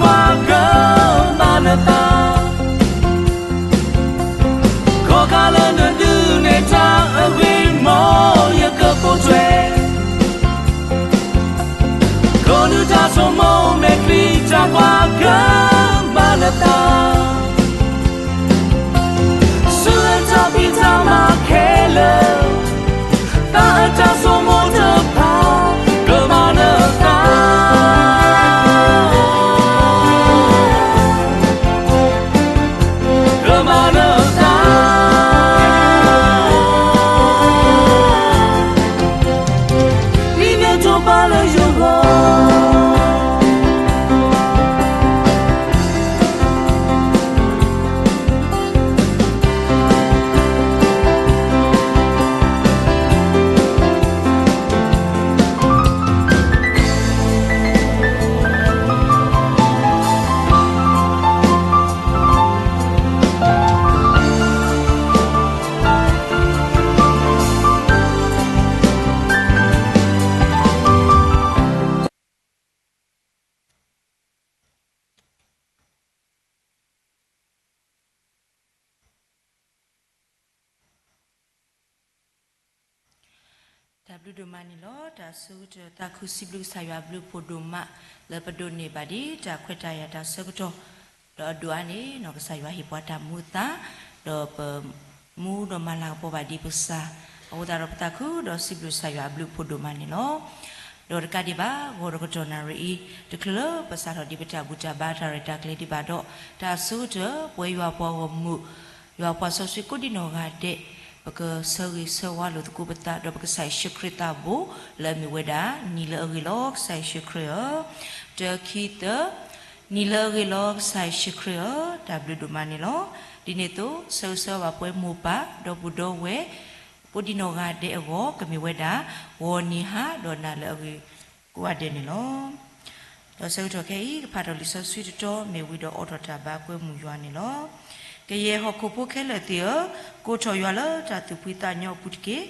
ကွၢ်ကမၤနသး, ခီကလၢနဒုးနဲၣ်တၢ်အဂ့ၢ် မ်ယကပိာ်ထွဲ, ခီဒုးတၢ်ဆိကမိၣ်မဲာ်ချံ တၢ်ကွၢ်ကမၤနသး, ဆူအတၢ်ဖံးတၢ်မၤခဲလၢာ်, သးအတၢ်ဆိကမိၣ်တဖၣ် ကမၤနသး, ကမၤနသး, ဒ်မ့ၢ်တိာ်ပာ်လၢယဂီၢ် တၢ်ဘျုးဒိၣ်မးန့ၣ်လီၤ. တၢ်ဆၢကတီၢ်သးခုစံးဘျုးကစၢ်ယွၤအဘျုးအဖှိၣ်ဒိၣ်မး လၢပဒိးန့ၢ်ဘၣ်ဒ်တၢ်ခွဲးတၢ်ယာ်တၢ်ဆၢကတီၢ်, ဒီးအဒိၣ်အါန့ၣ် ကစၢ်ယွၤဟ့ၣ်ပှၤတၢ်မူအသး, ဒီးပမူဒီးမၤလၤကပီၤဘၣ်ဒ်ပကစၢ်, အဃိသတးဒီးပသးခုဒီးစံးဘျုးကစၢ်ယွၤအဘျုးအဖှိၣ်ဒိၣ်မးန့ၣ်လီၤ. ဒီးတကးဒံးဘၣ် ဂီၤတကတီၢ်နၣ်ရံၣ်အံၤ တချုးလၢပစးထီၣ်ဒံးပတၢ်ဘူၣ်တၢ်ဘါတၢ်ရဲၣ်တၢ်ကျဲၤဒံးဘၣ်ဒီး တၢ်အဆိကတၢၢ် ပဝဲယွၤပှၤဂီၢ်မုၢ် ယွၤပှၤစီဆှံကိးဒံနီၢ်ဂၤဒဲး, ပကဆၢဂ့ၤဆၢဝါလိာ်သကိးပသးဒီးပကစၢ်ယ့ၣ်ၡူးခရံာ်သးဘိ, လၢအမ့ၢ်ဝဲဒၣ် နံၤလၢအဂ့ၤလီၤကစၢ်ယ့ၣ်ၡူးခရံာ်ဧၢ, တၢ ခံ သၢ, နံၤလၢအဂ့ၤလီၤကစၢ်ယ့ၣ်ၡူးခရံာ်ဧၢ, တၢ်ဘျုးဒိၣ်မးန့ၣ်လီၤ. ဒ်န့ၣ်အသိး ဆၢဂ့ၤဆၢဝါဘၣ်ပှၤမိၢ်ပၢ်ဒီပုၢ်ဒီဝဲၢ် ကိးဒံနီၢ်ဂၤဒဲးအဂီၢ် ကမ့ၢ်ဝဲဒၣ် ဂီၤနံၤဟါဒီးနၤလၢအဂ့ၤကိးဂၤဒဲးန့ၣ်လီၤ. ဒီးဆၢကတီၢ်ခဲအံၤ ကဖးထီၣ်လံာ်စီဆှံတတီၤ မ့ၢ်ဝံၤဒီးအိးထီၣ်တၢ်ဘါပှဲၤမုၢ်ယွၤန့ၣ်လီၤ. ကယဲၢ်ဟီၣ်ခိၣ်ဖိခဲလၢာ်သ့ၣ်ဧၢ, ကိးထီၣ်ယွၤလၢတၢ်သူၣ်ဖှံသးညီအပူၤတက့ၢ်.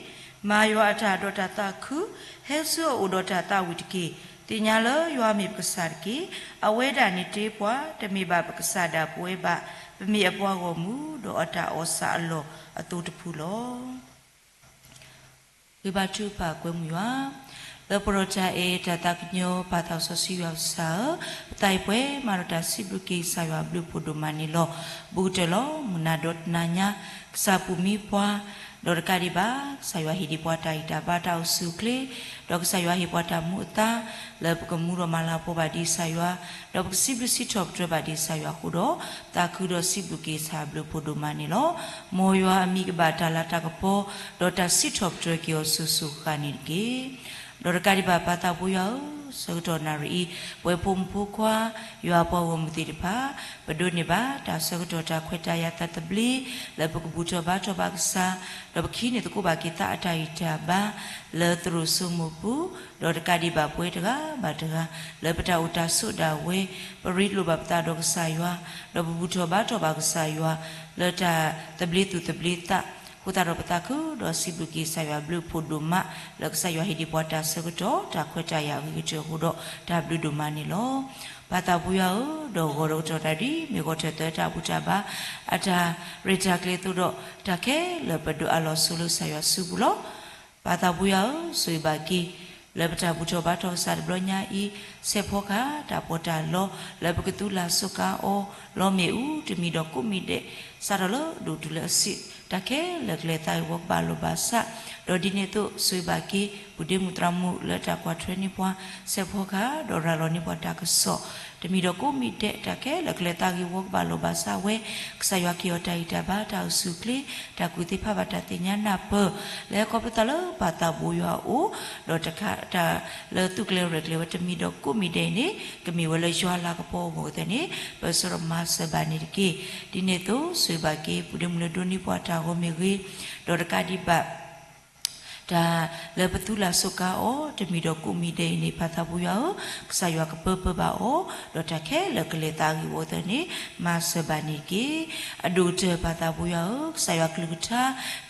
မၤယွၤအတၢ်ဒီးတၢ်သးခု, ဟဲဆူအအိၣ်ဒီးတၢ်သးဝံၣ်တက့ၢ်. သ့ၣ်ညါလၢယွၤမ့ၢ်ပကစၢ်တက့ၢ်. အဝဲဒၣ်န့ၣ်တ့ပှၤ, တမ့ၢ်ဘၣ်ပကစၢ်ဒၣ်ပဝဲဘၣ်. ပမ့ၢ်အပှၤဂီၢ်မုၢ်, ဒီးအတၢ်အီၣ်စးအလီၢ်အသိတဖုလီၤ. ဂ့ၤဘါထုကဖၣ်ကွဲမုၢ်ယွၤ, လၢပရီတၢ်အဲၣ်တၢ်သးကညီၤ ပၢ်သးစီဆှံယွၤကစၢ်ဧၢ, ပသးအံၤပှဲၤမးဒီးတၢ်စံးဘျုးက့ၤကစၢ်ယွၤအဘျုးအဖှိၣ်ဒိၣ်မးန့ၣ်လီၤ. ဘူးကတၢၢ်လီၤ. မုၢ်နၤဒီးနၤညါ ကစၢ်ပူၤမံပှၤ, ဒီးတကးဒံးဘၣ် ကစၢ်ယွၤဟ့ၣ်ဒံးပှၤတၢ်ဂံၢ်တၢ်ဘါတၢ်အိၣ်ဆူၣ်အိၣ်ချ့, ဒီးကစၢ်ယွၤဟ့ၣ်ပှၤတၢ်မူအသါ, လၢပကမူဒီးမၤလၤကပီၤဘၣ်ဒံးကစၢ်ယွၤ, ဒီးပကစံးဘျုးစံးထီၣ်ပတြၢၤဘၣ်ဒံးကစၢ်ယွၤအဃိဒီး, သးခုဒီးစံးဘျုးက့ၤကစၢ်အဘျုးအဖှိၣ်ဒိၣ်မးန့ၣ်လီၤ. မ်ယွၤအမံၤကဘၣ်တၢ်လၤတၢ်ကပီၤ, ဒီးတၢ်စံးထီၣ်ပတြၢၤက့ၤအီၤစိၤစိၤဃၣ်ဃၣ်န့ၣ်တက့ၢ်. ဒီးတကးဒံးဘၣ် ပၢ်သးဘိယွၤဧၢ, ဆၢကတီၢ်နၣ်ရံၣ်အံၤ ပဝဲဖိမုၣ်ဖိခွါ ယွၤအပှၤဂီၢ်မုၢ်သ့ၣ်တဖၣ် ပဒိးန့ၢ်ဘၣ်တၢ်ဆၢကတီၢ်တၢ်ခွဲးတၢ်ယာ်တၢ်သဘျ့ လၢပကဘူၣ်ထီၣ်ဘါထီၣ်ဘၣ်ကစၢ်, ဒီးပကဟံးန့ၢ်သကိးဘၣ်က့ၤသးအတၢ်ဂံၢ်တၢ်ဘါ လၢသရိာ်စိမိၤပူၤ, ဒီးတကးဒံးဘၣ်ပဝဲတဂၤဘၣ်တဂၤ လၢပတၢ်အိၣ်တၢ်ဆိးဒၣ်ဝဲ ပရ့လိာ်ဘၣ်ပသးဒီးကစၢ်ယွၤ, ဒီးပဘူၣ်ထီၣ်ဘါထီၣ်ဘၣ်ကစၢ်ယွၤ လၢတၢ်သဘျ့သူၣ်သဘျ့သး, အဃိသတးဒီးပသးခုဒီးစံးဘျုးက့ၤကစၢ်ယွၤအဘျုးအဖှိၣ်ဒိၣ်မး လၢကစၢ်ယွၤဟ့ၣ်ဒံးပှၤတၢ်ဆၢကတီၢ် တၢ်ခွဲးတၢ်ယာ်အဂ့ၤကတၢၢ်အဃိဒီး တၢ်ဘျုးဒိၣ်မးန့ၣ်လီၤ. ပၢ်သးဘိယွၤဧၢ, ဒီးဂီၤဒီးကတီၢ်တၢ်ဒ် မ့ၢ်ဂီၤထၢၣ်သၢတၢ်ဘူၣ်တၢ်ဘါ အတၢ်ရဲၣ်တၢ်ကျဲၤအသိးဒီး တၢ်ခဲလၢာ်ပဒိးအးလီၤဆိလၢကစၢ်ယွၤစုပူၤလီၤ. ပၢ်သးဘိယွၤဧၢ, ဆိၣ်ဂ့ၤဘၣ်က့ၤ လၢပတၢ်ဘူၣ်ထီၣ်ဘါထီၣ်ကစၢ်တဘျီညါအံၤ, ဆဲးဖီကဟၣ်တၢ်ပီးတၢ်လီ လၢပကသူလၢ်စူးကါအီၤ လီၤမ့ၣ်အူတမံၤဒီးကိးမံၤဒဲး စးထီၣ်လၢဒိၣ်တုၤလၢအဆံး တၢ်ခဲလၢာ်ကလဲၤသးဂ့ၤဝီကဘၣ်လိာ်ဘၣ်စး, ဒီးဒ်န့ၣ်အသိး ဆိၣ်ဂ့ၤဘၣ်က့ၤ ပုၢ်ဒ့မုၣ်သရၣ်မုၣ်လၢတၢ်ကွၢ်ထွဲန့ၢ်ပှၤ, ဆဲးဖီကဟၣ် ဒီးရၤလီၤန့ၢ်ပှၤတၢ်ကစီၣ် တမံၤဒီးကိးမံၤဒဲး တၢ်ခဲလၢာ်ကလဲၤသးဂ့ၤဝီကဘၣ်လိာ်ဘၣ်စးဝဲ, ကစၢ်ယွၤက့ၤအီၤတၢ်ဂံၢ်တၢ်ဘါ တၢ်အိၣ်ဆူၣ်အိၣ်ချ့ တၢ်ကူၣ်သ့ဖးဘၣ်တၢ်သ့ၣ်ညါနၢ်ပၢၢ် လၢဟဲခီဖျိသးလၢပၢ်သးဘိယွၤအအိၣ်, ဒီးတၢ်လၢသူၣ်ကျဲၤရဲၣ်ကျဲၤဝဲတမံၤဒီးကိးမံၤဒဲးအံၤန့ၣ် ကမ့ၢ်ဝဲလၢယွၤလၤကပီၤအဂီၢ်အသိးန့ၣ် ပၢဆှၢဒီးမၤစၢၤဘၣ်န့ၣ်တက့ၢ်. ဒ်န့ၣ်အသိး ဆိၣ်ဂ့ၤဘၣ်က့ၤ ပုၢ်ဒ့မုၣ်လၢဒိးန့ၢ်ပှၤတၢ်ဂီၤမ့ၢ်ဂ့ၤ, ဒီးတကးဒံးဘၣ် တၢ်လၢပသူလၢ်စူးကါအီၤ တမံၤဒီးကိးမံၤဒဲးအံၤန့ၣ် ပၢ်သးဘိယွၤဧၢ, ကစၢ်ယွၤကပၢပၢဘၣ်အီၤ, ဒီးတၢ်ခဲလၢာ်ကလဲၤသးဂ့ၤဝီအသိးန့ၣ် မၤစၢၤဘၣ်န့ၣ်တက့ၢ်. အဒိၣ်ကတၢၢ်ပၢ်သးဘိယွၤဧၢ, ကစၢ်ယွၤကလုၢ်ကထါ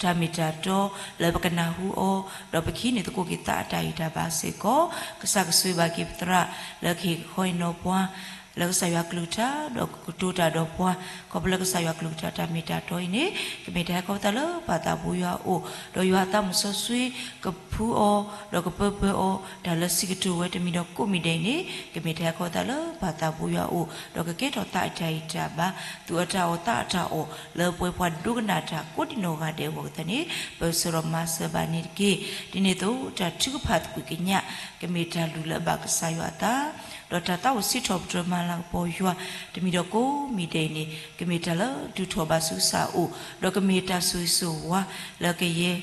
တၢ်မ့ၢ်တၢ်တီ လၢပကနၢ်ဟူအီၤ, ဒီးပကဟံးန့ၢ်သကိးက့ၤသးအတၢ်ဂံၢ်တၢ်ဘါစ့ၢ်ကီး, ကစၢ်ကဆိၣ်ဂ့ၤဘၣ်က့ၤပသရၣ် လၢကဟ့ၣ်ကခီဟ့ၣ်နီၤပှၤ လၢကစၢ်ယွၤကလုၢ်ကထါ ဒီးကကတိၤတၢ်ဒီးပှၤ ခီဖျိလၢကစၢ်ယွၤကလုၢ်ကထါတၢ်မ့ၢ်တၢ်တီအံၤန့ၣ် ကမ့ၢ်တၢ်ဟဲခီဖျိလၢပၢ်သးဘိယွၤအအိၣ် ဒီးယွၤအသးမုၢ်စီဆှံကဖှူအီၤ ဒီးကပၢပၢအီၤ တၢ်လၢဆံးကတိၤဝဲတမံၤဒီးကိးမံၤဒဲးအံၤန့ၣ် ကမ့ၢ်တၢ်ဟဲခီဖျိလၢပၢ်သးဘိယွၤအအိၣ် ဒီးကကဲထီၣ်သးအတၢ်ဂံၢ်တၢ်ဘါ သူၣ်အတၢ်အီၣ်သးအတၢ်အီၣ် လၢပှၤကိးဒိကနၣ်တၢ်ကိးဒံနီၢ်ဂၤဒဲးအဂီၢ်အသးန့ၣ် ပၢဆှၢဒီးမၤစၢၤဘၣ်န့ၣ်တက့ၢ်. ဒ်န့ၣ်အသိး တၢ်ထုကဖၣ်သကွံာ်ကညး ကမ့ၢ်တၢ်လုၢ်လၢအဘၣ်ကစၢ်ယွၤအသး ဒီးတၢ်သးအိၣ်စံးထီၣ်ပတြၢၤမၤလၤကပီၤယွၤ တမံၤဒီးကိးမံၤဒဲးအံၤန့ၣ် ကမ့ၢ်တၢ်လၢဒုးထီၣ်ဘၣ်ဆူကစၢ်အအိၣ် ဒီးကမ့ၢ်တၢ်ဆိၣ်ဂ့ၤဆိၣ်ဝါ လၢကယဲၢ်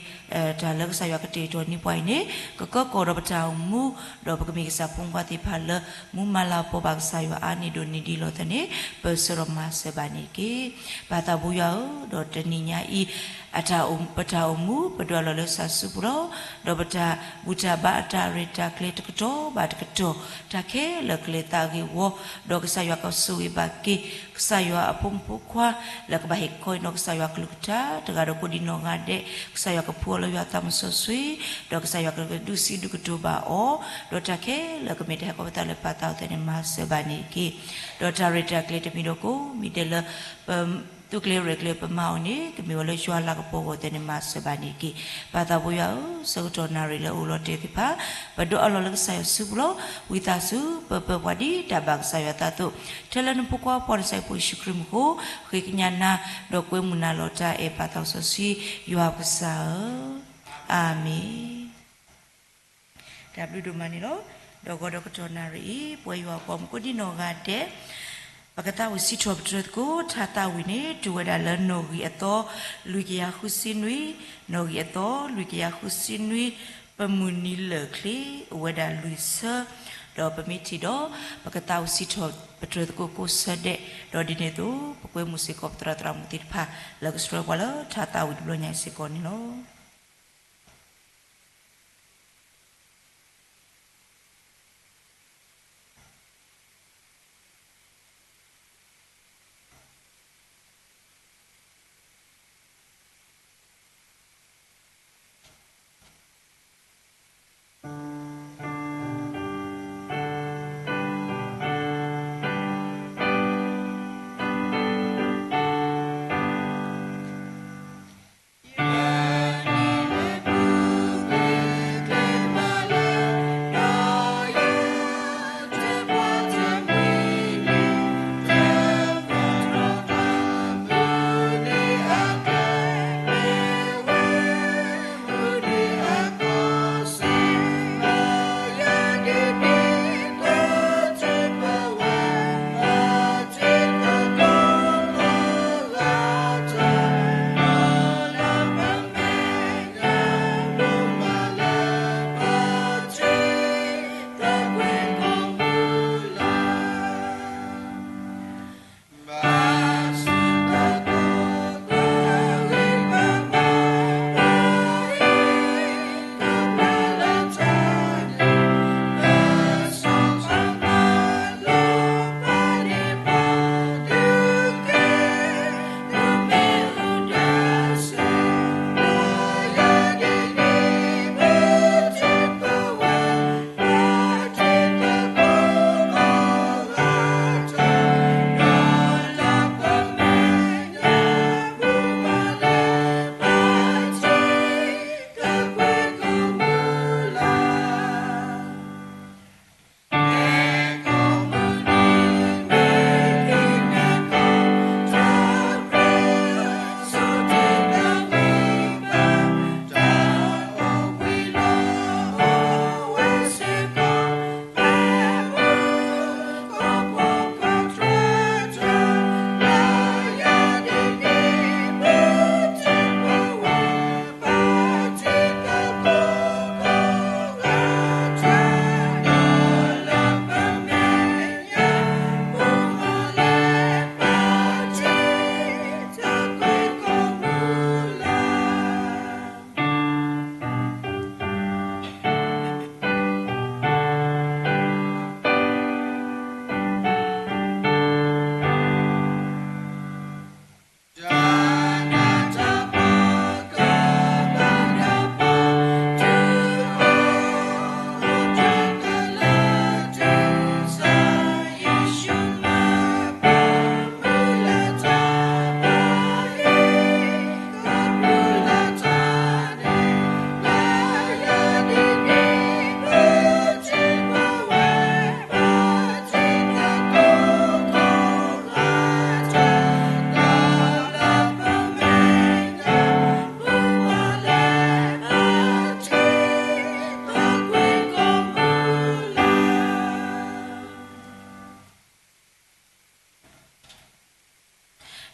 တၢ်လၢကစၢ်ယွၤကတဲာ်ကတီၤန့ၢ်ပှၤအံၤန့ၣ် ကကၢကီၢ်ဒီးပတၢ်အိၣ်မူ ဒီးပကမ့ၢ်ကစၢ်ဖိမုၣ်ဖိခွါသ့ၣ်တဖၣ်လၢ မူမၤလၤကပီၤဘၣ်ကစၢ်ယွၤအါန့ၢ်ဒိၣ်န့ၢ်ဒံးလီၤအသးန့ၣ် ပၢဆှၢဒီးမၤစၢၤဘၣ်န့ၣ်တက့ၢ်. ပၢ်သးဘိယွၤဧၢ, ဒီးတနံၤညါအံၤ အတၢ်အိၣ် ပတၢ်အိၣ်မူ ပဒွးလီၤလၢကစၢ်စုပူၤလီၤ. ဒီးပတၢ်ဘူၣ်တၢ်ဘါအတၢ်ရဲၣ်တၢ်ကျဲၤတကတီၢ်ဘၣ်တကတီၢ် တၢ်ခဲလၢာ်ကလဲၤသးဂ့ၤဝီ, ဒီးကစၢ်ယွၤကဆိၣ်ဂ့ၤဘၣ်က့ၤ ကစၢ်ယွၤအဖိမုၣ်ဖိခွါ လၢကဘၣ်ဟ့ၣ်ခီအံၤနီၢ်ကစၢ်ယွၤကလုၢ်ကထါ တဂၤဒီးကိးဒံနီၢ်ဂၤဒဲး, ကစၢ်ယွၤကဖှူအီၤလၢယွၤအသးမုၢ်စီဆှံ, ဒီးကစၢ်ယွၤကဒုးဆံးဒုးကတိၤဘၣ်အီၤ, ဒီးတၢ်ခဲလၢာ်ကမ့ၢ်တၢ်ဟဲခီဖျိလၢပၢ်သးအအိၣ်အသးန့ၣ် မၤစၢၤဘၣ်န့ၣ်တက့ၢ်. ဒီးတၢ်ရဲၣ်တၢ်ကျဲၤတမံၤဒီးကိးမံၤဒဲးလၢ ပ သုးကျဲၤရဲၣ်ကျဲၤပမၤအီၤန့ၣ် ကမ့ၢ်ဝဲလၢယွၤလၤကပီၤအဂီၢ်အသးန့ၣ် မၤစၢၤဘၣ်န့ၣ်တက့ၢ်. ပၢ်သးဘိယွၤဧၢ, ဆၢကတီၢ်နၣ်ရံၣ်လၢအအိၣ်လီၤတဲာ်သ့ၣ်တဖၣ် ပဒွးအီၤလီၤလၢကစၢ်ယွၤစုပူၤလီၤ. ဝံသးစူၤ ပၢပၢပှၤဒ်တၢ်ဘၣ်ကစၢ်ယွၤအသးအသိး, ထဲလၢနဖိခွါပှၤနဆၢဖိယ့ၣ်ၡူးခရံာ်မူခိၣ် ဃ့ကညးနၤ ဒီးကွဲမုာ်နၤလီၤတၢ်အဲၣ်ပၢ်သးစီဆှံ ယွၤပကစၢ်ဧၢ, အၤမ့ၣ်. တၢ်ဘျုးဒိၣ်မးန့ၣ်လီၤ. ဒီးဂီၤဒီးကတီၢ်နၣ်ရံၣ်အံၤ ပဝဲယွၤအပှၤမူကိးဒံနီၢ်ဂၤဒဲး ပကသးဝံၣ်စံးထီၣ်ပတြၢၤသကိး ထါသးဝံၣ်န့ၣ် တုၤဝဲဒၣ်လၢနီၣ်ဂံၢ်အသီ လွံၢ်ကယၤဃုဆံနွံ, နီၣ်ဂံၢ်အသီ လွံၢ်ကယၤဃုဆံနွံ, ပမုၢ်နံၤလၢၢ်ချ့ အိၣ်ဝဲဒၣ်လွံၢ်ဆၢ, ဒီးပမ့ၢ်ထံၣ်ဒီး ပကသးဝံၣ်စံးထီၣ်ပတြၢၤသကိးကိးဆၢဒဲး, ဒီးဒ်န့ၣ်အသိး ပကွဲမုာ်စ့ၢ်ကီးပသရၣ်သရၣ်မုၣ်သ့ၣ်တဖၣ် လၢကဆှၢပှၤလၢထါသးဝံၣ်တဘျီညါအံၤစ့ၢ်ကီးန့ၣ်လီၤ.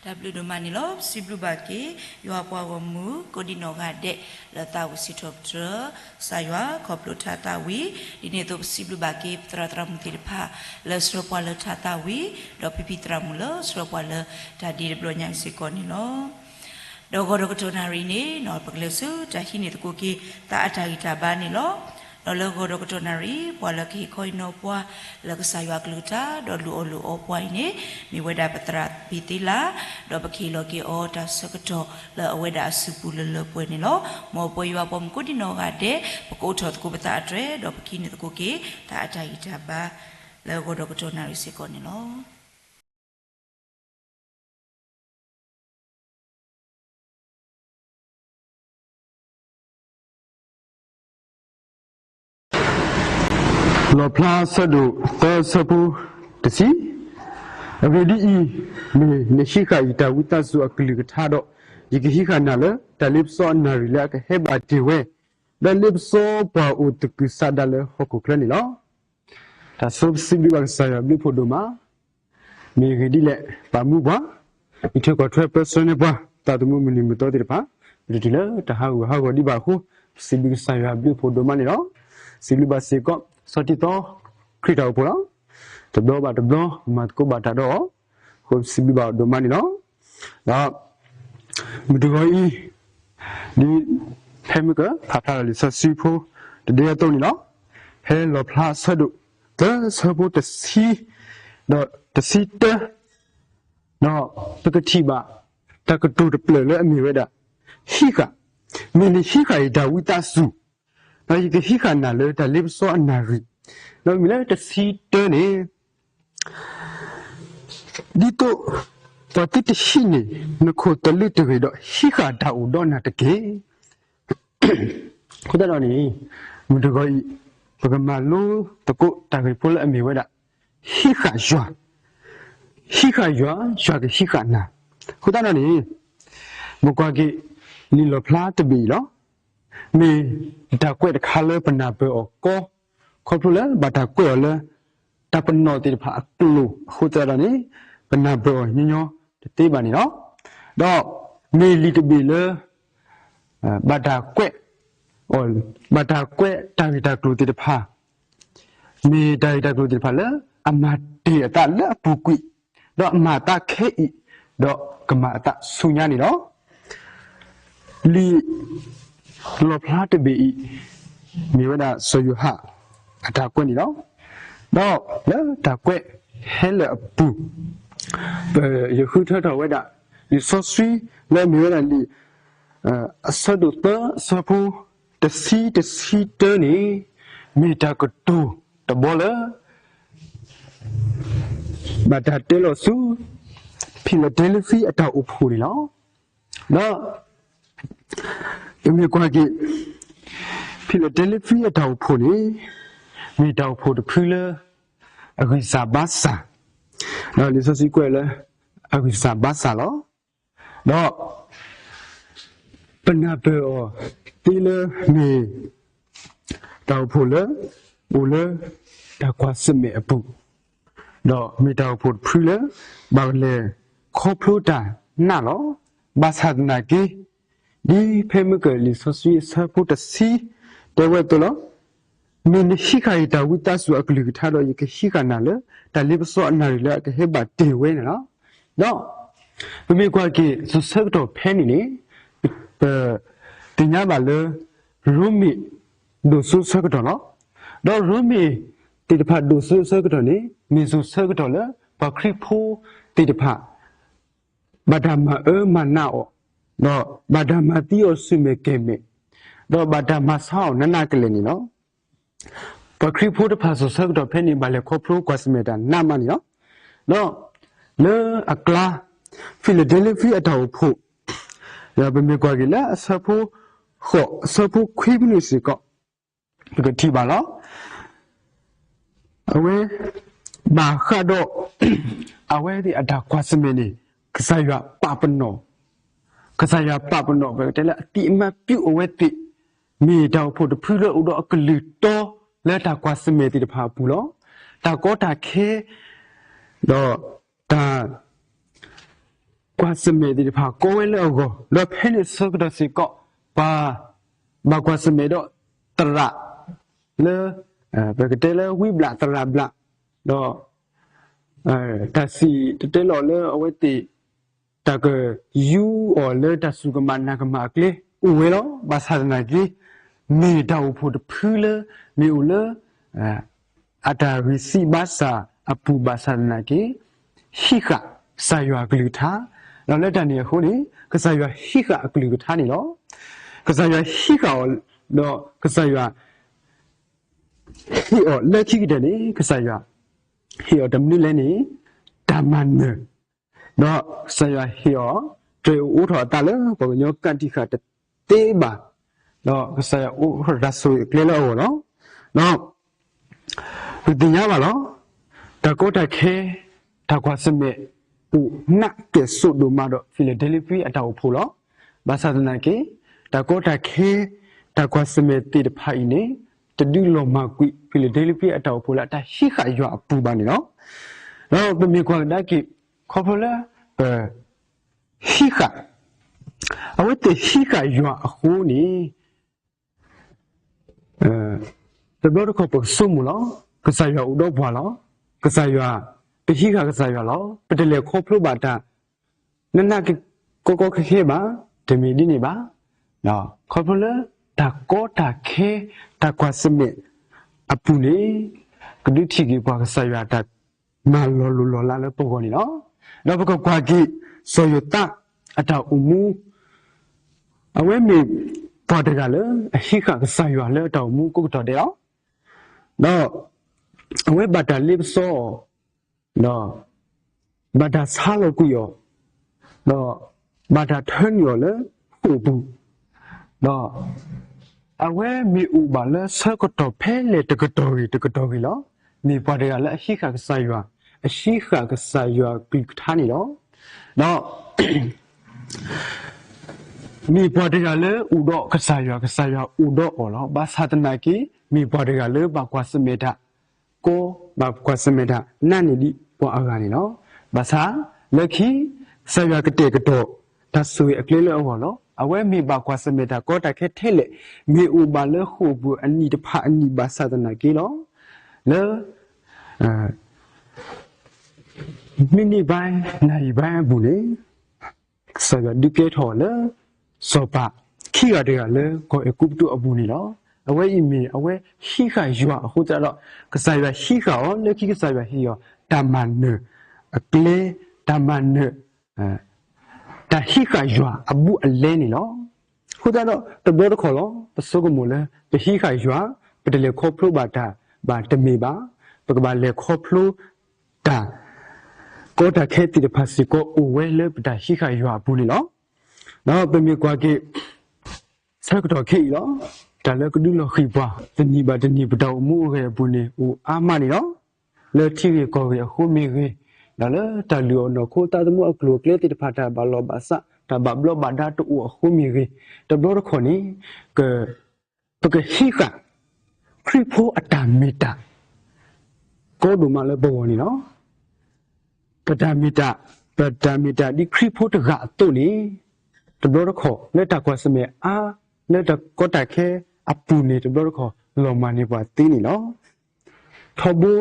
တၢ်ဘျုးဒိၣ်မးန့ၣ်လီၤ. ပစံးဘျုးဘၣ်က့ၤ ယွၤပှၤဂီၢ်မုၢ် ကိးဒံနီၢ်ဂၤဒဲး လၢသးဝံၣ်စံးထီၣ်ပတြၢၤ ကစၢ်ယွၤခီဖျိထါသးဝံၣ်, ဒ်န့ၣ်အသိးပစံးဘျုးဘၣ်က့ၤ ပသရၣ်သရၣ်မုၣ်သ့ၣ်တဖၣ် လၢဆှၢပှၤလၢထါသးဝံၣ်, ဒီးဖံဖံသရၣ်မုၣ်လၢဆှၢပှၤလၢတၢ်ဒ့တဘျီညါစ့ၢ်ကီးန့ၣ်လီၤ. ဒီးဂီၤဒီးကတီၢ်နၣ်ရံၣ်အံၤန့ၣ် ပကလဲၤဆူတၢ်ဟံးန့ၢ်သကိးက့ၤ သးအတၢ်ဂံၢ်တၢ်ဘါန့ၣ်လီၤ. ဒီးလၢဂီၤဒီးကတီၢ်နၣ်ရံၣ် ပှၤလၢကဟ့ၣ်ခီဟ့ၣ်နီၤပှၤ လၢကစၢ်ယွၤအကလုၢ်ကထါ ဒီးလုၢ်အီၣ်လုၢ်အီပှၤအံၤန့ၣ် မ့ၢ်ဝဲဒၣ်ပသရၣ်ဘ့ၤသ့လး, ဒီးပကဟ့ၣ်လီၤက့ၤအီၤတၢ်ဆၢကတီၢ်လၢအဝဲဒၣ်အစုပူၤလၢလၢပှဲၤပှဲၤန့ၣ်လီၤ. မ်ပဝဲယွၤပှၤမုၣ်ကိးဒံနီၢ်ဂၤဒဲး ပကအိးထီၣ်သကိးပသးအတြဲၤ ဒီးပကဟံးန့ၢ်သကိးက့ၤ သးအတၢ်ဂံၢ်တၢ်ဘါ လၢဂီၤဒီးကတီၢ်နၣ်ရံၣ်စ့ၢ်ကီးန့ၣ်လီၤ. လီၣ်ဖျါဆၢဒိၣ်သၢဆၢဖိတဆံ, အဂ့ၢ်ဒ်အံၤ, မ့ၢ်နဟံးဃာ်ယတၢ်ဝံသးစူၤအကလုၢ်ကထါဒီး, ယကဟံးဃာ်နၤလၢ တၢ်လ့ပစီအနၣ်ရံၣ်လၢအကဟဲဘၣ်တ့ၢ်ဝဲ, ဒီးလ့ပစီပှၤအိၣ်သကုၤဆးဒးလၢဟီၣ်ခိၣ်ချၢန့ၣ်လီၤ. တၢ်ဆိပစံးဘျုးဘၣ်ကစၢ်ယွၤဘျုးဖှိၣ်ဒိၣ်မး, မ့ၢ်ဂ့ၢ်ဒ်လဲၣ် ပာ်မူပှၤ, အံးထွဲကွၢ်ထွဲပၢဆှၢန့ၢ်ပှၤ သးသမူမနုၤမုၢ်သီသ့ၣ်တဖၣ်, ပတတုၤလၢတၢ်ဟးဂူာ်ဟးဂီၤဒံးဘၣ်အဃိ, ပစံးဘျုးကစၢ်ယွၤဘျုးဖှိၣ်ဒိၣ်မးန့ၣ်လီၤ. စံးဘျုးဘၣ်စ့ၢ်ကီး စီၤတံၤသီ ခရံာ်တၢ်အိၣ်ဖှိၣ်လီၤ. တဘျီဘၣ်တဘျီ မၤသကိးဘၣ်တၢ်ဒီးအီၤ, အဃိပစံးဘျုးဘၣ်အီၤဒိၣ်မးန့ၣ်လီၤ. ဒီး မုၢ်တဂီၤအံၤ ဒ်ဖဲမုၢ်ကဖးဖျါလီၤလံာ်စီဆှံဖိ တဒဲအသိးန့ၣ်လီၤ. ဖဲလီၣ်ဖျါအဆၢဒိၣ်သၢဆၢဖိတဆံ ဒီးတဆံတၢ, ဒီးပကထံၣ်ဘၣ် တၢ်ကတိၤတဖျၢၣ်လၢအမ့ၢ်ဝဲဒၣ် ဟံးဃာ်, မ့ၢ်နဟံးဃာ်ယတၢ်ဝံသးစူၤ, ဒီးယကဟံးဃာ်နၤလၢတၢ်လ့ပစီအနၣ်ရံၣ်, ဒီးမ့ၢ်လၢတဆံတၢန့ၣ် ဒ်သိး ပှၤသုတဟံးန့ၢ် နခိၣ်သလုးတဂ့ၤဒီး ဟံးဃာ်တၢ်အိၣ်ဒီးနၤတက့ၢ်. အဃိသတးဒီးန့ၣ် မုၢ်တဂီၤအံၤ ပကမၤလိသကိးတၢ်ဂ့ၢ်ဖိလၢအမ့ၢ်ဝဲဒၣ် ဟံးဃာ်ယွၤ, ဟံးဃာ်ယွၤ, ယွၤကဟံးဃာ်နၤ. အဃိသတးဒီးန့ၣ် မ့ၢ်ကွၢ်က့ၤ လံာ်လီၣ်ဖျါတဘ့ၣ်အံၤလီၤ. မ့ၢ်တၢ်ကွဲးတခါလၢပနၢ်ပၢၢ်အီၤကီ, ခီဖျိလၢဘၣ်တၢ်ကွဲးအီၤလၢ တၢ်ပနီၣ်သ့ၣ်တဖၣ်အကျိာ်အဃိသတးဒီးန့ၣ် ပနၢ်ပၢၢ်အီၤညီညီတသ့ဘၣ်န့ၣ်လီၤ. ဒီးမ့ၢ်လံာ်တဘ့ၣ်လၢ ဘၣ်တၢ်ကွဲး ဘၣ်တၢ်ကွဲးတၢ်ဂ့ၢ်တၢ်ကျိၤသ့ၣ်တဖၣ်, မ့ၢ်တၢ်ဂ့ၢ်တၢ်ကျိၤသ့ၣ်တဖၣ်လၢ အမၤတ့ၢ်အသးလၢအပူၤကွံာ်, ဒီးအမၤအသးခဲအံၤ, ဒီးကမၤအသးဆူညါန့ၣ်လီၤ. လံာ်လီၣ်ဖျါတဘ့ၣ်အံၤ မ့ၢ်ဝဲဒၣ်စီၤယိၤဟၣ်အတၢ်ကွဲးန့ၣ်လီၤ. ဒီးလၢတၢ်ကွဲးဟဲလၢာ်အပူၤ, ပယဃုထၢထီၣ်ဝဲဒၣ် လံာ်စီဆှံလၢအမ့ၢ်ဝဲဒၣ်လံာ် အဆၢဒိၣ်သၢအဆၢဖိ တဆံတဆံတၢန့ၣ် မ့ၢ်တၢ်ကတိၤတဘီလၢ ဘၣ်တၢ်တဲလီၤဆူ ဖံလဒဲလဖံအတၢ်အိၣ်ဖှိၣ်န့ၣ်လီၤ. ဒီး ပမ့ၢ်ကွၢ်က့ၤ ဖံလဒဲလဖံအတၢ်အိၣ်ဖှိၣ်န့ၣ် မ့ၢ်တၢ်အိၣ်ဖှိၣ်တဖုလၢ အဂံၢ်စၢ်ဘါစၢ်, ဒီးလံာ်စီဆှံကွဲးလၢ အဂံၢ်စၢ်ဘါစၢ်လီၤ. ဒီး ပနၢ်ပၢၢ်အီၤသ့လၢမ့ၢ် တၢ်အိၣ်ဖှိၣ်လၢ အိၣ်လၢ တၢ်ကွၢ်ဆၢၣ်မဲာ်အပူၤ, ဒီးမ့ၢ်တၢ်အိၣ်ဖှိၣ်တဖုလၢ ဘၣ်လဲၤခီဖျိတၢ်နးလီၤ. ဘၣ်ဆၣ်သနာ်က့ ဒ်ဖဲမုၢ်ကလံာ်စီဆှံအဆၢဖိတဆံ တဲဝဲအသိးလီၤ. မ့ၢ်နဟံးဃာ်ယတၢ်ဝံသးစူၤအကလုၢ်ကထါဒီး ယကဟံးဃာ်နၤလၢ တၢ်လ့ပစီအနၣ်ရံၣ်လၢအကဟဲဘၣ်တ့ၢ်ဝဲန့ၣ်လီၤ. ဒီး ပမ့ၢ်ကွၢ်က့ၤ စိၤဆၢကတီၢ်ဖဲန့ၣ်န့ၣ် ပသ့ၣ်ညါဘၣ်လၢ ရိမ့ၤ ဒိၣ်စိဆၢကတီၢ်လီၤ. ဒီးရိမ့ၤသ့ၣ်တဖၣ်ဒိၣ်စိဆၢကတီၢ်န့ၣ် မ့ၢ်စိၤဆၢကတီၢ်လၢ ပှၤခရံာ်ဖိသ့ၣ်တဖၣ် ဘၣ်တၢ်မၤအၢမၤနးအီၤ, ဒီးဘၣ်တၢ်မၤသံအီၤဆူၣ်မဲာ်ကဲၢ်မဲာ်, ဒီးဘၣ်တၢ်မၤဆါအီၤနးနးကလဲာ်န့ၣ်လီၤ. ပှၤခရံာ်ဖိတဖၣ်စိၤဆၢကတီၢ်ဖဲန့ၣ် ဘၣ်လဲၤခီဖျိကွၢ်ဆၢၣ်မဲာ်တၢ်နးမးန့ၣ်လီၤ. ဒီး လၢအကျါ ဖံလဒဲလဖံအတၢ်အိၣ်ဖှိၣ် ဒီးပမ့ၢ်ကွၢ်က့ၤလၢအဆၢဖိ ဃိး အဆၢဖိခွံမနုၤစ့ၢ်ကီး ပကထံၣ်ဘၣ်လီၤ. အဝဲ ဘၣ်ဃးဒီး အဝဲသ့ၣ်အတၢ်ကွၢ်ဆၢၣ်မဲာ်န့ၣ် ကစၢ်ယွၤပာ်ပနီၣ်, ကစၢ်ယွၤပာ်ပနီၣ် ပကတဲလၢအတံးအမၤပျူၢ်အဝဲသ့ၣ် မ့ၢ်တၢ်အိၣ်ဖှိၣ်တဖုလၢအိၣ်ဒီးအကလုၢ်တီလၢတၢ်ကွၢ်ဆၢၣ်မဲာ်သ့ၣ်တဖၣ်အပူၤလီၤ. တၢ်ကီတၢ်ခဲ ဒီးတၢ် ပှၤကွၢ်ဆၢၣ်မဲာ်သ့ၣ်တဖၣ်ကိးဝဲလၢအဂီၢ်, ဒီးဖဲန့ၣ်ဆၢကတီၢ်စ့ၢ်ကီး ပှၤဘၣ်ကွၢ်ဆၢၣ်မဲာ်ဒီးသရၣ်လၢ ပကတဲလၢဝံဘျၣ်သရၣ်ဘျၣ်, ဒီး တၢ်စံၣ်တဲၤတဲလီၤလၢအဝဲသ့ၣ် တၢ်ကယူအီၤလၢတၢ်စူၢ်ကမၣ်နာ်ကမၣ်အကျဲအိၣ်ဝဲလီၤ. ဘၣ်ဆၣ်သနာ်က့ မ့ၢ်တၢ်အိၣ်ဖှိၣ်တဖုလၢ မ့ၢ်အိၣ်လၢ အတၢ်ဂံၢ်စၢ်ဘါစၢ်အပူၤဘၣ်ဆၣ်သနာ်က့ ဟံးဃာ်ကစၢ်ယွၤအကလုၢ်ကထါ, ဒီးလၢတၢ်န့ၣ်အဃိန့ၣ် ကစၢ်ယွၤဟံးဃာ်အကလုၢ်ကထါန့ၣ်လီၤ. ကစၢ်ယွၤဟံးဃာ်အီၤ ဒီးကစၢ်ယွၤ ဟ့ၣ်အီၤလၢခံကတၢၢ်န့ၣ် ကစၢ်ယွၤ ဟ့ၣ်အီၤတၢ်မနုၤလဲၣ်န့ၣ် တၢ်မၤနၢၤ, ဒီးကစၢ်ယွၤဟ့ၣ်အီၤ တြဲၤအိၣ်ထီၣ်အသးလၢ ပှၤကညီကးတံာ်ဃာ်တသ့ဘၣ်, ဒီးကစၢ်ယွၤအိးထီၣ်တၢ်ဆိၣ်ဂ့ၤအကျဲလၢအဂီၢ်လီၤ. ဒီး ပသ့ၣ်ညါဘၣ်လီၤ. တၢ်ကီတၢ်ခဲ တၢ်ကွၢ်ဆၢၣ်မဲာ် အိၣ်နးကဲၣ်ဆိးဒိၣ်မးဒီး ဖံလဒဲလဖံအတၢ်အိၣ်ဖှိၣ်လီၤ. ဘၣ်ဆၣ်သနာ်က့ တၢ်ကီတၢ်ခဲ တၢ်ကွၢ်ဆၢၣ်မဲာ်သ့ၣ်တဖၣ်အံၤန့ၣ် တဒုးလီၤမၢ်ကွံာ် ဖံလဒဲလဖံအတၢ်အိၣ်ဖှိၣ်လၢ တၢ်ဟံးဃာ်ယွၤအပူၤဘၣ်န့ၣ်လီၤ. ဒီးပမ့ၢ်ကွၢ်ကဒါက့ၤ ခီဖျိလၢ ပ ဟံးဃာ် အဝဲသ့ၣ်ဟံးဃာ်ယွၤအဃိန့ၣ် တဘျီတခီၣ်ပကဆိကမိၣ်လီၤ. ကစၢ်ယွၤအိၣ်ဒီးပှၤလီၤ. ကစၢ်ယွၤ ပဟံးဃာ်ကစၢ်ယွၤလီၤ. ပတလဲၤခီဖျိဘၣ်တၢ် နနၢ်ကီကီခဲခဲဘၣ်, တမ့ၢ်ဒ်န့ၣ်ဘၣ်. ခီဖျိလၢ တၢ်ကီတၢ်ခဲ တၢ်ကွၢ်ဆၢၣ်မဲာ်အပူၤန့ၣ် ကဒုးထံၣ်က့ၤပှၤကစၢ်ယွၤအတၢ်မၤလီၤလိၢ်လီၤလးလၢပဂီၢ်န့ၣ်လီၤ. ဒီးပကကွၢ်က့ၤ စီၤယိၤသးအတၢ်အိၣ်မူ အဝဲမ့ၢ်ပှၤတဂၤလၢအဟံးဃာ်ကစၢ်ယွၤလၢအတၢ်အိၣ်မူကိးကတီၢ်ဒဲးလီၤ. ဒီးအဝဲဘၣ်တၢ်လ့ပစီအီၤ, ဒီးဘၣ်တၢ်ဆါလီၤကွံာ်အီၤ, ဒီးဘၣ်တၢ်ထၢနုာ်အီၤလၢဃိာ်ပူၤ, ဒီးအဝဲမ့ၢ်အိၣ်ဘၣ်လၢဆၢကတီၢ်ဖဲလဲၣ်တကတီၢ်ဂ့ၤတကတီၢ်ဂ့ၤလီၤ. မ့ၢ်ပှၤတဂၤလၢအဟံးဃာ်ကစၢ်ယွၤ, အဟံးဃာ်ကစၢ်ယွၤကလုၢ်ကထါန့ၣ်လီၤ. ဒီး မ့ၢ်ပှၤတဂၤလၢအိၣ်ဒီးကစၢ်ယွၤ, ကစၢ်ယွၤအိၣ်ဒီးအီၤလီၤ. ဘၣ်ဆၣ်သနာ်က့ မ့ၢ်ပှၤတဂၤလၢဘၣ်ကွၢ်ဆၢၣ်မဲာ်တၢ်ကီ, ဘၣ်ကွၢ်ဆၢၣ်မဲာ်တၢ်နးန့ၢ်ဒံးပှၤအဂၤန့ၣ်လီၤ. ဘၣ်ဆၣ်လၢခံ ကစၢ်ယွၤကတဲာ်ကတီၤ တၢ်ဆိၣ်ဂ့ၤအကျဲလၢအဂီၢ်လီၤ. အဝဲမ့ၢ်ဘၣ်ကွၢ်ဆၢၣ်မဲာ်တၢ်ကီတၢ်ခဲထဲလဲၣ်, မ့ၢ်အိၣ်ဘၣ်လၢဃိာ်ပူၤအနံၣ်တဖၣ်အနံၣ်ဘၣ်ဆၣ်သနာ်က့လီၤ. လၢ မံးနံးဘၣ် နၣ်ရံၣ်ဘၣ်အပူၤန့ၣ် ကစၢ်ယွၤဒုးကဲထီၣ်အီၤလၢ စီၤပၤခံဂၤတဂၤလၢကီၢ်အဲၤကူပတူးအပူၤန့ၣ်လီၤ. အဝဲအံၤမ့ၢ်အဝဲဟံးဃာ်ယွၤအဃိသတးဒီး ကစၢ်ယွၤဟံးဃာ်အီၤလၢခံကစၢ်ယွၤဟ့ၣ်အီၤ တၢ်မၤနၢၤအကျဲ, တၢ်မၤနၢၤ တၢ်ဟံးဃာ်ယွၤအဘူးအလဲန့ၣ်လီၤ. အဃိသတးဒီး တဘျီတခီၣ်လီၤ ပဆိကမိၣ်လၢ ပဟံးဃာ်ယွၤ ပတလဲၤခီဖျိဘၣ်တၢ်ဘၣ်တမ့ၢ်ဘၣ်, ပကဘၣ်လဲၤခီဖျိတၢ် ကီတၢ်ခဲသ့ၣ်တဖၣ်စ့ၢ်ကီးအိၣ်ဝဲလၢပတၢ်ဟံးဃာ်ယွၤအပူၤန့ၣ်လီၤ. ဒီးပမ့ၢ်ကွၢ်က့ၤ ဆၢကတီၢ်ခဲအံၤလီၤ. တၢ်လၢကဒုးလီၤဃံၤပှၤ တနံၤဘၣ်တနံၤ ပတၢ်အိၣ်မူအဂ့ၢ်အပူၤန့ၣ် အိၣ်အါမးန့ၣ်လီၤ. လၢထံဂ့ၢ်ကီၢ်ဂ့ၢ်အဃိမ့ၢ်ဂ့ၤ, ဒီးလၢတၢ်လုၢ်အီၣ်နီၢ်ခိသးသမူအကျိၤအကျဲသ့ၣ်တဖၣ် တၢ်ဘၣ်လီၤဘၣ်စး တၢ်ဘၣ်ဘျီးဘၣ်ဒါတအိၣ်အဃိမ့ၢ်ဂ့ၤ, တဘျီတခီၣ်န့ၣ် ပကဟံးဃာ် ခရံာ်ဖိအတၢ်မ့ၢ်တၢ် ကီဒိၣ်မးလၢပဂီၢ်န့ၣ်လီၤ. ပတၢ်မ့ၢ်တၢ်, ပတၢ်မ့ၢ်တၢ်ဒ်ခရံာ်ဖိတဂၤအသိးန့ၣ် တဘျီတခီၣ် လၢတၢ်ကွၢ်ဆၢၣ်မဲာ်အါ, လၢတၢ်ကီတၢ်ခဲအပူၤန့ၣ် တဘျီတခီၣ် လီၤမၢ်န့ၢ်ပှၤသ့န့ၣ်လီၤ. ထီဘိ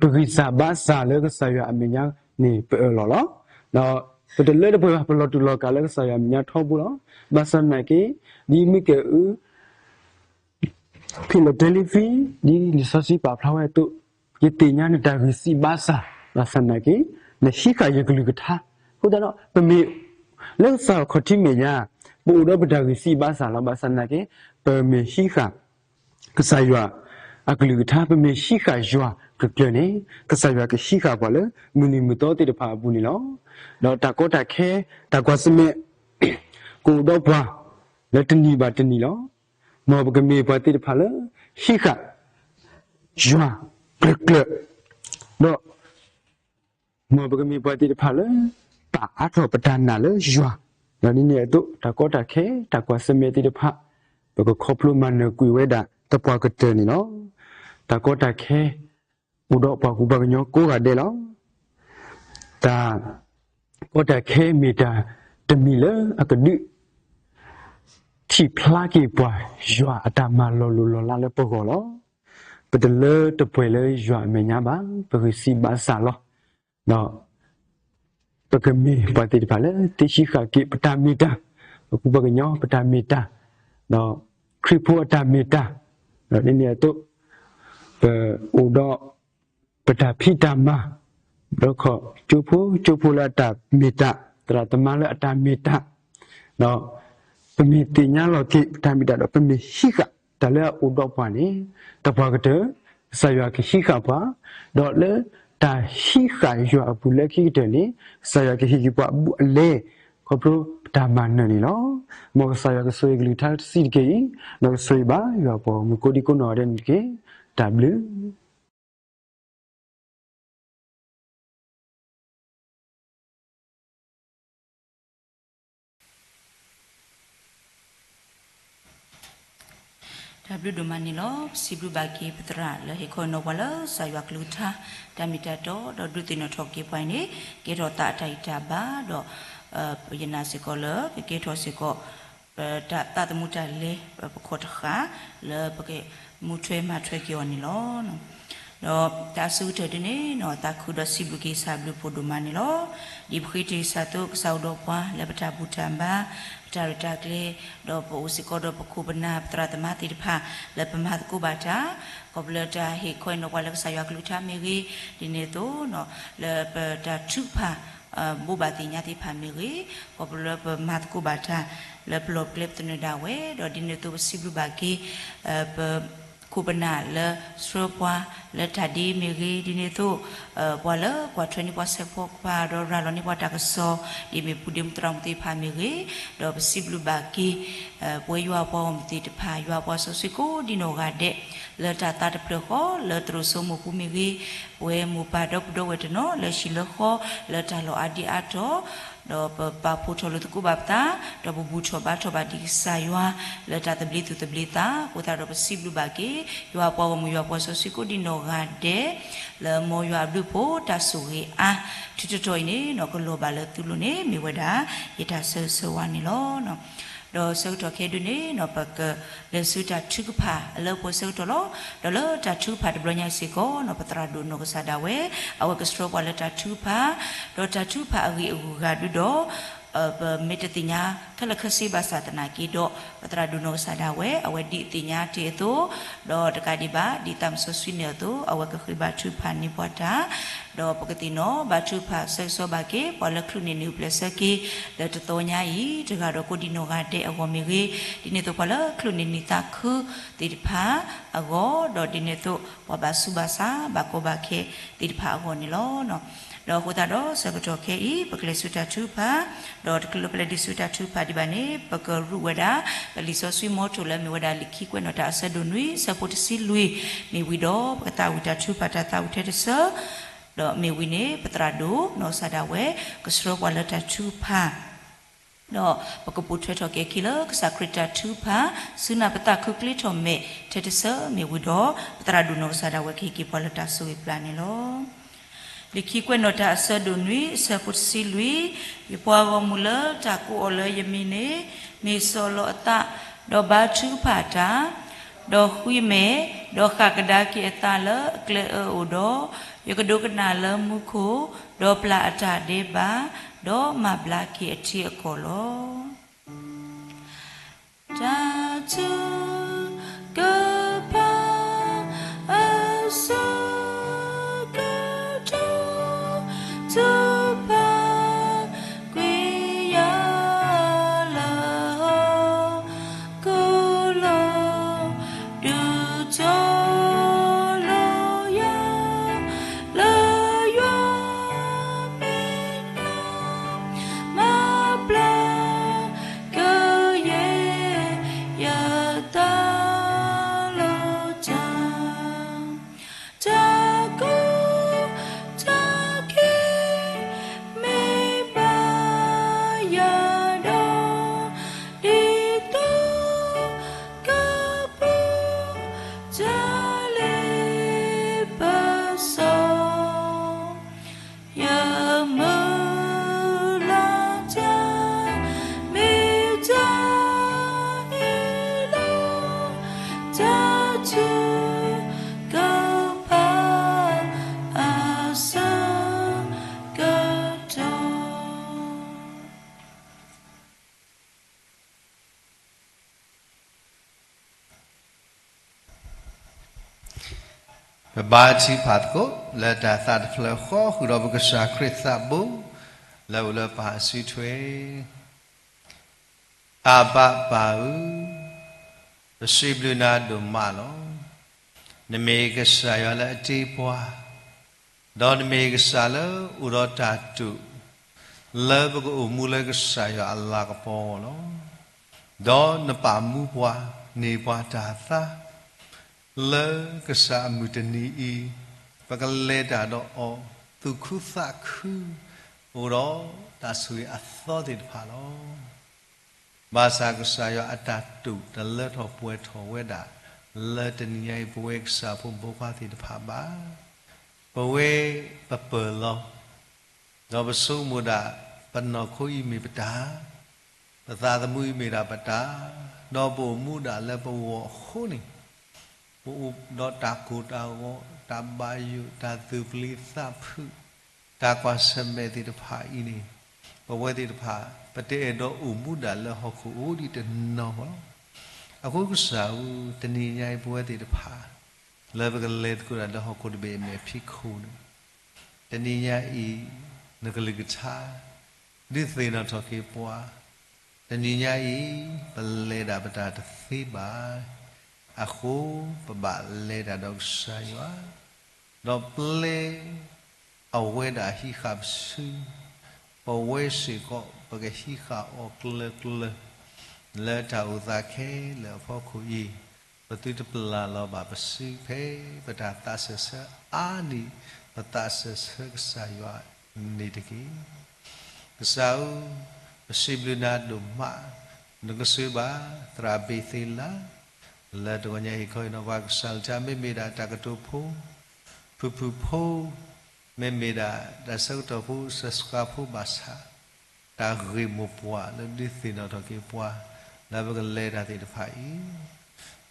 ပဂံၢ်စၢ်ဘါစၢ်လၢကစၢ်ယွၤအမဲာ်ညါန့ၣ် ပအၢၣ်လီၤလီၤ. ဒီးပတလၢတပှဲၤဘၣ် ပလီၤတူာ်လီၤကာ်လၢကစၢ်ယွၤအမဲာ်ညါထီဘိလီၤ. ဘၣ်ဆၣ်သနာ်က့ ဒ်မံကဲၣ်အု ဖံလဒဲလံဖံ ဒ်လံာ်စီဆှံပာ်ဖျါဝဲအသိး, ယသ့ၣ်ညါနတၢ်ဂံၢ်စၢ်ဘါစၢ်, ဘၣ်ဆၣ်သနာ်က့ နဟံးဃာ်ယကလုၢ်ကထါ. အဃိသတးဒီး ပမ့ၢ်လၢကစၢ်ခီၣ်ထံးမဲာ်ညါ, ပအိၣ်ဒီးပတၢ်ဂံၢ်စၢ်ဘါစၢ်လီၤ. ဘၣ်ဆၣ်သနာ်က့ ပမ့ၢ်ဟံးဃာ် ကစၢ်ယွၤအကလုၢ်ကထါ ပမ့ၢ်ဟံးဃာ်ယွၤကကျၢၤန့ၣ် ကစၢ်ယွၤကဟံးဃာ်ပှၤလၢမုၢ်နံၤမုၢ်သီသ့ၣ်တဖၣ်အပူၤန့ၣ်လီၤ. ဒီးတၢ်ကီတၢ်ခဲ တၢ်ကွၢ်ဆၢၣ်မဲာ် ကအိၣ်ဒီးပှၤလၢတနံၤဘၣ်တနံၤလီၤ. မ်ပကမ့ၢ်ပှၤသ့ၣ်တဖၣ်လၢ ဟံးဃာ်ယွၤကျၢၤကျၢၤ, ဒီး မ်ပကမ့ၢ်ပှၤသ့ၣ်တဖၣ်လၢ ပာ်အါထီၣ်ပတၢ်နာ်လၢယွၤ, ဒီးဒ်န့ၣ်အသိး တၢ်ကီတၢ်ခဲ တၢ်ကွၢ်ဆၢၣ်မဲာ်သ့ၣ်တဖၣ် ပကခီဖျိမၤနၢၤကွံာ်ဝဲဒၣ်သပှၢ်ကတၢၢ်န့ၣ်လီၤ. တၢ်ကီတၢ်ခဲ အိၣ်ဒီးပှၤကူပှၤကညီကိးဂၤဒဲးလီၤ. တၢ် ကီတၢ်ခဲမ့ၢ်တၢ်တမံၤလၢအကဒုး ထံၣ်ဖျါက့ၤပှၤ ယွၤအတၢ်မၤလီၤလိၢ်လီၤလးလၢပဂီၢ်လီၤ. ပတလၢတပှဲၤလၢယွၤအမဲာ်ညါဘၣ်, ပဂံၢ်စၢ်ဘါစၢ်လီၤ. ဒီး ပကမ့ၢ်ပှၤသ့ၣ်တဖၣ်လၢသ့ဟံးဃာ်က့ၤပတၢ်မ့ၢ်တၢ်, ပကူပှၤကညီပတၢ်မ့ၢ်တၢ်, ဒီးခရံာ်ဖိအတၢ်မ့ၢ်တၢ်, ဒီးဒ်န့ၣ်အသိး ပအိၣ်ဒီး ပတၢ်ဖံးတၢ်မၤ ဒီးခီၣ်ကၠိဖိကၠိဖိလၢအတၢ်မ့ၢ်တၢ်, သရၣ်သမါလၢအတၢ်မ့ၢ်တၢ်, ဒီးပမ့ၢ်သ့ၣ်ညါလီၤက့ၤပတၢ်မ့ၢ်တၢ်ဒီး ပမ့ၢ်ဟံးဃာ်တၢ်လၢအအိၣ်ဒီးပှၤန့ၣ်, တၢ်ပှၤကတၢၢ် ကစၢ်ယွၤကဟံးဃာ်ပှၤ, ဒီးလၢတၢ်ဟံးဃာ်ယွၤအပူၤလၢခံကတၢၢ်န့ၣ် ကစၢ်ယွၤကဟ့ၣ်က့ၤပှၤအဘူးအလဲ ခီဖျိပတၢ်မၤနၢၤန့ၣ်လီၤ. မ်ကစၢ်ယွၤကဆိၣ်ဂ့ၤကလုၢ်ကထါတဆံးတက့ၢ်အံၤ, ဒီးကဆိၣ်ဂ့ၤဘၣ်ယွၤပှၤဂီၢ်မုၢ်ကိးဒံကိးနီၢ်ဂၤဒဲးန့ၣ်တက့ၢ်. တၢ်ဘျုး တၢ်ဘျုးဒိၣ်မးန့ၣ်လီၤ. ပစံးဘျုးဘၣ်က့ၤပသရၣ်လၢဟ့ၣ်ခီနီၤပှၤလၢကစၢ်ယွၤကလုၢ်ကထါ တၢ်မ့ၢ်တၢ်တီ ဒီးဒုးသ့ၣ်နီၣ်ထီၣ်က့ၤပှၤအံၤန့ၣ် ကဲထီၣ်သးအတၢ်ဂံၢ်တၢ်ဘါဒီး ယနာ်စ့ၢ်ကီးလၢ ကကဲထီၣ်စ့ၢ်ကီး ပတၢ်သးသမူတၢ်လဲၤ ပခီၣ်တဃာ် လၢပကမူထွဲမၤထွဲက့ၤအီၤန့ၣ်လီၤ. ဒီးတၢ်အဆိကတၢၢ်ဒ်န့ၣ် သးခုဒီးစံးဘျုးက့ၤကစၢ်ဘျုးဖှိၣ်ဒိၣ်မးန့ၣ်လီၤ. ဒ်ပဃ့တ့ၢ်ကစၢ်အသိး ကစၢ်အိၣ်ဒီးပှၤလၢပတၢ်ဘူၣ်တၢ်ဘါ ပတၢ်ရဲၣ်တၢ်ကျဲၤ ဒီးပအိၣ်စ့ၢ်ကီးဒီးပခိၣ်ပနၢ် ပသရၣ်သမါသ့ၣ်တဖၣ် လၢပမၤသကိးဘၣ်တၢ် ခီဖျိလၢတၢ်ဟ့ၣ်ခီအံၤနီၤပှၤလၢကစၢ်ယွၤကလုၢ်ကထါမ့ၢ်ဂ့ၤ, ဒ်န့ၣ်အသိး လၢပတၢ်ထုကဖၣ် ဘိးဘၣ်သ့ၣ်ညါသ့ၣ်တဖၣ်မ့ၢ်ဂ့ၤ, ခီဖျိလၢပမၤသကိးဘၣ်တၢ် လၢပလီၢ်ပကျဲပသနၢၣ်ဒၣ်ဝဲ, ဒီးဒ်န့ၣ်အသိးပစံးဘျုးဘၣ်က့ၤ ပခိၣ်ပနၢ်လၢဆှၢပှၤလၢတၢ်ဒ့မ့ၢ်ဂ့ၤ, ဒ်န့ၣ်အသိး ပှၤလၢကွၢ်ထွဲန့ၢ်ပှၤဆဲးဖီကပၤ ဒီးရၤလီၤန့ၢ်ပှၤတၢ်ကစီၣ် ဒ်မ့ၢ်ပူၤဒ့မူသရၣ်မုၣ်သ့ၣ်တဖၣ်မ့ၢ်ဂ့ၤ, ဒီးပစံးဘျုးဘၣ်က့ၤ ပဝဲယွၤအပှၤဂီၢ်မုၢ်သ့ၣ်တဖၣ် ယွၤအပှၤစီဆှံကိးဒံနီၢ်ဂၤဒဲး လၢတၢ်သးတဖျၢၣ်ဃီ လၢသရိာ်စိမိၢ်ပူၤမ့ၢ်ဂ့ၤ, ပဝဲမိၢ်ပၢ်ဒီပုၢ်ဒီဝဲၢ်တနီၤ လၢဟံၣ်လၢဃီ လၢတၢ်လီၢ်အါဒံအါတီၤ ဒီးပပာ်ဖှိၣ်ထီၣ်လိာ်သကိးဘၣ်ပသး, ဒီးပဘူၣ်ထီၣ်ဘါထီၣ်ဘၣ်ဒံးကစၢ်ယွၤ လၢတၢ်သဘျ့သူၣ်သဘျ့သး, အဃိသတးဒီးပစံးဘျုးဘၣ်က့ၤ ယွၤအပှၤဂီၢ်မုၢ် ယွၤအပှၤစီဆှံကိးဒံနီၢ်ဂၤဒဲး လၢမ်ယွၤအဘျုးအဖှိၣ်တၢ်ဆိၣ်ဂ့ၤအါ ထုးထီၣ်ထီၣ်အံၤန့ၣ် ကလီၤဘၣ်လၢသုလိၤန့ၣ် မ့ၢ်ဝဲဒၣ် ယတၢ်ဆၢဂ့ၤဆၢဝါန့ၣ်လီၤ. ဒီးဆၢကတီၢ်ခဲဒုန့ၣ် ပကလဲၤဆူတၢ်ထုကဖၣ်အလၢပှဲၤဆၢကတီၢ်လီၤ. ဒီးလၢတၢ်ထုကဖၣ်တဘျီညါစ့ၢ်ကီး ပသရၣ်ဒိၣ်နီၢ်ကစၢ်ဒၣ်ဝဲ အဝဲကဆှၢပှၤလၢတၢ်ထုကဖၣ်, ဒီးတၢ်ထုကဖၣ်အဂ့ၢ်အဂုၤအဂၤဒုဒီး ပမ့ၢ်တသ့ၣ်ညါခဲလၢာ်ခဲဆ့ဘၣ်ဆၣ်သနာ်က့ဒီး ပသရၣ်ဒိၣ်နီၢ်ကစၢ်ဒၣ်ဝဲ အဝဲဒ်အသ့ၣ်ညါတ့ၢ်အသိး, ဒီးတကးဒံးဘၣ် ဒ်သးမုၢ်စီဆှံန့ၣ်အသိး အဝဲကဃ့ဘါထုကဖၣ်န့ၢ်ပှၤတၢ်, ဒီးပကသ့ၣ်နီၣ်ဘါထုကဖၣ်ဆၢဂ့ၤဆၢဝါဘၣ်က့ၤ ပှၤလၢချုးန့ၢ်နံၣ်အိၣ်ဖျဲၣ်ဆၢက့ၤ လၢတသီညါအံၤ တဂၤဒီးကိးဒံနီၢ်ဂၤဒဲးအဂီၢ်မ့ၢ်ဂ့ၤ, ဒ်န့ၣ်အသိးပှၤလၢချုးန့ၢ်နံၣ်သးခုသ့ၣ်တဖၣ်အဂီၢ်, ဒီးဒ်န့ၣ်အသိး ပှၤဘၣ်ဆူးဘၣ်ဆါ ဘၣ်ကီဘၣ်ခဲသ့ၣ်တဖၣ်အဂီၢ်န့ၣ်လီၤ. ဒီးအဃိသတးဒီးဆၢကတီၢ်ခဲအံၤ ပကလဲၤဆူတၢ်ထုကဖၣ်, ဒီးတချုးလၢပလဲၤဒံးဆူတၢ်ထုကဖၣ်ဒံးဘၣ်န့ၣ် ပကရူးဝဲဒၣ် ပလံာ်စီဆှံမီထိၣ်လၢအမ့ၢ်ဝဲဒၣ်လံာ်ခံကွဲးနီၣ်တၢ်အဆၢဒိၣ်နွံ အဆၢဖိတဆံလွံၢ် မ့ၢ်ဝံၤဒီး ပကသးဝံၣ်တၢ်ထုကဖၣ်တၢ်သးဝံၣ်ထဲတဆၢ ဒီးမ့ၢ်ဝံၤန့ၣ် ပသရၣ်ဒိၣ်နီၢ်ကစၢ်ဒၣ်ဝဲ ကဆှၢပှၤလၢတၢ်ထုကဖၣ် ဒီးပကပိာ်ထွဲထီၣ်က့ၤအခံလၢကစၢ်ခရံာ်တၢ်ထုကဖၣ် ဆူနၢ်ပသးခုကျ့ထီၣ်မဲာ်ထဲတဆၢ မ့ၢ်ဝံၤဒီး ပသရၣ်ဒိၣ်နီၢ်ကစၢ်ဒၣ်ဝဲကဟ့ၣ်က့ၤပှၤလၢတၢ်ဆိၣ်ဂ့ၤပျၢ်န့ၣ်လီၤ. လံာ်ခံကွဲးနီၣ်တၢ်အဆၢဒိၣ်နွံ အဆၢဖိတဆံလွံၢ်, ယပှၤဂီၢ်မုၢ်လၢတၢ်ကိးအီၤလၢယမံၤန့ၣ် မ့ၢ်စီၢ်လီၤအသး, ဒီးဘါထုကဖၣ်တၢ်, ဒီးဃုမဲာ်, ဒီးဃၣ်ကဒါက့ၤအသးလၢအကျဲအၢအိၣ်ဒီး, ယကဒိကနၣ်လၢမူခိၣ်, ဒီးပျၢ်အတၢ်ဒဲးဘး, ဒီးမၤဘျါက့ၤအထံအကီၢ်လီၤ. တၢ်ထုကဖၣ် အဆၢကတီၢ် ထုကဖၣ်ကွံာ်ယၤလၢ ကလီၤ ဒုးကၠီလီၤယၤ လၢယွၤမဲာ်ညါ မၤဘျါကယဲၢ်ယသး ပဘါထုကဖၣ်သကိး လၢတၢ်သးတဖျၢၣ်ဃီ ဃုာ်ဒီးပကစၢ်ခရံာ်သးဘိ လၢအအိၣ်လၢပစုထွဲ. အၤဘၣ်ပၢ်ဧၢ, ပစံးဘျုးနၤဒိၣ်မးလီၤ. နမ့ၢ်ကစၢ်ယွၤလၢအတ့ပှၤ, ဒီးနမ့ၢ်ကစၢ်လၢအိၣ်ဒီးတၢ်တိာ် လၢပကအိၣ်မူလၢကစၢ်ယွၤအလၤကပီၤအဂီၢ်လီၤ. ဒီးနပာ်မူပှၤ န့ၢ်ပှၤတၢ်သါ လၢကစၢ်အမုၢ်တနံၤအံၤ ပကလဲၤတၢ်ဒီးအီၤ သူၣ်ခုသးခု အိၣ်ဒီးတၢ်ဆိၣ်ဂ့ၤအသီသ့ၣ်တဖၣ်လီၤ. ဘၣ်ဆၣ်ကစၢ်ယွၤအတၢ်တိာ်တလၢထီၣ်ပှဲၤထီၣ်ဝဲဒၣ် လၢတနံၤညါအံၤ ပဝဲကစၢ်ဖိမုၣ်ဖိခွါသ့ၣ်တဖၣ်ဘၣ်. ပဝဲပပၢၢ်လီၤ. ဒီးပဆိကမိၣ်ဒၣ် ပနီၢ်ခိအံၤမ့ၢ်ပတၢ်, ပသးသမူအံၤမ့ၢ်ဒၣ်ပတၢ်, ဒီးပအိၣ်မူဒၣ်လၢပဂီၢ်အဃိန့ၣ် ပအိၣ်ဒီးတၢ်ကိၢ်တၢ်ဂီၤ, တၢ်ဘၣ်ယိၣ်, တၢ်သူၣ်ပျံၤသးဖုး, တၢ်ကွၢ်ဆၢၣ်မဲာ်သ့ၣ်တဖၣ်အံၤန့ၣ် ပဝဲသ့ၣ်တဖၣ် ပတအဲၣ်ဒိးအိၣ်မူဒၣ်လၢဟီၣ်ခိၣ်အိၣ်ဒံးတနီၤဘၣ်လီၤ. အဃိကစၢ်ဧၢ, တနံၤညါအံၤပဝဲသ့ၣ်တဖၣ် လၢပကလဲၤသကိးဒၣ်လၢဟီၣ်ခိၣ်တဘ့ၣ်အမဲာ်ဖံးခိၣ်န့ၣ် တနံၤညါအံၤ နကလုၢ်ကထါ ဒုးသ့ၣ်နီၣ်ထီၣ်က့ၤပှၤ, တနံၤညါအံၤ ပလဲၤဒၣ်ပတၢ်တသ့ဘၣ်. အဃိ ပဘၣ်လဲၤတၢ်ဒီးကစၢ်ယွၤ, ဒီးပျဲ အဝဲဒၣ်ဟံးဃာ်ပစု, ပဝဲစ့ၢ်ကီး ပကဟံးဃာ်အီၤကျၢၤကျၢၤ လၢတၢ်အိၣ်သးခဲလၢာ်အဖီခိၣ်အံၤ, ပသုတပျၢ်လီၤဘၣ်ပစု ဖဲပတၢ်သးစၢၢ်ဆၢအါန့ၢ် ပသးစၢၢ်ဆၢကစၢ်ယွၤန့ၣ်တက့ၢ်. ကစၢ်ဧၢ, ပစံးဘျုးနၤဒိၣ်မး, နကဆိၣ်ဂ့ၤဘၣ်သရၣ်ဘ့းသ့လး လၢတဂီၤညါဟ့ၣ်ခီဟ့ၣ်နီၤပှၤကစၢ်အကလုၢ်ကထါ မ့မ့ၢ်ဒၣ်တၢ်ကတိၤဖိ, ဖုၣ်ဖုၣ်ဖိ, မ့မ့ၢ်ဒၣ်တၢ်ဆၢကတီၢ်ဖိ စှၤစှၤဖိဘၣ်ဆၣ်, တၢ်ဂ့ၢ်မိၢ်ပှၢ်လၢဒုးသ့ၣ်နီၣ်ထီၣ်က့ၤပှၤ လၢပကလဲၤတၢ်သ့ၣ်တဖၣ်အံ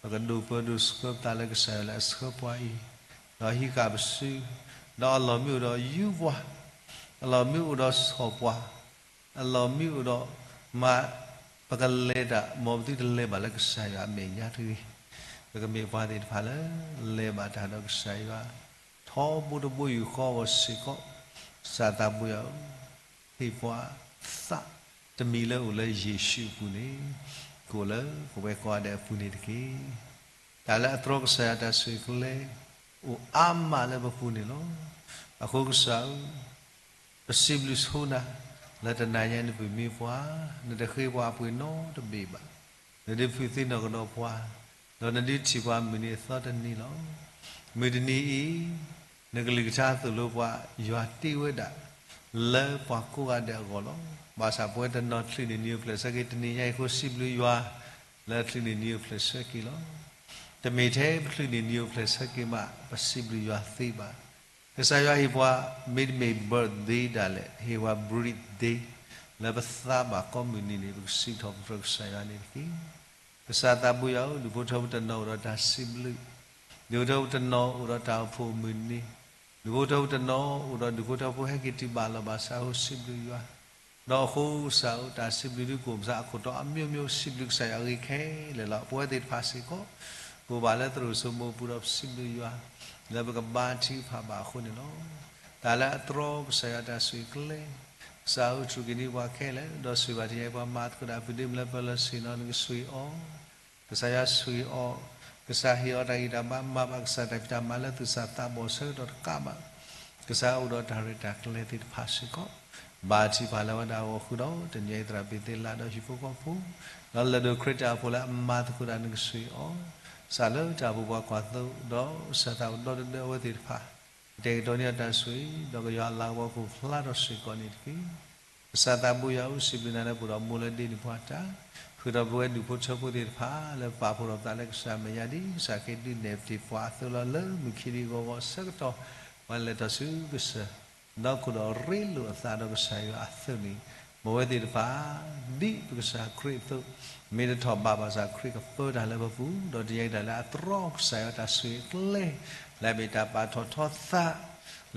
ၤ, ပကဒိၣ်ပၢဒိၣ်ဆှၢပသးလၢကစၢ်ယွၤလၢအဆှၢပှၤအံၤ, ဒီးဟံးဃာ်ပစု, ဒီးအလီၢ်မံအိၣ်ဒီးယူပှၤ, အလီၢ်မံအိၣ်ဒီးဆီၣ်ပှၤ, အလီၢ်မံအိၣ်ဒီးမၤ ပကလဲၤတၢ် မ်ပသုတလဲၤဘၣ်လၢကစၢ်ယွၤအမဲာ်ညါတဂ့ၤ. ပကမ့ၢ်ပှၤသ့ၣ်တဖၣ်လၢ လဲၤဘၣ်တၢ်ဒီးကစၢ်ယွၤ ထီဘိတဘိယူၢ်ဃီအဂီၢ်စ့ၢ်ကီး, ကစၢ်သးဘိယွၤဧၢ, ဟ့ၣ်ပှၤသးတမံၤလၢအိၣ်လၢယ့ၣ်ၡူးအပူၤန့ၣ်, ကအိၣ်လၢပဝဲကိးဂၤဒဲးအပူၤန့ၣ်တက့ၢ်. တၢ်လၢအတြီကစၢ်ယွၤတၢ်ဆိၣ်ဂ့ၤကျဲ အိၣ်အါမးလၢပပူၤန့ၣ်လီၤ. အဃိကစၢ်ဧၢ, ပစံးဘျုးဆိနၤ လၢတနၤညါနပၢၢ်မ့ၢ်ပှၤ, နတဃ့ပှၤအပှ့ၤနီတဘ့ၣ်ဘၣ်. နဒုးဖုးသ့နီၢ်ကဒီးပှၤ, ဒီးနဒုးထံၣ်ပှၤမုၢ်နံၤအသီတနံၤလီၤ. မုၢ်တနံၤအံၤ နကလုၢ်ကထါသိၣ်လိပှၤ ယွၤတ့ဝဲဒၣ် လၢပှၤကိးဂၤဒဲးအဂီၢ်လီၤ. ဘၣ်ဆၣ်ပဝဲတနီၤချုးန့ၢ်နံၤအိၣ်ဖျဲၣ်ဆၢက့ၤ တနံၤညါအံၤအဃိ စံးဘျုးယွၤ လၢချုးန့ၢ်နံၤအိၣ်ဖျဲၣ်ဆၢက့ၤလီၤ. တမ့ၢ်ထဲပချုးန့ၢ်နံၤအိၣ်ဖျဲၣ်ဆၢက့ၤမး ပစံးဘျုးယွၤသ့ဘၣ်. ကစၢ်ယွၤဟ့ၣ်ပှၤ မ့တမ့ၢ် birthday ဒၣ်လဲာ် ဟ့ၣ်ပှၤ birthday လၢပသးဘၣ်ကိးမုၢ်နံၤန့ၣ် ပကစံးထီၣ်ပတြၢၤကစၢ်ယွၤန့ၣ်တက့ၢ်. ကစၢ်သးဘိယွၤဧၢ, ဒူၣ်ဖိထၢဖိတနီၤအိၣ်ဒီးတၢ်စံးဘျုး, ဒူၣ်ဖိထၢဖိတနီၤအိၣ်ဒီးတၢ်အိၣ်ဖှိၣ်မုၢ်နံၤ, ဒူၣ်ဖိထၢဖိတနီၤအိၣ်ဒီးဒူၣ်ဖိထၢဖိဟဲက့ၤတုၤဘၣ်လီၤဘၣ်ဆၣ်အဃိ စံးဘျုးယွၤ. ဒီးအဃိကစၢ်ဧၢ, တၢ်စံးဘျုးဒုးကအိၣ်မးအခိၣ်တီအမျိုးမျိုး စံးဘျုးကစၢ်ယွၤအဂ့ၤခဲလၢာ်လီၤ. ပဝဲသ့ၣ်တဖၣ်စ့ၢ်ကီး ကအိၣ်ဘၣ်လၢသရိာ်စိမိၤအပူၤဒီးပစံးဘျုးယွၤ လၢပကဘါထုကဖၣ်ဘၣ်အဃိန့ၣ်လီၤ. တၢ်လၢအတြီကစၢ်ယွၤတၢ်ဆိၣ်ဂ့ၤကျဲ, ကစၢ်ဧၢ ဆိၣ်ဂ့ၤန့ၢ်ပှၤခဲလၢာ်, ဒီးဆိၣ်ဂ့ၤဘၣ်တနံၤညါအံၤပှၤမၤသကိးတၢ်အဖုၣ်ဒ့မုၢ်လၢပၢၤလီၢ်ဆ့ၣ်နီၤ နကဆိၣ်ဂ့ၤအီၤ, ကစၢ်ယွၤဆိၣ်ဂ့ၤအီၤ, ကစၢ်ဟ့ၣ်အီၤတၢ်ဂံၢ်တၢ်ဘါ မၤဘၣ်ကစၢ်တၢ်ဖံးတၢ်မၤလၢသူၣ်စၢ်သးဘီၣ်ဆၢကတီၢ်တကးဘၣ် ကစၢ်အိၣ်ဒီးတၢ်ရဲၣ်တၢ်ကျဲၤသ့ၣ်တဖၣ်စ့ၢ်ကီး, ဘါထုကဖၣ်လၢဝဲဒၣ်အဂီၢ်ဃုာ်ဒီး တနံၤညါအံၤသရၣ်ဘ့းသ့လးဒီးဟံၣ်ဖိဃီဖိ, ဒီးလၢၢ်ဒိၣ်ခရံာ်တၢ်အိၣ်ဖှိၣ်လၢအမၤသကိးတၢ် နကဆိၣ်ဂ့ၤအီၤ, ကစၢ်လၢတၢ်အိၣ်ဖှိၣ်ပှၤကွၢ်သိ, ဒီးကစၢ်သးအိၣ်ဒီတဒၢအဝဲသ့ၣ်တဖၣ်, ကတဲာ်ကတီၤန့ၢ်အီၤတၢ်ဆိၣ်ဂ့ၤ, ဒီးကယွၤအလၤကပီၤကအိၣ်ဖျါထီၣ်စ့ၢ်ကီးန့ၣ်တက့ၢ်. ကစၢ်သးဘိယွၤဧၢ, စံးဘျုးနၤလၢပအိၣ်ဒီးမိၢ်လၢဒ့န့ၢ်ပှၤတၢ်, ဃုာ်ဒီးပဝဲဒူၣ်ဖိထၢဖိသ့ၣ်တဖၣ် လၢပပာ်ဖှိၣ်ထီၣ်ပသးလၢကစၢ်အမဲာ်ညါ ဒ်ကစၢ်ခရံာ်ဒုးနဲၣ်ပတ့ၢ်ပှၤအသိးလီၤလၢမုၢ်ခံဒံးအဂီၢ်ဂီၢ်ဆၢကတီၢ်, ပှၤလဲၤထီၣ်ဆူကစၢၢ်, ဒီးခိၣ်ဒီးရ့လိာ်အသးဒီးကစၢ်ယွၤအသိးန့ၣ်, ပဝဲသ့ၣ်တဖၣ် ဒ်ပကစၢ်ခရံာ်အသိး, မ့ၢ်တထီၣ်ဘးဘၣ်ဆၣ် ခရံာ်ကပၢတၢ်လၢပပူၤ, ဒီးတနံၤညါအံၤဒၣ်လၢအတြီကစၢ်ယွၤတၢ်ဆိၣ်ဂ့ၤကျဲ, လၢအမ့ၢ်တၢ်ပာ်ထီၣ်ထီသး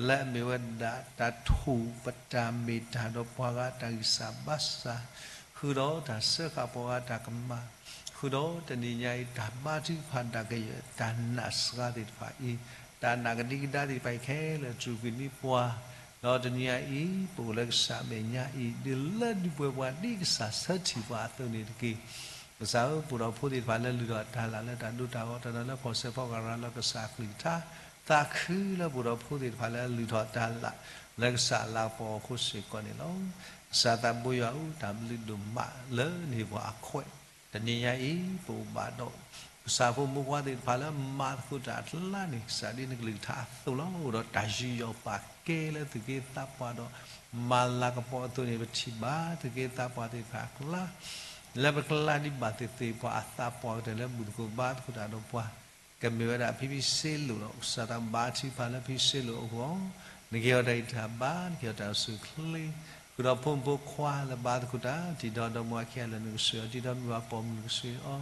လၢအမ့ၢ်ဝဲဒၣ်တၢ်ထိၣ်ပတၢ်မ့ၢ်တၢ်ဒီးပှၤဂၤတၢ်ဂံၢ်စၢ်ဘါစၢ်, ဃုာ်ဒီးတၢ်စၢဃာ်ပှၤဂၤတၢ်ကမၣ်, ဃုာ်ဒီးတနံၤညါအံၤ တၢ်ဘါထုကဖၣ်တၢ်ကယၢၢ်တၢ်နာ်စှၤသ့ၣ်တဖၣ်အံၤ, တၢ်နာ်ကဒံကဒါသ့ၣ်တဖၣ်အံၤခဲလၢာ် တြူာ်ကွံာ်န့ၢ်ပှၤ, ဒီးတနံၤညါအံၤ ပအိၣ်လၢကစၢ်မဲာ်ညါအံၤ ဒ်လၢဒုးပှဲၤပှၤဒ်ကစၢ်ဆၢထံၣ်ပှၤအသိးန့ၣ်တက့ၢ်. ကစၢ်ဧၢ, ပှၤဒီဖိသ့ၣ်တဖၣ်လၢလုၢ်ထီၣ်တၢ်လၢ်လၢတၢ်ဒိတၢ်ဂီၤ တၢ်နၢၤလၢဖီၣ်စဲးဖီကရၤလီၤကစၢ်အကလုၢ်ကထါ, သးခုလၢပှၤဒီဖိသ့ၣ်တဖၣ်လၢလုၢ်ထီၣ်တၢ်လၢ် လၢကစၢ်အလၤကပီၤအဃိစ့ၢ်ကီးန့ၣ်လီၤ. ကစၢ်သးဘိယွၤဧၢ, တၢ်ဘျုးဒိၣ်မးလၢနဟ့ၣ်ပှၤအခွဲး, တနံၤညါအံၤ ပအိၣ်ဘၣ်ဒီး ကစၢ်ဖိမုၣ်ဖိခွါသ့ၣ်တဖၣ်လၢမၤသကိးတၢ်အကျါန့ၣ် ကစၢ်ဒ်နကလုၢ်ကထါအသိးလီၤ. အိၣ်ဒီးတၢ်ယူးယီၣ်ပာ်ကဲလၢသုးက့သးပှၢ်ဒီး မၤလၤကပီၤအသိးန့ၣ် ပထံၣ်ဘၣ်သုးက့သးပှၢ်သ့ၣ်တဖၣ်အကျါ လၢပကလါဒံးဘၣ်သ့ၣ်သ့ၣ်ပှၤအသးပှၢ်ကတၢၢ်လၢဘူၣ်သကိးဘါသကိးတၢ်ဒီးပှၤ ကမ့ၢ်ဝဲဒၣ်ဖံဖံစ့လိာ်လီၤ. ကစၢ်သးဘါထုကဖၣ်လၢဖံစ့လိာ်အဂီၢ်, နကဟ့ၣ်အီၤတၢ်ဂံၢ်တၢ်ဘါ, နကဟ့ၣ်အီၤတၢ်အိၣ်ဆူၣ်အိၣ်ချ့, ဃုာ်ဒီးဖိမုၣ်ဖိခွါလၢဘါသကိးတၢ်, တံၤဒီဒီမါဝၤခံဂၤလၢာ်နကဆှၢအီၤ, တံၤဒီမါဝၤပိာ်မုၣ်နကဆှၢအီၤ,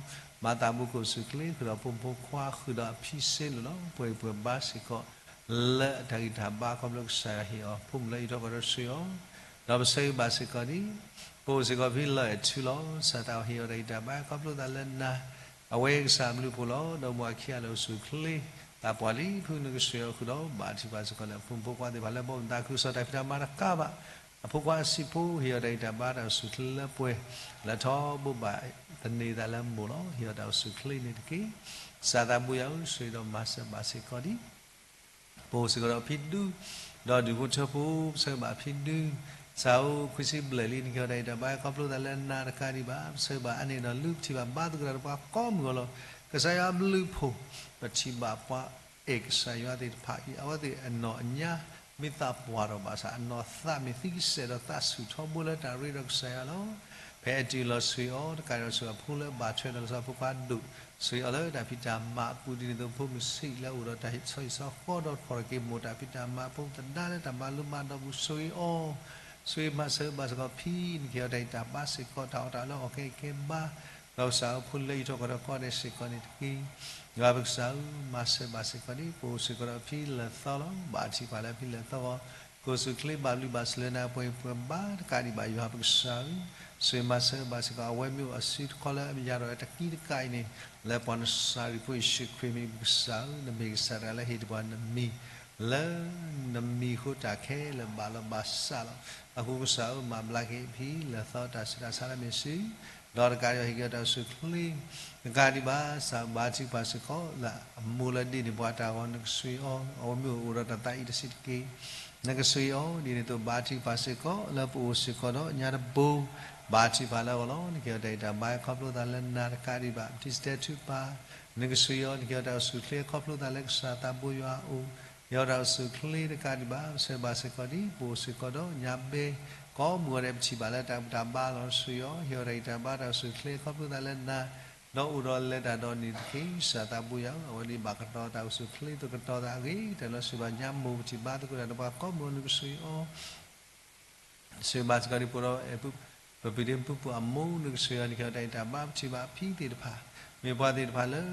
မၤသးဘူးကအိၣ်ဆူၣ်အိၣ်ချ့, ဃုာ်ဒီးဖိမုၣ်ဖိခွါ, ဃုာ်ဒီးအဖံစ့လိာ်လီၤ. ပှဲၤပှဲၤဘါစ့ၢ်ကီး လၢအတၢ်ဂံၢ်တၢ်ဘါခီဖျိကစၢ်ယွၤဟ့ၣ်အီၤ ဖိမုၣ်လၢအအံးထီၣ်ကီၢ်ဒီးဆှၢအီၤ, ဒီးပဆၢဂ့ၤဘၣ်စ့ၢ်ကီးန့ၣ် ပအိၣ်စ့ၢ်ကီးဖဲလီၢ်အဲၣ်ထူလီၤ. ကစၢ်သးဟ့ၣ်အီၤတၢ်ဂံၢ်တၢ်ဘါခီဖျိသးလၢနၤ, အဝဲကစၢ်အဘျုးအဖှိၣ်လီၤ. ဒီးမါဝၤခံဂၤလၢာ်အိၣ်ဆူၣ်အိၣ်ချ့, သးပှၢ်လံဖုနကဆှၢအီၤဃုာ်ဒီး ဘါထုကဖၣ်စ့ၢ်ကီးလၢအဖိမုၣ်ဖိခွါသ့ၣ်တဖၣ်လၢဘီမုၢ်သးခုကစီၣ်တၢ်ဖံးတၢ်မၤတကးဘၣ်, အဖိခွါအဆံးဖိ ဟ့ၣ်အီၤတၢ်ဂံၢ်တၢ်ဘါတၢ်အိၣ်ဆူၣ်အိၣ်ချ့လၢပှဲၤ, လၢထီဘိဘၣ်သန့ၤသးလၢမိၢ်လီၤ. ဟ့ၣ်အီၤတၢ်အိၣ်ဆူၣ်အိၣ်ချ့န့ၣ်တက့ၢ်. ကစၢ်သးဘိယွၤဧၢ, ဆိၣ်ဂ့ၤဒီးမၤစၢၤဘၣ်စ့ၢ်ကီးဒံး ပအိၣ်စ့ၢ်ကီးဒီးဖံဒူ, ဒီးဒူၣ်ဖိထၢဖိ, ပဆၢဂ့ၤဘၣ်ဖံဒူ, ကစၢ်ဧၢ, ခွံဆံဘျဲၣ်လံ နကဟ့ၣ်အီၤတၢ်ဂံၢ်တၢ်ဘါခီဖျိသးလၢနၤတကးဒံးဘၣ်, ပဆၢဂ့ၤဘၣ်အါန့ၢ်ဒီးလၢ ပထံၣ်ဘၣ်ဘါသကိးတၢ်ဒီးပှၤကိးမုၢ်ဂီၤလီၤ. ကစၢ်ယွၤအဘျုးအဖှိၣ်, ပထံၣ်ဘၣ်ပှၤအဲၣ်ကစၢ်ယွၤသ့ၣ်တဖၣ်အံၤ အဝဲသ့ၣ်အနီၢ်အညါ မ့ၢ်သးပှၢ်ထီၣ်ဘၣ်ဆၣ် အနီၢ်သးမ့ၢ်သံကစဲာ်ဒီးသးဆူၣ်ထီဘိလၢတၢ်ရ့ဒီးကစၢ်ယွၤလီၤ. ဖဲအတုၤလီၤဆိၣ်ဂ့ၤအီၤ, တကးဒံးဒီးဆိၣ်ဂ့ၤအဖိလၢဘၣ်ထွဲဒီးလၢစီၤဖိခွါဒိၣ်, ဆိၣ်ဂ့ၤအီၤလၢတၢ်ဖံးတၢ်မၤအပူၤဒ်န့ၣ်အသိး ဖိမုၣ်ဆံးလၢအအိၣ်ဒီးတၢ်ဟ့ၣ်ဆီဟ့ၣ်ဆီဃီဒီးဖီၣ်ထီၣ်က့ၤမိၢ်တၢ်ဖံးတၢ်မၤအဖိသဒါလၢတၢ်မၤလိမၤဒိးပူၤ ဆိၣ်ဂ့ၤအီၤ, ဆိၣ်ဂ့ၤမၤစၢၤဘၣ်စ့ၢ်ကီးဖံ, နကဟ့ၣ်အီၤတၢ်ဂံၢ်တၢ်ဘါစ့ၢ်ကီး တၢ်အီၣ်တၢ်အီလၢအီၣ်ကဲအံၤကဲဘါ, ဒီးကစၢ်ဧၢ ဖိလံၤလၢအအံးထီၣ်ကီၢ်ထီၣ်ကီၢ်ဒဲးစ့ၢ်ကီးန့ၣ်တက့ၢ်. ယွၤပကစၢ်ဧၢ, မၤစၢၤဘၣ်စ့ၢ်ကီးဒံး ပအိၣ်စ့ၢ်ကီးဒီးဖံလၢာ်သီလီၤ. ဘါထုကဖၣ်လၢဖံလၢာ်သီအဂီၢ်, ကအိၣ်ဆူၣ်အိၣ်ချ့ဘၣ်ဘျုးဘၣ်ဆိၣ်ဂ့ၤလၢနၤပှဲၤပှဲၤဘါတကးဒံးဘၣ် ယွၤပကစၢ်ဧၢ, ဆိၣ်ဂ့ၤမၤစၢၤဘၣ်စ့ၢ်ကီး အဝဲမ့ၢ်အိၣ်အစုတခီလၢအယၤဒီးတကံတကးအံၤန့ၣ်, လၢပှၤနစၤရ့းဖိယ့ၣ်ၡူးခရံာ်မံၤပကစၢ်ဧၢ, နမ့ၢ်ကစၢ်တဂၤလၢဟ့ၣ်တပှၤနမံၤ, လၢ နမံၤအဃိတၢ်ခဲလၢာ်ဘၣ်လီၤဘၣ်စးလီၤ. အဃိကစၢ်ဧၢ, မၤဘျါက့ၤဖံလၢာ်သီတၢ်ဆူးတၢ်ဆါလၢမ့ၢ်စု, ဒီးတကးဒံးဟ့ၣ်က့ၤအီၤတၢ်အိၣ်ဆူၣ်အိၣ်ချ့, တကးဒံးဘၣ် ကစၢ်ဘါထုကဖၣ်စ့ၢ်ကီးလၢအမိၢ်လၢဒ့န့ၢ်ပှၤတၢ်ဂီၤ နကဆိၣ်ဂ့ၤအီၤ, အဝဲမ့ၢ်အိၣ်ဒီးတၢ်သးအံၤတဆံးတက့ၢ်, နကဆိၣ်ဂ့ၤအီၤ, ဒ်န့ၣ်အသိးဘါထုကဖၣ်စ့ၢ်ကီးလၢပအိၣ်စ့ၢ်ကီးဒီးညါတဘိ, ဘါထုကဖၣ်လၢအဂီၢ်လီၤ. နကဟ့ၣ်အီၤတၢ်ဂံၢ်တၢ်ဘါခီဖျိသးလၢနၤတကးဒံးဘၣ် ပထံၣ်စတဲထုကဖၣ် နကဆိၣ်ဂ့ၤအီၤ, နကဟ့ၣ်အီၤတၢ်အိၣ်ဆူၣ်အိၣ်ချ့ခီဖျိသးလၢကစၢ်သးဘိယွၤအအိၣ်, ဟ့ၣ်အီၤတၢ်အိၣ်ဆူၣ်အိၣ်ချ့တကးဒံးဘၣ် မၤစၢၤဘၣ်စ့ၢ်ကီးဒံး ပအိၣ်စ့ၢ်ကီးဒီးညါဘဲ, ကိးမုၢ်ဂီၤဒဲးပထံၣ်ဘၣ်လၢတၢ်ဘူၣ်တၢ်ဘါလီၤ ဆိၣ်ဂ့ၤအီၤ, ဟ့ၣ်အီၤတၢ်ဂံၢ်တၢ်ဘါတၢ်အိၣ်ဆူၣ်အိၣ်ချ့ခီဖျိသးလၢနၤ, ဒီးအိၣ်ဒီးလဲၤတၢ်ဒီးန့ၣ်တက့ၢ်. ကစၢ်သးဘိယွၤဧၢ, အဝဲဒ်ဘၣ်ကတီၤတၢ်အိၣ်ဆူၣ်အိၣ်ချ့သိးကတီၤသးအဂ့ၤကတၢၢ်လၢဆိၣ်ဂ့ၤဘၣ်ညါမိၢ်ပထံၣ်ဘါသကိးတၢ်ဒီးပှၤကိးမုၢ်ဂီၤ နကဆိၣ်ဂ့ၤအီၤ ဆိၣ်ဂ့ၤဘၣ်စ့ၢ်ကီးဒံးပအိၣ်ဒီး ပပုၢ်ဒ့မုၣ်ပုၢ်အမိၢ် နကဆိၣ်ဂ့ၤအီၤ နကဟ့ၣ်အီၤတၢ်ဂံၢ်တၢ်ဘါ ပထံၣ်ဘၣ်အဖံသ့ၣ်တဖၣ်, မ့ၢ်ပှၤသ့ၣ်တဖၣ်လၢ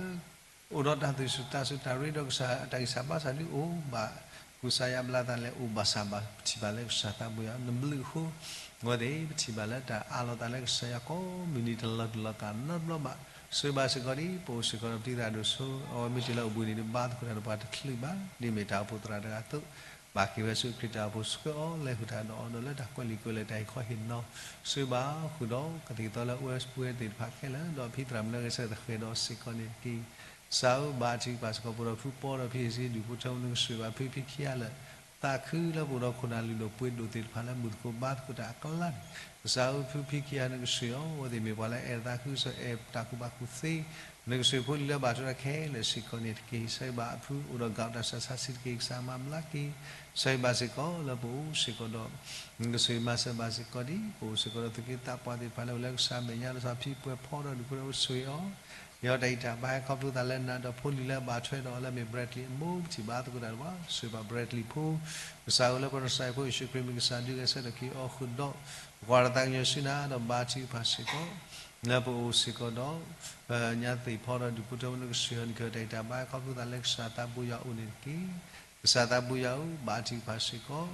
အိၣ်ဒီးတၢ်သူၣ်ဆူၣ်သးဆူၣ်တၢ်ရ့ဒီးကစၢ်တၢ်ဂံၢ်စၢ်ဘါစၢ်ဒုအိၣ်ဘၣ်, ကူစါယါဘျါသးလဲၤအိၣ်ဘၣ်ဆၣ်ဘၣ် ပထံၣ်ဘၣ်လၢကစၢ်သးဘိယွၤနဘျုးအဃိ, အဝဲသ့ၣ် ပထံၣ်ဘၣ်လၢတၢ်အးလီၤသးလၢကစၢ်ယွၤကိးမုၢ်နံၤတလီၢ်တလီၢ်ကနီတဘျီဘၣ်. ဆိၣ်ဂ့ၤဘၣ်စ့ၢ်ကီးဒံး ပအိၣ်စ့ၢ်ကီးဒီးပတံၤသရၣ်ဒိၣ်စိ, အဝဲမ့ၢ်တုၤလၢအိၣ်ဘှံးနံၤဒံးဘါသကိးတၢ်ဒီးပှၤတချုးဘၣ်, ဒ်မ့ၢ်တၢ်အိၣ်ဖှိၣ်သရၣ်တဂၤအသိး, ဘၣ်က့ၤဝဲဆူခရံာ်တၢ်အိၣ်ဖှိၣ်ဆှၢအီၤ လဲၤဃုာ်တၢ်ဒီးအီၤဒီးလၢတၢ်ကွဲးလံာ်ကွဲးလဲၢ်တၢ်ဟ့ၣ်ခီဟ့ၣ်နီၤ, ဆိၣ်ဂ့ၤဘၣ်ဃုာ်ဒီးကသံၣ်ကသီလၢအဝဲပှဲၤသ့ၣ်တဖၣ်ခဲလၢာ်, ဒီးဖံသရၣ်မုၣ်လၢအဂဲၤဆၢထၢၣ်သဃဲးဒီးစ့ၢ်ကီးန့ၣ်တက့ၢ်. ကစၢ်ဧၢ, ဘါထုကဖၣ်စ့ၢ်ကီး ပအိၣ်ဒီးဖုပီဒီးဖံအ့စ့ ဒူၣ်ဖိထၢဖိ နကဆိၣ်ဂ့ၤဘၣ်ဖုဖံခံဂၤလၢာ်, သးခုလၢပအိၣ်ဒီးခိၣ်နၢ်လုၢ်ဒိၣ်ပှ့ၤဒိၣ်သ့ၣ်တဖၣ်လၢဘူၣ်သကိးဘါသကိးတၢ်အကျါန့ၣ်, ကစၢ်ဧၢ, ဖုဖံခံဂၤနကဆိၣ်ဂ့ၤအီၤ, အဝဲသ့ၣ်မ့ၢ်ပှၤလၢအအဲၣ်အသးခုကစီၣ်အဲၣ်တၢ်ကူၣ်ဘၣ်ကူၣ်သ့, နကဆိၣ်ဂ့ၤဖိလံၤလၢအဘၣ်ထွဲဒီးခဲလၢာ်စ့ၢ်ကီးန့ၣ်တက့ၢ်. ကစၢ်ဂံၢ်ဘါအဖုအိၣ်ဒီး ကးတၢ်ဆါဆါဆံးတက့ၢ်. ကစၢ်မၤဘျါက့ၤ, ကစၢ်ဂံၢ်ဘါစ့ၢ်ကီးလၢပအိၣ်စ့ၢ်ကီးဒီး နကဆိၣ်ဂ့ၤမၤစၢၤဘၣ်စ့ၢ်ကီးဒံး ပအိၣ်စ့ၢ်ကီးဒီးသုးက့သးပှၢ်သ့ၣ်တဖၣ်လၢအိၣ်လၢကစၢ်မဲာ်ညါလီၤဆီဖံပှဲၤဖီဒီးဒူၣ်ဖိထၢဖိဆိၣ်ဂ့ၤအီၤ, ဟ့ၣ်အီၤတၢ်ဂံၢ်တၢ်ဘါဟဲခီဖျိသးလၢနၤဒီးဖိလံၤလၢအဘၣ်ထွဲဒီးအီၤလၢအမ့ၢ် Bradley အမိၢ်ပထံၣ်ဘါသကိးတၢ်ဒီးပှၤဆိၣ်ဂ့ၤဘၣ် Bradley ဖိ, ကစၢ်ဧၢ လၢပကစၢ်ယ့ၣ်ၡူးခရံာ်မံၤကစၢ်ဒုးဂဲၤဆၢထၢၣ်က့ၤအီၤဃုာ်ဒီး ပကွၢ်တၢ်သးကညီၤဆူနၤဒီးဘါထုကဖၣ်စ့ၢ်ကီး လၢပအိၣ်စ့ၢ်ကီးဒီး ညါသ့ၣ်ဖီဒီးဒူၣ်ဖိထၢဖိ နကဆိၣ်ဂ့ၤအီၤ နကဟ့ၣ်အီၤတၢ်ဂံၢ်တၢ်ဘါဟဲခီဖျိသးလၢကစၢ်သးဘိယွၤအအိၣ်န့ၣ်တက့ၢ်. ကစၢ်သးဘိယွၤဧၢ, ဘါထုကဖၣ်စ့ၢ်ကီး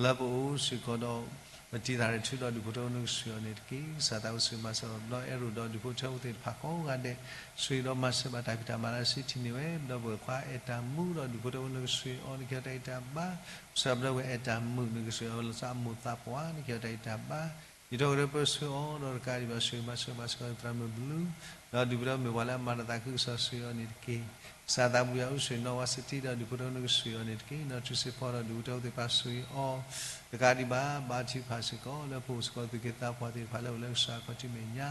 လၢပအိၣ်စ့ၢ်ကီးဒီး ပတံၤသးရဲၣ်ထုဒီးဒူၣ်ဖိထၢဖိနကဆှံအီၤန့ၣ်တက့ၢ်. ကစၢ်သးအိၣ်ဆှၢမၤစၢၤဘျီအဲၣ်ရိၣ်ဒီးဒူၣ်ဖိထၢဖိသ့ၣ်တဖၣ်ကိးဂၤဒဲး, ဆှၢဒီးမၤစၢၤဘၣ်တၢ်ဖံးတၢ်မၤလၢစံးထံၣ်န့ၢ်ဝဲ, ဒီပုၢ်ဝဲၢ်ခွါအဲၣ်တၢ်မုာ်ဒီးဒူၣ်ဖိထၢဖိနကဆှံအီၤ နကဟ့ၣ်အီၤတၢ်ဂံၢ်တၢ်ဘါ, ကစၢ်ဘျီဝဲအဲၣ်တၢ်မုာ် နကဆှၢအီၤလီၤစၢ်အမိၢ်သးပှၢ် နကဟ့ၣ်အီၤတၢ်ဂံၢ်တၢ်ဘါ, ယံာ်ထီၣ်ကရၢပၢဆှၢအီၤဒီးတကးဒံးဘၣ် ဆှၢမၤစၢၤဘၣ်စ့ၢ်ကီးသရၣ်မုၣ်ဘျုး ဒီးဒူၣ်ဖိထၢဖိမ့ၢ်ပှၤလၢအမၤတၢ်သးခုကစီၣ်ဆှံအီၤန့ၣ်တက့ၢ်. ကစၢ်သးဘိယွၤအိၣ်ဆှၢနီၢ်ဝါစတံဒီးဒူၣ်ဖိထၢဖိနကဆှံအီၤန့ၣ်တက့ၢ်. နီၢ်ထူစ့ဖီဒီးဒူၣ်ဖိထၢဖိသ့ၣ်တဖၣ်ဆှံအီၤ တကးဒံးဘၣ် ဘါထုကဖၣ်စ့ၢ်ကီး လၢပအိၣ်စ့ၢ်ကီးသူၣ်က့သးပှၢ်သ့ၣ်တဖၣ်လၢအိၣ်လၢကစၢ်ခီၣ်ထံးမဲာ်ညါ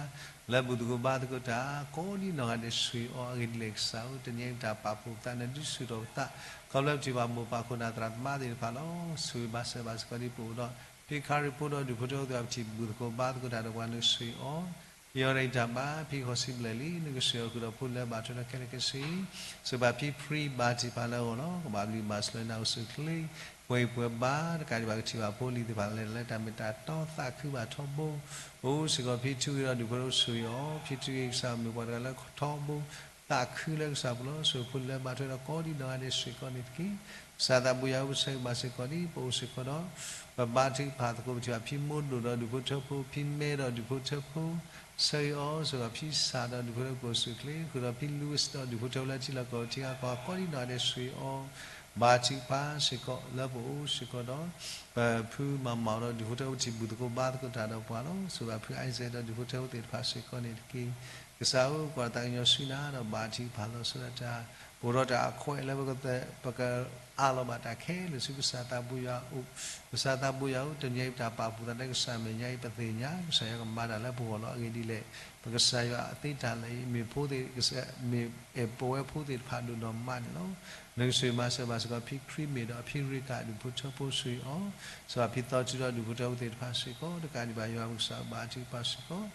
လၢဘူၣ်သကိးဘါသကိးတၢ် ကိးဒံနီၢ်ဂၤဒဲးဆှံအီၤအဂ့ၢ်ဒ်လဲၣ်ကစၢ်ဧၢ တနံၤအံၤပတၢ်ပာ်ဖှိၣ်ပသး နဒုးဆူၣ်ထီၣ်ပသး ခီဖျိပထံၣ်ဘၣ်မိၢ်ပၢ်ခိၣ်နၢ်သရၣ်သမါသ့ၣ်တဖၣ်လီၤ. ဆှၢမၤစၢၤဘၣ်စ့ၢ်ကီးဒ်ပအိၣ်ဒီး ဖံခါရံၣ်ဖိဒီးဒူၣ်ဖိထၢဖိသ့ၣ်တဖၣ်ပထံၣ်ဘူၣ်သကိးဘါသကိးတၢ်ဒီးပှၤနကဆှံအီၤ ဟ့ၣ်အီၤတၢ်ဂံၢ်တၢ်ဘါ ဖံဃီၤစံဘျဲၣ်လံ နကဆှၢအီၤဃုာ်ဒီးဖိလၢဘၣ်ထွဲဒီးခဲလၢာ်ခဲဆ့ စ့ၢ်ဘၣ်ဖံဖြံဘါထုကဖၣ်လၢအဂီၢ်လီၤ. ကဘၣ်ဘျုးဘၣ်ဆိၣ်လၢနၤအိၣ်ဆူၣ်ချ့ ပှဲၤအံၤပှဲၤဘါ တကးဒံးဘၣ်ကထံၣ်ဘၣ်ဖိလံၤသ့ၣ်တဖၣ်လၢတၢ်မ့ၢ်တၢ်တီသးခုဘၣ်ထီဘိ အိၣ်စ့ၢ်ကီးဖံထူဂ့ၤဒီးဒူၣ်ဖိထၢဖိဆှံအီၤ ဖံထူဂ့ၤကစၢ်မ့ၢ်ပှၤတဂၤလၢထီဘိ သးခုလၢကစၢ်ပူၤလီၤ. ဆှၢဖိလံၤလၢဘၣ်ထွဲဒီးကိးဒံနီၢ်ဂၤဒဲးဆှံကိးန့ၣ်တက့ၢ်. ကစၢ်သးဘိယွၤအိၣ်ဆှၢဘၣ်စ့ၢ်ကီးဒ် ပအိၣ်စ့ၢ်ကီးဒီး ပဘါထုကဖၣ်သကိးပထံၣ်ဘၣ်ဖံမိၢ်ဒိၣ်ဒီးဒူၣ်ဖိထၢဖိ ဖံမဲဒီးဒူၣ်ဖိထၢဖိ ဆှၢအီၤစ့ၢ်ကီးဖံစၢ်ဒီးဒူၣ်ဖိထၢဖိကအိၣ်ဆူၣ်ချ့ ဃုာ်ဒီးဖံလူဝ့ၣ်ဒီးဒူၣ်ဖိထၢဖိလၢထံလီၢ်ကီၢ်ထံအကီၢ်ကိးဒံနီၢ်ဂၤဒဲးဆှံအီၤ ဘါထုကဖၣ်စ့ၢ်ကီး လၢပအိၣ်စ့ၢ်ကီးဒီး ပဖုမၤမၤဒီးဒူၣ်ဖိထၢဖိပထံၣ်ဘူၣ်သကိးဘါသကိးတၢ်ဒီးပှၤလီၤ. စ့ၢ်ဘၣ်ဖုအံၤစဲးဒီးဒူၣ်ဖိထၢဖိသ့ၣ်တဖၣ်စ့ၢ်ကီးန့ၣ်တက့ၢ်. ကစၢ်ဧၢ ကွၢ်တၢ်သးကညီၤဆူနၤဒီးဘါထုကဖၣ်လီၤဆီဒၣ်တၢ် ပအိၣ်ဒီးတၢ်အခွဲးလၢ ပကအးလီၤဘၣ်တၢ်ခဲလၢာ်ဆူကစၢ်သးဘိယွၤအအိၣ်, ကစၢ်သးဘိယွၤဧၢ တနံၤအံၤပတၢ်ပာ်ဖှိၣ်သးလၢကစၢ်မဲာ်ညါအံၤ ပသ့ၣ်ညါ ကစၢ်ယွၤကမၤတၢ်လၢပဂီၢ်လီၤ. အဂ့ၢ်ဒ်လဲၣ် ပကစၢ်ယွၤအသ့တၢ်လၢအံၤ မ့ၢ်ဖိသ့ၣ် မ့ၢ်အဲၣ်ပဝဲဖိသ့ၣ်တဖၣ်ဒိၣ်နီၢ်မးန့ၣ်လီၤ. နကဆှၢမၤစၢၤဘၣ်စ့ၢ်ကီးဖံခရံမ့ၢ်ဒီးအဖံရ့ကၤဒူၣ်ဖိထၢဖိဆှံအီၤ, စ့ၢ်ဘၣ်ဖံသီထုဒီးဒူၣ်ဖိထၢဖိသ့ၣ်တဖၣ်စ့ၢ်ကီး တကးဒံးဘၣ်ယွၤပကစၢ်ဘါထုကဖၣ်စ့ၢ်ကီး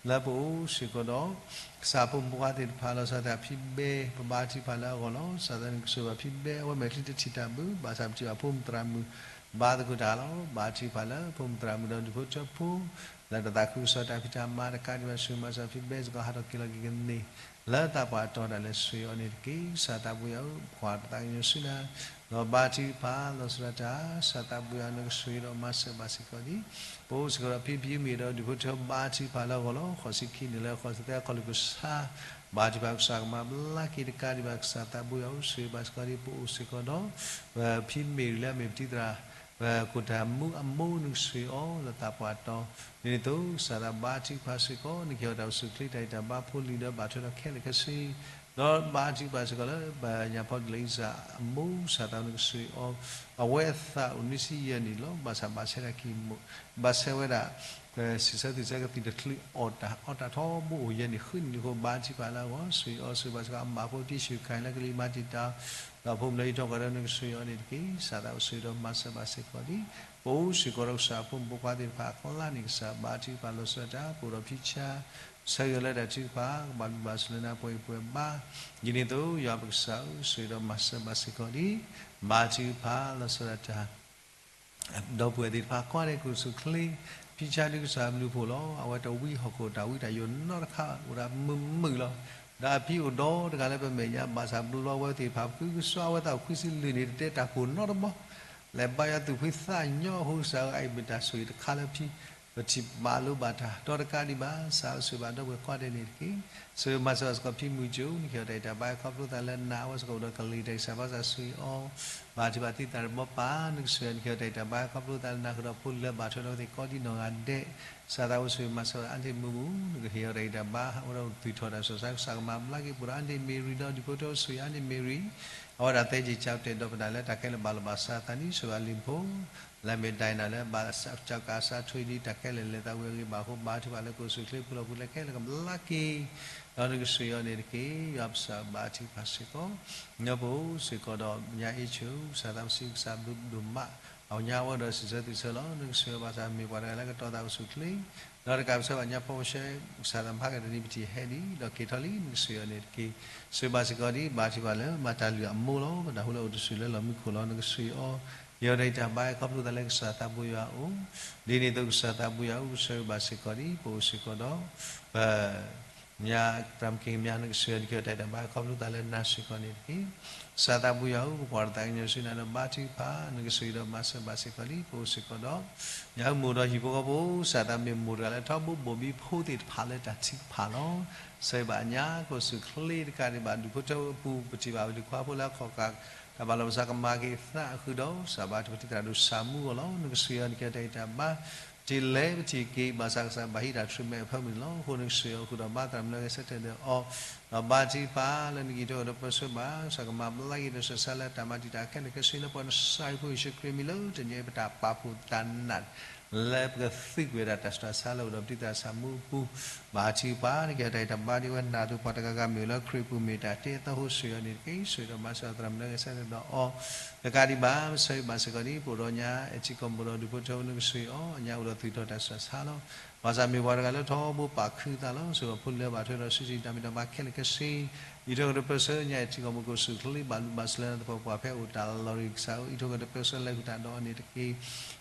လၢပအိၣ်စ့ၢ်ကီးဒီး ကစၢ်ဖိမုၣ်ဖိခွါသ့ၣ်တဖၣ်လီၤဆီဒၣ်တၢ်ဖံဘဲ ပဘါထုကဖၣ်လၢအဂီၢ်လီၤ. စးသးနကစၢ်ဘၣ်ဖံဘဲ အဝဲမဲာ်ချံတထံၣ်တၢ်ဘု ဘၣ်ဆၣ်ပထံၣ်ဘၣ်ဖိမုၣ်သရၣ်မုၣ် ဘါသကိးတၢ်လီၤ. ဘါထုကဖၣ်လၢဖိမုၣ်သရၣ်မုၣ်ဒီးဒူၣ်ဖိထၢဖိ လၢတၢ်သးခုကစီၣ်တၢ်ဖံးတၢ်မၤတကးဒံးဘၣ် ဆှၢမၤစၢၤဖံဘဲစ့ၢ်ကီးဟးထီၣ်က့ၤလီၤက့ၤကန့ၢ် လၢသးပှၢ်တီၤဒၣ်လဲာ်ဆှံအီၤန့ၣ်တက့ၢ်. ကစၢ်သးဘိယွၤဧၢ ပကွၢ်တၢ်သးကညီၤဆူနၤ ဒီးဘါထုကဖၣ်လီၤဆီဒၣ်တၢ် ကစၢ်သးဘိယွၤနကဆှၢဒီးမၤစၢၤဘၣ်စ့ၢ်ကီးဒ် ပအိၣ်စ့ၢ်ကီးဒီးဖံဖံမ့ၢ်ဒီးဒူၣ်ဖိထၢဘါထုကဖၣ်လၢအဂီၢ်လီၤ. ဃိးဆံခံန့ၣ်လၢဃိးဆံသၢခီၣ်လူၢ်ကစၢ် ဘါထုကဖၣ်ကစၢ်ကမၤဘျါက့ၤတကးဒံးဘၣ် ကစၢ်သးဘိယွၤဧၢ ဆှၢဘၣ်စ့ၢ်ကီးဒ်ပအိၣ်စ့ၢ်ကီးဒီး ဖံမ့ၢ်ရံလၢအမ့ၢ်ပတံၤသရၣ် ပခိၣ်တၢ်မူအမိၢ်နကဆှၢအီၤလၢသးပှၢ်တီၤ ဒ်န့ၣ်အသိး ကစၢ်သးဘါထုကဖၣ်စ့ၢ်ကီး နကဟ့ၣ်အီၤတၢ်အိၣ်ဆူၣ်ချ့တၢ်ဂံၢ်တၢ်ဘါဖိလံၤဒီးဘၣ်ထွဲဒီးခဲလၢာ်ခဲဆ့ ဒီးဘါထုကဖၣ်စ့ၢ်ကီးလၢပညၣ်ဖီဒလံစၢ်အမိၢ် ကစၢ်သးနကဆှၢအီၤ အဝဲအသးအိၣ်နွံဆံယဲၢ်နံၣ်လီၤ. ဘၣ်ဆၣ်ဘၣ်ဆဲးတၢ်ခံမိၢ် ဘၣ်ဆဲးဝဲဒၣ် စံးဆၢသံဆၢကသံၣ်တချုးအီၣ်တၢ်အီတၢ်ထီဘိအိၣ်ယဲၢ်နံၣ်ဃုနံၣ်အဃိ ဘါထုကဖၣ်လၢအဂီၢ် ဆှၢအီၤဆှၢဘၣ်စ့ၢ်ကီး အမါဖိတံၤဆူၣ်ခါလၢကလံၤမၤတံာ်တာ် ဒီးဖိမုၣ်လၢယထီၣ်ကီၢ်ဒီးနကဆှၢအီၤန့ၣ်တက့ၢ်. ကစၢ်သးအိၣ်ဆှၢဒီးမၤစၢၤဘၣ်စ့ၢ်ကီးဒ် ပအိၣ်စ့ၢ်ကီးဒီးကစၢ်ဖိမုၣ်ဖိခွါသ့ၣ်တဖၣ်အကျါန့ၣ် ကစၢ်ဘါထုကဖၣ်လီၤဆီဒၣ်တၢ် ပအိၣ်ဒီးဖံဆါ ဆၢဂ့ၤလၢတၢ်ထုကဖၣ် ကဘၣ်ဘျုးဘၣ်ဆိၣ်လၢနၤပှဲၤအံၤပှဲၤဘါ ဒ်န့ၣ်အသိး ယွၤပကစၢ်ဧၢ ဆှၢဒီးမၤစၢၤဘၣ်စ့ၢ်ကီးဒ် ဘါထုကဖၣ်လီၤဆီဒၣ်တၢ် ဒီပုၢ်ဝဲၢ်သ့ၣ်တဖၣ်ကိးဂၤဒဲးကအိၣ်ဆူၣ်ချ့ ဖံဆါဒုးကစၢ်ဘျုးဖှိၣ်လီၤ. အဝဲတဝံဟီၣ်ခိၣ်တၢ်ဝံတၢ်ယိာ်နီတခါ အိၣ်ဒီးမုာ်မုာ်လီၤ. ဒီးအဖံအိၣ်ဒီတဂၤလၢပမဲာ်ညါ ဘၣ်ဆၣ်ဘျီအဝဲသ့ၣ်တဖၣ် ပကုကစီၣ်အဝဲသးအိၣ်ခွံဆံလွံၢ်နံၣ် တတဲတၢ်ကိၢ်နီတဘီ လဲၤဘါယွၤသူၣ်ဖှံသးညီအဃိ ကစၢ်ဧၢ အအံၤမ့ၢ်တၢ်ဆိၣ်ဂ့ၤတခါလၢဖံ ပထံၣ်ဘၣ်လိဘၣ်တၢ် ဒီးတကးဒံးဘၣ် ကစၢ်ဧၢ ဆှၢဘၣ်ဒီပုၢ်ဝဲၢ်ကိးဂၤဒဲးန့ၣ်တက့ၢ်. ဆှၢမၤစၢၤဘၣ်စ့ၢ်ကီးဖံမုၢ်ကၠိ နကဟ့ၣ်အီၤတၢ်ဂံၢ်တၢ်ဘါခီဖျိသးလၢနၤ အဝဲစ့ၢ်ကီးအိၣ်ဒီးကလံၤတၢ်ဂံၢ်စၢ်ဘါစၢ်ဆှၢအီၤ ဘါထုကဖၣ်သံသးတဘီပၢ် နကဆှၢ နကဟ့ၣ်အီၤတၢ်ဂံၢ်တၢ်ဘါခီဖျိသးလၢနၤ ဃုာ်ဒီးဖိလၢဘၣ်ထွဲဒီးအဝဲသ့ၣ်ကိးဒံနီၢ်ဂၤဒဲး ကစၢ်သးအိၣ်ဆှၢမၤစၢၤအါန့ၢ်မုာ်မုာ် နကဟ့ၣ်အီၤတၢ်ဂံၢ်တၢ်ဘါ အိၣ်ဒီးသူၣ်ထီၣ်တၢ်ဆူးတၢ်ဆါ ကစၢ်ကမၤဘျါက့ၤ ပအိၣ်ဒီးအါန့ၢ်မ့ၢ်ရံ ဒီးဒူၣ်ဖိထၢဖိဆှၢအါန့ၢ်မ့ၢ်ရံ အဝဲဒၣ်သဲက့ၤကၢ်တဲာ်ဒီးပဒၣ်လၢတၢ်ခဲလၢာ်ဘၣ်လီၤဘၣ်စးသးန့ၣ် ဆှၢဘၣ်လံၤဖိ လၢမ့ၢ်ဒၣ်နၤလၢဘၣ်ကၢ်ကၢ်စးထွံဒ်တၢ်ခဲလၢာ်လဲၤသးဝံၤအဂ့ၢ်ဘၣ်အဃိ ဘါထုကဖၣ်လၢကအိၣ်ဆူၣ်ချ့ ပူၤလီၢ်ပူၤလဲၤခဲလၢာ်ကဘျါက့ၤ ဒီးနကဆှၢအီၤန့ၣ်တက့ၢ်. ယွၤပကစၢ်ဘါထုကဖၣ်စ့ၢ်ကီး နပအိၣ်စ့ၢ်ကီးဒီးညါအ့ၣ်ဆူၣ် ကစၢ်သးစီဆှံကစၢ်ဘျုးဒိၣ်မး အညါဝဲဒီးစံးဆၢသ့ၣ်ဆၢလီၤ. နကဆှၢဘၣ်ဆၣ်မ့ၢ်ပှၤတဂၤလၢကတီၤသးအိၣ်ဆူၣ်ချ့ ဒီးတကးဘၣ်ဆၢဘၣ်ညါဖီဝဲရှဲ ကစၢ်သးမဟါကတနံၤပထံၣ်ဟဲဒံး ဒီးက့ၤထီၣ်လံ နကဆှၢအီၤန့ၣ်တက့ၢ်. ဆှၢဘၣ်စ့ၢ်ကီးဒ်ဘါထုကဖၣ်လၢ မၤတၢ်လုၢ်အမိၢ်လီၤ. ပတၢ်ဟူလၢအိၣ်တဆူၣ်လၢလီၢ်မံခိၣ်လီၤ. နကဆှၢအီၤ ဟ့ၣ်အီၤတၢ်ဂံၢ်တၢ်ဘါခီဖျိသးလၢကစၢ်သးဘိယွၤအအိၣ် ဒ်န့ၣ်အသိးကစၢ်သးဘိယွၤအအိၣ် ဆှၢဘၣ်စ့ၢ်ကီးဒ် ပအိၣ်စ့ၢ်ကီးဒီး ပ မ့ၢ်တၢ်မ့ၢ်က့ၤကမၣ် နကစၢ်ယွၤနကဲထီၣ်တၢ်အံၤတၢ်ဘါ ခီဖျိသးလၢနၤစ့ၢ်ကီးန့ၣ်တက့ၢ်. ကစၢ်သးပူၤယွၤဧၢ, ပကွၢ်တၢ်သးကညီၤဆူနၤဒီးဘါထုကဖၣ် နကစၢ်ယွၤဒီးမၤစၢၤဘၣ်စ့ၢ်ကီးဒံး ပအိၣ်စ့ၢ်ကီးဒီး ယၤမ့ၢ်အိၣ်ဒီးဟံၣ်ဖိဃီဖိ ကစၢ်သးမ့ၢ်မိၢ်တဂၤလၢထီဘိဘိၣ်ဘံဖိသ့ၣ်တဖၣ်လၢတၢ်ထုကဖၣ်လီၤ. ဆၢဂ့ၤဘၣ်အညါ ကအိၣ်ဆူၣ်ချ့တကးဒံးဘၣ် ဒူၣ်ဖိထၢဖိအပူၤ ပထံၣ်ဘၣ်ဝဲဒၣ်ခွါက တၢ်ဘၣ်လီၤဘၣ်စးကမၤက့ၤသးအဃုာ်ဒီး ကစၢ်ဘါထုကဖၣ်တၢ်ဒိၣ်ဆၣ်မူအီၤလီၤ. နကစၢ်ယွၤနကဲထီၣ်တၢ်အံၤတၢ်ဘါ ပထံၣ်လဲၤပထံၣ်က့ၤ ဘၣ်ဆၣ်ကစၢ်ဘၣ်ဟံးတၢ် treatment အဖၢမုၢ်န့ၣ်လီၤ. အဃိနကစၢ်ယွၤအိၣ်ဃုာ်ဒီးဘါသရၣ်မုၣ်လၢအဂဲၤဆၢထၢၣ်ဒီးအီၤ ဒီးဘါထုကဖၣ်လၢနကဟံးထီၣ်ဒီးပၢဆှၢဘၣ် ကစၢ်ကမၤဘျါက့ၤတၢ်ဆူးတၢ်ဆါလၢတၢ်မၤတံာ်တာ်ခဲလၢာ်ခဲဆ့လၢပှၤ နစၢ်ယွၤဖိယ့ၣ်ၡူးခရံာ်အမံၤလၢ တနံၤအံၤပတၢ်ပာ်ဖှိၣ်သးနး လၢပကသုကွံာ်ဝဲဒၣ်တၢ်ဆူးတၢ်ဆါလၢအိၣ်ဒီးပထံၣ်သရၣ်မုၣ်အပူၤ ဘါထုကဖၣ် နကဲထီၣ်တၢ်အံၤတၢ်ဘါဒ်ဝဲနၤအသိး ပှၤတဂၤဂၤမ့ၢ်အိၣ်လၢခရံာ်အပူၤမ့ၢ်တၢ်တ့အသီဃိ ကစၢ်ယွၤန့ၣ်တက့ၢ်. ကစၢ်ယွၤဒီးမၤစၢၤသရၣ်မုၣ်လၢအဂဲၤဆၢထၢၣ်ဒီးအီၤ တကးဒံးဘၣ် ပဆၢဂ့ၤဘၣ်စ့ၢ်ကီးဒံး ပအိၣ်ဒီးညါ အဲၣ်ထံကီၢ်မိၢ်ဒီးဒူၣ်ဖိထၢဖိ နကစၢ်ယွၤအီၤ အညါအိၣ်ဒီးသုးထီၣ်တၢ်ဆူးတၢ်ဆါလီၤ. ဘၣ်ဆၣ်မ့ၢ်ပှၤတဂၤလၢထီဘိပာ်ခုသးလီၤ. စ့ၢ်ကီးဖိလၢဘၣ်ထွဲဒီးစုစ့ၣ်တၢ်မ့ၢ်တၢ်ဘၣ်ခဲလၢာ်ခဲဆ့ အံးထွဲကဒီးပၢဆှၢညါ အဲၣ်ထံကီၢ်မိၢ် ကအိၣ်ဆူၣ်ချ့ဘၣ်လူၤဘၣ်စၢၤလၢနသပှၢ်ပှၢ်ဖဲအိၣ်တၢ်လီၢ်ရံၣ် ကစၢ်ဧၢ အံးထွဲကဒီးပၢဆှၢလဲၤဃုာ်တၢ်ဒီးအီၤန့ၣ်တက့ၢ်.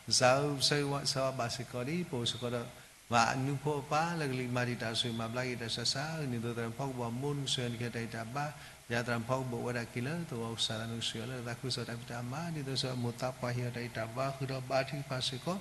ကစၢ်ဧၢ ပဆၢဂ့ၤဆၢဝါဘၣ်စ့ၢ်ကီးဒံး ပအိၣ်စ့ၢ်ကီးဒီး ဘၣ်အနူဖိအပၢ်လၢကလံၤမၤတံာ်တာ်ဆူၣ်မၤဘျါက့ၤတၢ်ဆူးတၢ်ဆါ ဒ်သိးသရၣ်ဖီကဘီၣ်အမိၢ် နကစၢ်ယွၤနကဲထီၣ်တၢ်အံၤတၢ်ဘါ ယၤသရၣ်ဖီကဘီၣ်ဝဲဒၣ်က့ၤလၢသဝီကစၢ်လၢနကစၢ်ယွၤလၢတၢ်သးခုကစီၣ်တၢ်ဖံးတၢ်မၤ ဒ်သိးစီၤမိၢ်သးပှၢ်ဟ့ၣ်အီၤတၢ်အံးတၢ်ဘါဃုာ်ဒီးဘါထုကဖၣ်စ့ၢ်ကီး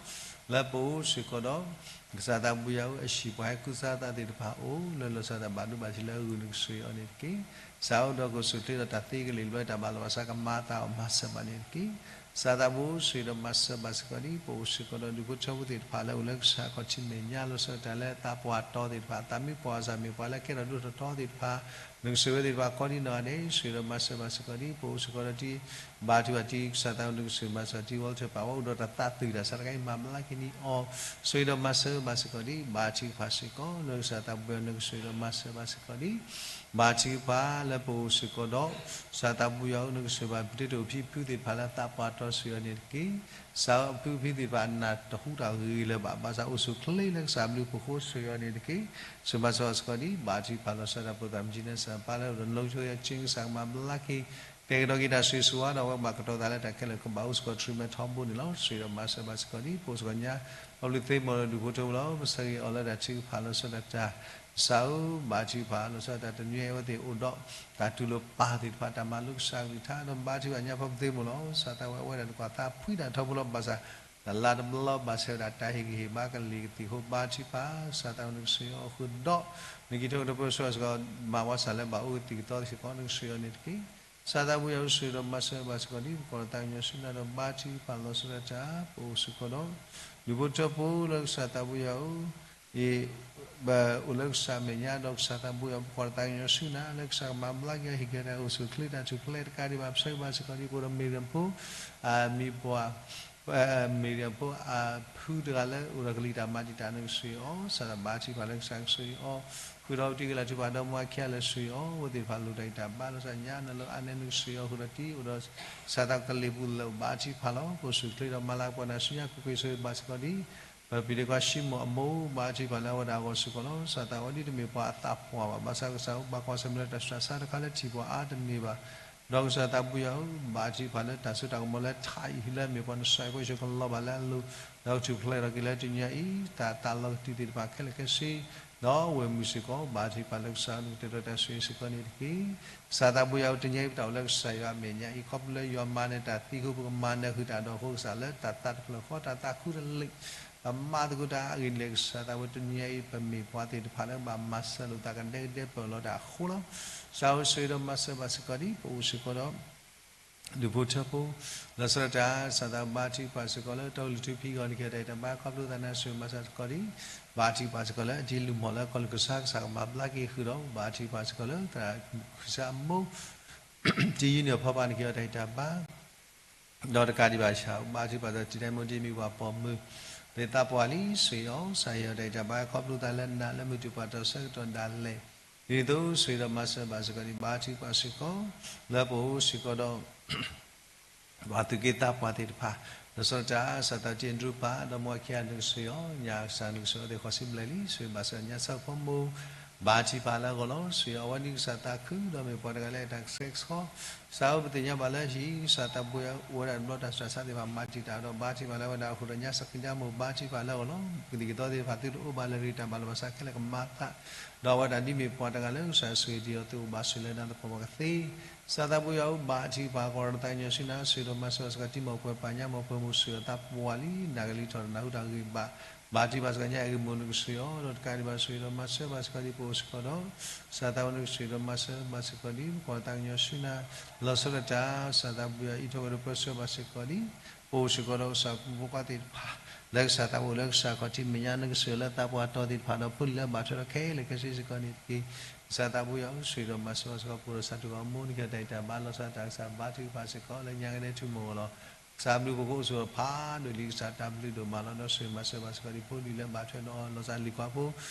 လၢပအိၣ်စ့ၢ်ကီးဒီး ကစၢ်သးပူၤယွၤဧၢ အဟံၣ်ပှၤဟဲကူစါသးသ့ၣ်တဖၣ်အိၣ် လၢလီၤဆီဒၣ်တၢ်ဘၣ်ဒိဘၣ်ထံးလၢအဂုာ် နကစၢ်ယွၤအီၤန့ၣ်တက့ၢ်. ကစၢ်ဧၢ ဒီးကအိၣ်ဆူၣ်ချ့ဒီးတၢ်သ့ကလံၤလၢတၢ်ဘၣ်လီၤဘၣ်စးကမၤအသးအီၤမၤစၢၤဘၣ်န့ၣ်တက့ၢ်. ကစၢ်သးပူၤ ကစၢ်ယွၤဒီးမၤစၢၤဘၣ်စ့ၢ်ကီးဒံး ပအိၣ်စ့ၢ်ကီးဒီးဒူၣ်ဖိထၢဖိသ့ၣ်တဖၣ်လၢအိၣ်လၢကစၢ်ခီၣ်ထံးမဲာ်ညါ လီၤဆီဒၣ်တၢ်လၢသးပှၢ်တီၤသ့ၣ်တဖၣ် သးမံပှၢ်အီၤစ့ၢ်မ့ၢ်ပှၤလၢကဲထီၣ်ဒိၣ်ထီၣ်ထီသ့ၣ်တဖၣ် နကစၢ်ယွၤသ့ၣ်တဖၣ်ကိးဒံနီၢ်ဂၤဒဲး ကစၢ်ယွၤဒီးမၤစၢၤဘၣ်စ့ၢ်ကီးဒံး ပအိၣ်စ့ၢ်ကီးဒီးတံၤ ဘါထုကဖၣ်တံၤ ကစၢ်သးပူၤ နကစၢ်ယွၤမၤစၢၤတံၤ Walter ပၢ်ဝဲအိၣ်ဒီးတၢ်သးသုးတၢ်ဆါတခါအံၤ မၤဘျါက့ၤန့ၢ်အီၤ ကစၢ်ယွၤဒီးမၤစၢၤဘၣ်စ့ၢ်ကီးဒံး ဘါထုကဖၣ်စ့ၢ်ကီး လၢကစၢ်သးပူၤ နကစၢ်ယွၤဒီးမၤစၢၤဘၣ်စ့ၢ်ကီးဒံး ဘါထုကဖၣ်လၢပအိၣ်စ့ၢ်ကီးဒီး ကစၢ်သးပူၤယွၤဧၢ နကစၢ်ယွၤဘၣ် ပတ့တိာ်ဖံဖုသ့ၣ်တဖၣ်လၢသးပှၢ်တီၤစ့ၢ်ကီးန့ၣ်တက့ၢ်. ကစၢ်ဧၢ အဖုဖံသ့ၣ်တဖၣ် အနၢ်တဟူတၢ်ဂ့ၤလၢၤဘၣ် ဘၣ်ဆၣ်အိၣ်ဆူၣ်ချ့လၢကစၢ်ဘျုးဖှိၣ်ဃိစ့ၢ်ကီးန့ၣ်တက့ၢ်. ကစၢ်မၤစၢၤဘၣ်စ့ၢ်ကီးဒံး ဘါထုကဖၣ်လီၤဆီဒၣ်တၢ်ဖိသၣ်မုၣ်ကံန့ၣ် ကစၢ်ပၢ်လၢအိၣ်ဒီး နလိကၠိယဲကၠ့ ကစၢ်ကမၤဘျါက့ၤ ကဲကဒီးက့ၤတၢ်ဆိၣ်ဂ့ၤဆိၣ်ဝါဒီးအဝဲဘၣ်ကတီၤသးလၢတၢ်ခဲလၢာ် ကဘၣ်အိၣ်စ့ၢ်ကီး treatment ထီဘိန့ၣ်လီၤ. ကစၢ်ယွၤဒီးမၤစၢၤဘၣ်စ့ၢ်ကီးဒံး ပအိၣ်စ့ၢ်ကီးညါ ခီဖျိသ့ၣ်မီၤလၢဒူၣ်ဖိထၢဖိလီၤ ပဆၢဂ့ၤအီၤလၢတၢ်ထုကဖၣ်လီၤဆီဒၣ်တၢ် ကစၢ်ဧၢ ဘါထုကဖၣ်လီၤဆီဒၣ်တၢ် တနွံအံၤအဝဲသ့ၣ်အိၣ်ဒီး တၢ်တူၢ်လိာ်ပာ်သ့ၣ်တဖၣ် တၢ်မၤလိကစၢ်ကလုၢ်ကထါ ဒီးဘါထုကဖၣ်ညါ ဖီပသ့ၣ်မီၤလီၤ ကစၢ်သးဝဲအဝဲဒၣ်တကွၢ်သးဖှံတၢ်ထီဘိလီၤ ဘၣ်ဆၣ် တလါတဘျီဘၣ်ဆၣ်ဝဲဒၣ်တၢ်ဟ့ၣ်ဂံၢ်ဟ့ၣ်ဘါကလံၤကသံၣ်ဃိ ဘါထုကဖၣ် ကစၢ်သးဝဲနကစၢ်ယွၤအဃုာ်ဒီး နက့ၤထီၣ်ကဒီးပၢဆှၢစ့ၢ်ကီး မၤဝဲစၢ်လၢဘၣ်အိၣ်ကသံၣ်ကသီစ့ၢ်ကီး နကစၢ်ယွၤန့ၣ်တက့ၢ်. ကစၢ်သးပူၤယွၤဧၢ ကစၢ်ယွၤဒီးမၤစၢၤဘၣ်စ့ၢ်ကီးဒံး ပကွၢ်တၢ်သးကညီၤဆူနၤဒီးဘါထုကဖၣ်လီၤဆီဒၣ်တၢ် ပအိၣ်စ့ၢ်ကီးဒီး ဒူၣ်ဖိထၢဖိလၢကစၢ်သးပူၤယွၤဧၢ အံၤ ပအိၣ်လၢကစၢ်မဲာ်ညါဒီးကစၢ်သးပူၤယွၤ ပကွၢ်တၢ်သးကညီၤဆူနၤ လၢကစၢ်ကမၤဘျါက့ၤအီၤ ဟ့ၣ်က့ၤတၢ်အိၣ်ဆူၣ်ချ့တၢ်ထူၣ်ဖျဲးတကးဒံးဘၣ် ပဆၢဂ့ၤဘၣ်စ့ၢ်ကီးဒံး ပအိၣ်ဒီးမ့ၢ်ရၣ်ဖိ အမံၤပှၢ် မ့ၢ်ရၣ်ဖိအဖုတဂၤလၢအိၣ်ဒီးကလံၤတၢ်မၤတံာ်တာ် နကစၢ်ယွၤအီၤ ကစၢ်သးဘါထုကဖၣ်လၢကစၢ်ကစၢ်ယွၤအီၤ ဃုာ်ဒီးတံၤကလၢ်ထုကဖၣ်ဒီးမါခံဂၤလၢကစၢ်ယွၤအီၤ အဝဲသ့ၣ်တဖၣ်လိၣ်တၢ်အံးတၢ်ဘါလီၤဆီဒၣ်ညါ နလၢအါနဲနကစၢ်ယွၤအီၤဃုာ်ဒီးတံၤ အိၣ်ဒီး ကစၢ်သးကလ့ၤပူၤလၢာ်ဘါထုကဖၣ်လီၤ ပအိၣ်ဆူၣ်ချ့ဒီးမၤလၤကပီၤနၤဆူညါ ကွ့ၢ်ကွ့ၢ်ဆၢဂ့ၤဘၣ်စ့ၢ်ကီးဒံး ပပျံၤဒ့ခွါၡံမိၣ်အမိၢ် ဘါထုကဖၣ်လၢအဝဲဒၣ်အဂီၢ်စ့ၢ်ကီးလီၤ. ကစၢ်သးဝဲဒၣ်တမ့ၢ်ပှၤအသးပှၢ်ဘၣ် ဘၣ်ဆၣ်ကစၢ်ဧၢ ဘၣ်ကွၢ်ဆၢၣ်မဲာ်လၢတၢ်ဆူးတၢ်ဆါတခါလၢထံၣ်ပှၤအါတန့ၢ်ဘၣ် ဒီးကစၢ်သးပူၤယွၤဧၢ ဘါထုကဖၣ်လၢတၢ်စိတၢ်ကမီၤလၢထးအံၤလၢအမ့ၢ်ပှၤနစၢ်ဖိယ့ၣ်ၡူးကလီၤဘၣ်လၢအလိၤ ဒီးကထူၣ်ဖျဲးထီၣ်က့ၤလၢတနံၤအံၤ တၢ်သးလီၤကတံၢ်သ့ၣ်တဖၣ်ခဲလၢာ်ခဲဆ့ ဒီးအဝဲၢ်မုၢ်စ့ၢ်ကီး ဘါထုကဖၣ်လၢကစၢ်နကတဲာ်ကတီၤတၢ်ဆိၣ်ဂ့ၤစ့ၢ်ကီးန့ၣ်တက့ၢ်. ကစၢ်သးပူၤယွၤဧၢ တနံၤအံၤပတၢ်အိၣ်လၢကစၢ်ယွၤအမဲာ်ညါအံၤ ခီဖျိလၢယွၤမၤနၢၤတၢ်သံအဃိ ပကမၤနၢၤဃုာ်တၢ်ဒီးအဃိ ကစၢ်လၢတၢ်သးတဖျၢၣ်ဃီ တၢ်သးခုတလ့ၢ် ပမၤသကိးတၢ်အဂ့ၢ်ဒ်လဲၣ် ကစၢ်သးဝဲတနံၤအံၤ ပမ့ၢ်ပှၤသ့ၣ်တဖၣ်လၢဘၣ်မၤစၢၤလိာ်သးကဒဲကဒဲပၢၢ်လီၤတၢ်အဃိလီၤ. ကစၢ်ဧၢ ဆိၣ်ဂ့ၤဒီးမၤစၢၤဘၣ်စ့ၢ်ကီးဒံး ပအိၣ်စ့ၢ်ကီးဒီး ဒူၣ်ဖိထၢဖိ လီၤဆီဒၣ်တၢ် ကစၢ်သးဘါထုကဖၣ်စ့ၢ်ကီးလၢ တီကလုၢ်ထူဖံးဂီၤ နကဟ့ၣ်တၢ်အံးတၢ်ဘါ ခီဖျိသးနၤဆိၣ်ဂ့ၤမၤစၢၤစ့ၢ်ကီးဒံး ဘါထုကဖၣ်စ့ၢ်ကီးလၢ အတံၤလုၢ်မီၢ်လၢကီၢ်လူၢ်ကစၢ် ကစၢ်ကမၤဘျါက့ၤဃုာ်ဒီး ဘါထုကဖၣ်စ့ၢ်ကီးလၢ သရၣ်ခရံာ်စၢ်အမိၢ် တံၤယုၢ်န့ၣ်အဖီပၤ နကဟ့ၣ်အီၤတၢ်အံးတၢ်ဘါ ဒီးတကးဒံးဘၣ်ဆၣ် ဘါထုကဖၣ်ဒီးတံၤဒဲးမိၢ်ဒ့မုၣ်ပှၤပိာ်မုၣ် လၢသးပှၢ်လံ ဆိၣ်ဂ့ၤအီၤ ကစၢ်ဟ့ၣ်အီၤတၢ်အံးတၢ်ဘါ ခီဖျိသးလၢနၤလၢမုၢ်တူာ်ပှၤတီၤဆၢကတီၢ်ဒၣ်လဲာ် ဒ်သိးဆိၣ်ဂ့ၤဒီးမၤစၢၤဘၣ်စ့ၢ်ကီးဒံး ဘါထုကဖၣ်စ့ၢ်ကီး လၢပအိၣ်စ့ၢ်ကီးဒီး ပှၤသူၣ်က့သးပှၢ်သ့ၣ်တဖၣ် လီၤဆီဒၣ်တၢ် ကစၢ်သးတံၢ်အဒြူပၢ် ဒီးမိၢ်ခံဂၤနကဆိၣ်ဂ့ၤအီၤ ညါကစၢ်နကဆိၣ်ဂ့ၤအီၤသ့ၣ်ဃီၤစံဘျဲၣ်လံ ဆိၣ်ဂ့ၤဘၣ်စ့ၢ်ကီးညါ ဆၢဖိမိၢ် ဘါထုကဖၣ်လၢအဂီၢ်လီၤ. ဆိၣ်ဂ့ၤအီၤ အဝဲန့ၣ်ကစၢ်သးခု ဒီးမ့ၢ်ပှၤတဂၤလၢအတၢ်ဆဲးဆှီ, ကစၢ်ဧၢ ပသ့ၣ်ညါဘၣ်လၢဟံၣ် ကစၢ်သးဘိယွၤအိၣ်ဝဲဒၣ်တဘျီ တၢ်ဆူးတၢ်ဆါသ့ၣ်တဖၣ်မၤတံာ်တာ်ဒီး ဘါထုကဖၣ်လၢအဝဲဒၣ်အဃိဒီးညါစကံတၢ်မိၣ် ဘါထုကဖၣ်လၢအဂီၢ်လီၤ. ကသံၣ်ကသီသ့ၣ်တဖၣ်သုတအိၣ်ဘၣ်လၢၤ တၢ်ဘၣ်လိာ်ဘၣ်စးခဲလၢာ်ကမၤသး ဒီးအဝဲဒၣ်ဒ်မ့ၢ်ပှၤတဂၤလၢကစၢ်ဆိၣ်ဂ့ၤတ့ၢ်အီၤ သုအိၣ်ဘၣ်ဆိၣ်လၢနၤသပှၢ်ပှၢ်ကသ့ ကစၢ်သးဘိယွၤဧၢ ဘါထုကဖၣ် ကီၢ်ဒီးသးကညီၤဆူနၤ ဆိၣ်ဂ့ၤဒီးမၤစၢၤဘၣ်စ့ၢ်ကီး တံၤမီၢ်ပှဲၤပၢ်ညါမီၢ်ပှဲၤမုၢ် ဆိၣ်ဂ့ၤအသးပှၢ်လံ နၢ်ကလံၤထီၣ်ဒီးနၢ်ဟူတၢ်ဂ့ၢ်ဘၣ် ဘါထုကဖၣ်စ့ၢ်ကီးညါ အဲၣ်ဂ့ၤမိၢ်နုာ်ကစၢ်အီၤ ဒီးတကးဒံးဘၣ် ဆိၣ်ဂ့ၤဒီးမၤစၢၤဘၣ်စ့ၢ်ကီးဒံး ပအိၣ်စ့ၢ်ကီးဒီး ကစၢ်သးဘိနုာ်ကစၢ်ဒီးမၤစၢၤဘၣ်စ့ၢ်ကီးဒံး ပကီၢ်ဒီးသးကညီၤဆူနၤ လီၤဆီဒၣ်တၢ် ကစၢ်သးဘိယွၤအံးထွဲဝဲဒီးပၢဆှၢဘၣ်စ့ၢ်ကီးဒံး ပအိၣ်စ့ၢ်ကီးဒီးကစၢ်ဖိမုၣ်ဖိခွါသ့ၣ်တဖၣ် လၢကစၢ်သးဘိလၢကစၢ်ခီၣ်ထံးမဲာ်ညါ နကစၢ်လၢသးပှၢ်တီၤသ့ၣ်တဖၣ်ဒီး ဖိလံၤလၢဘၣ်ထွဲဒီးခဲလၢာ်ခဲဆ့စ့ၢ်ကီးန့ၣ်တက့ၢ်. ကစၢ်သးဘိယွၤဧၢ ဆိၣ်ဂ့ၤဒီးမၤစၢၤဘၣ်စ့ၢ်ကီး ပအိၣ်ဒီးဆၣ်ထူၣ်ကီၢ်မိၢ် နကဟ့ၣ်တၢ်အံးတၢ်ဘါ လီၤဆီဒၣ်တၢ် ကစၢ်ဘါထုကဖၣ်စ့ၢ်ကီး လၢညါကဒဲထူၣ်မီၢ်ဂီၢ်လီၤ. ကစၢ်အဘျုးအဖှိၣ်ကအိၣ်ဆိးဒီးဖးဒိၣ်လံ ကစၢ်တၢ်ဘျုးဒိၣ်မးလီၤ. ဒီးဆိၣ်ဂ့ၤမၤစၢၤဘၣ်စ့ၢ်ကီးဒံး ဖိလံၤလၢဘၣ်ထွဲဒီးအီၤ လီၤဆီဒၣ်လံၤခွါဖိ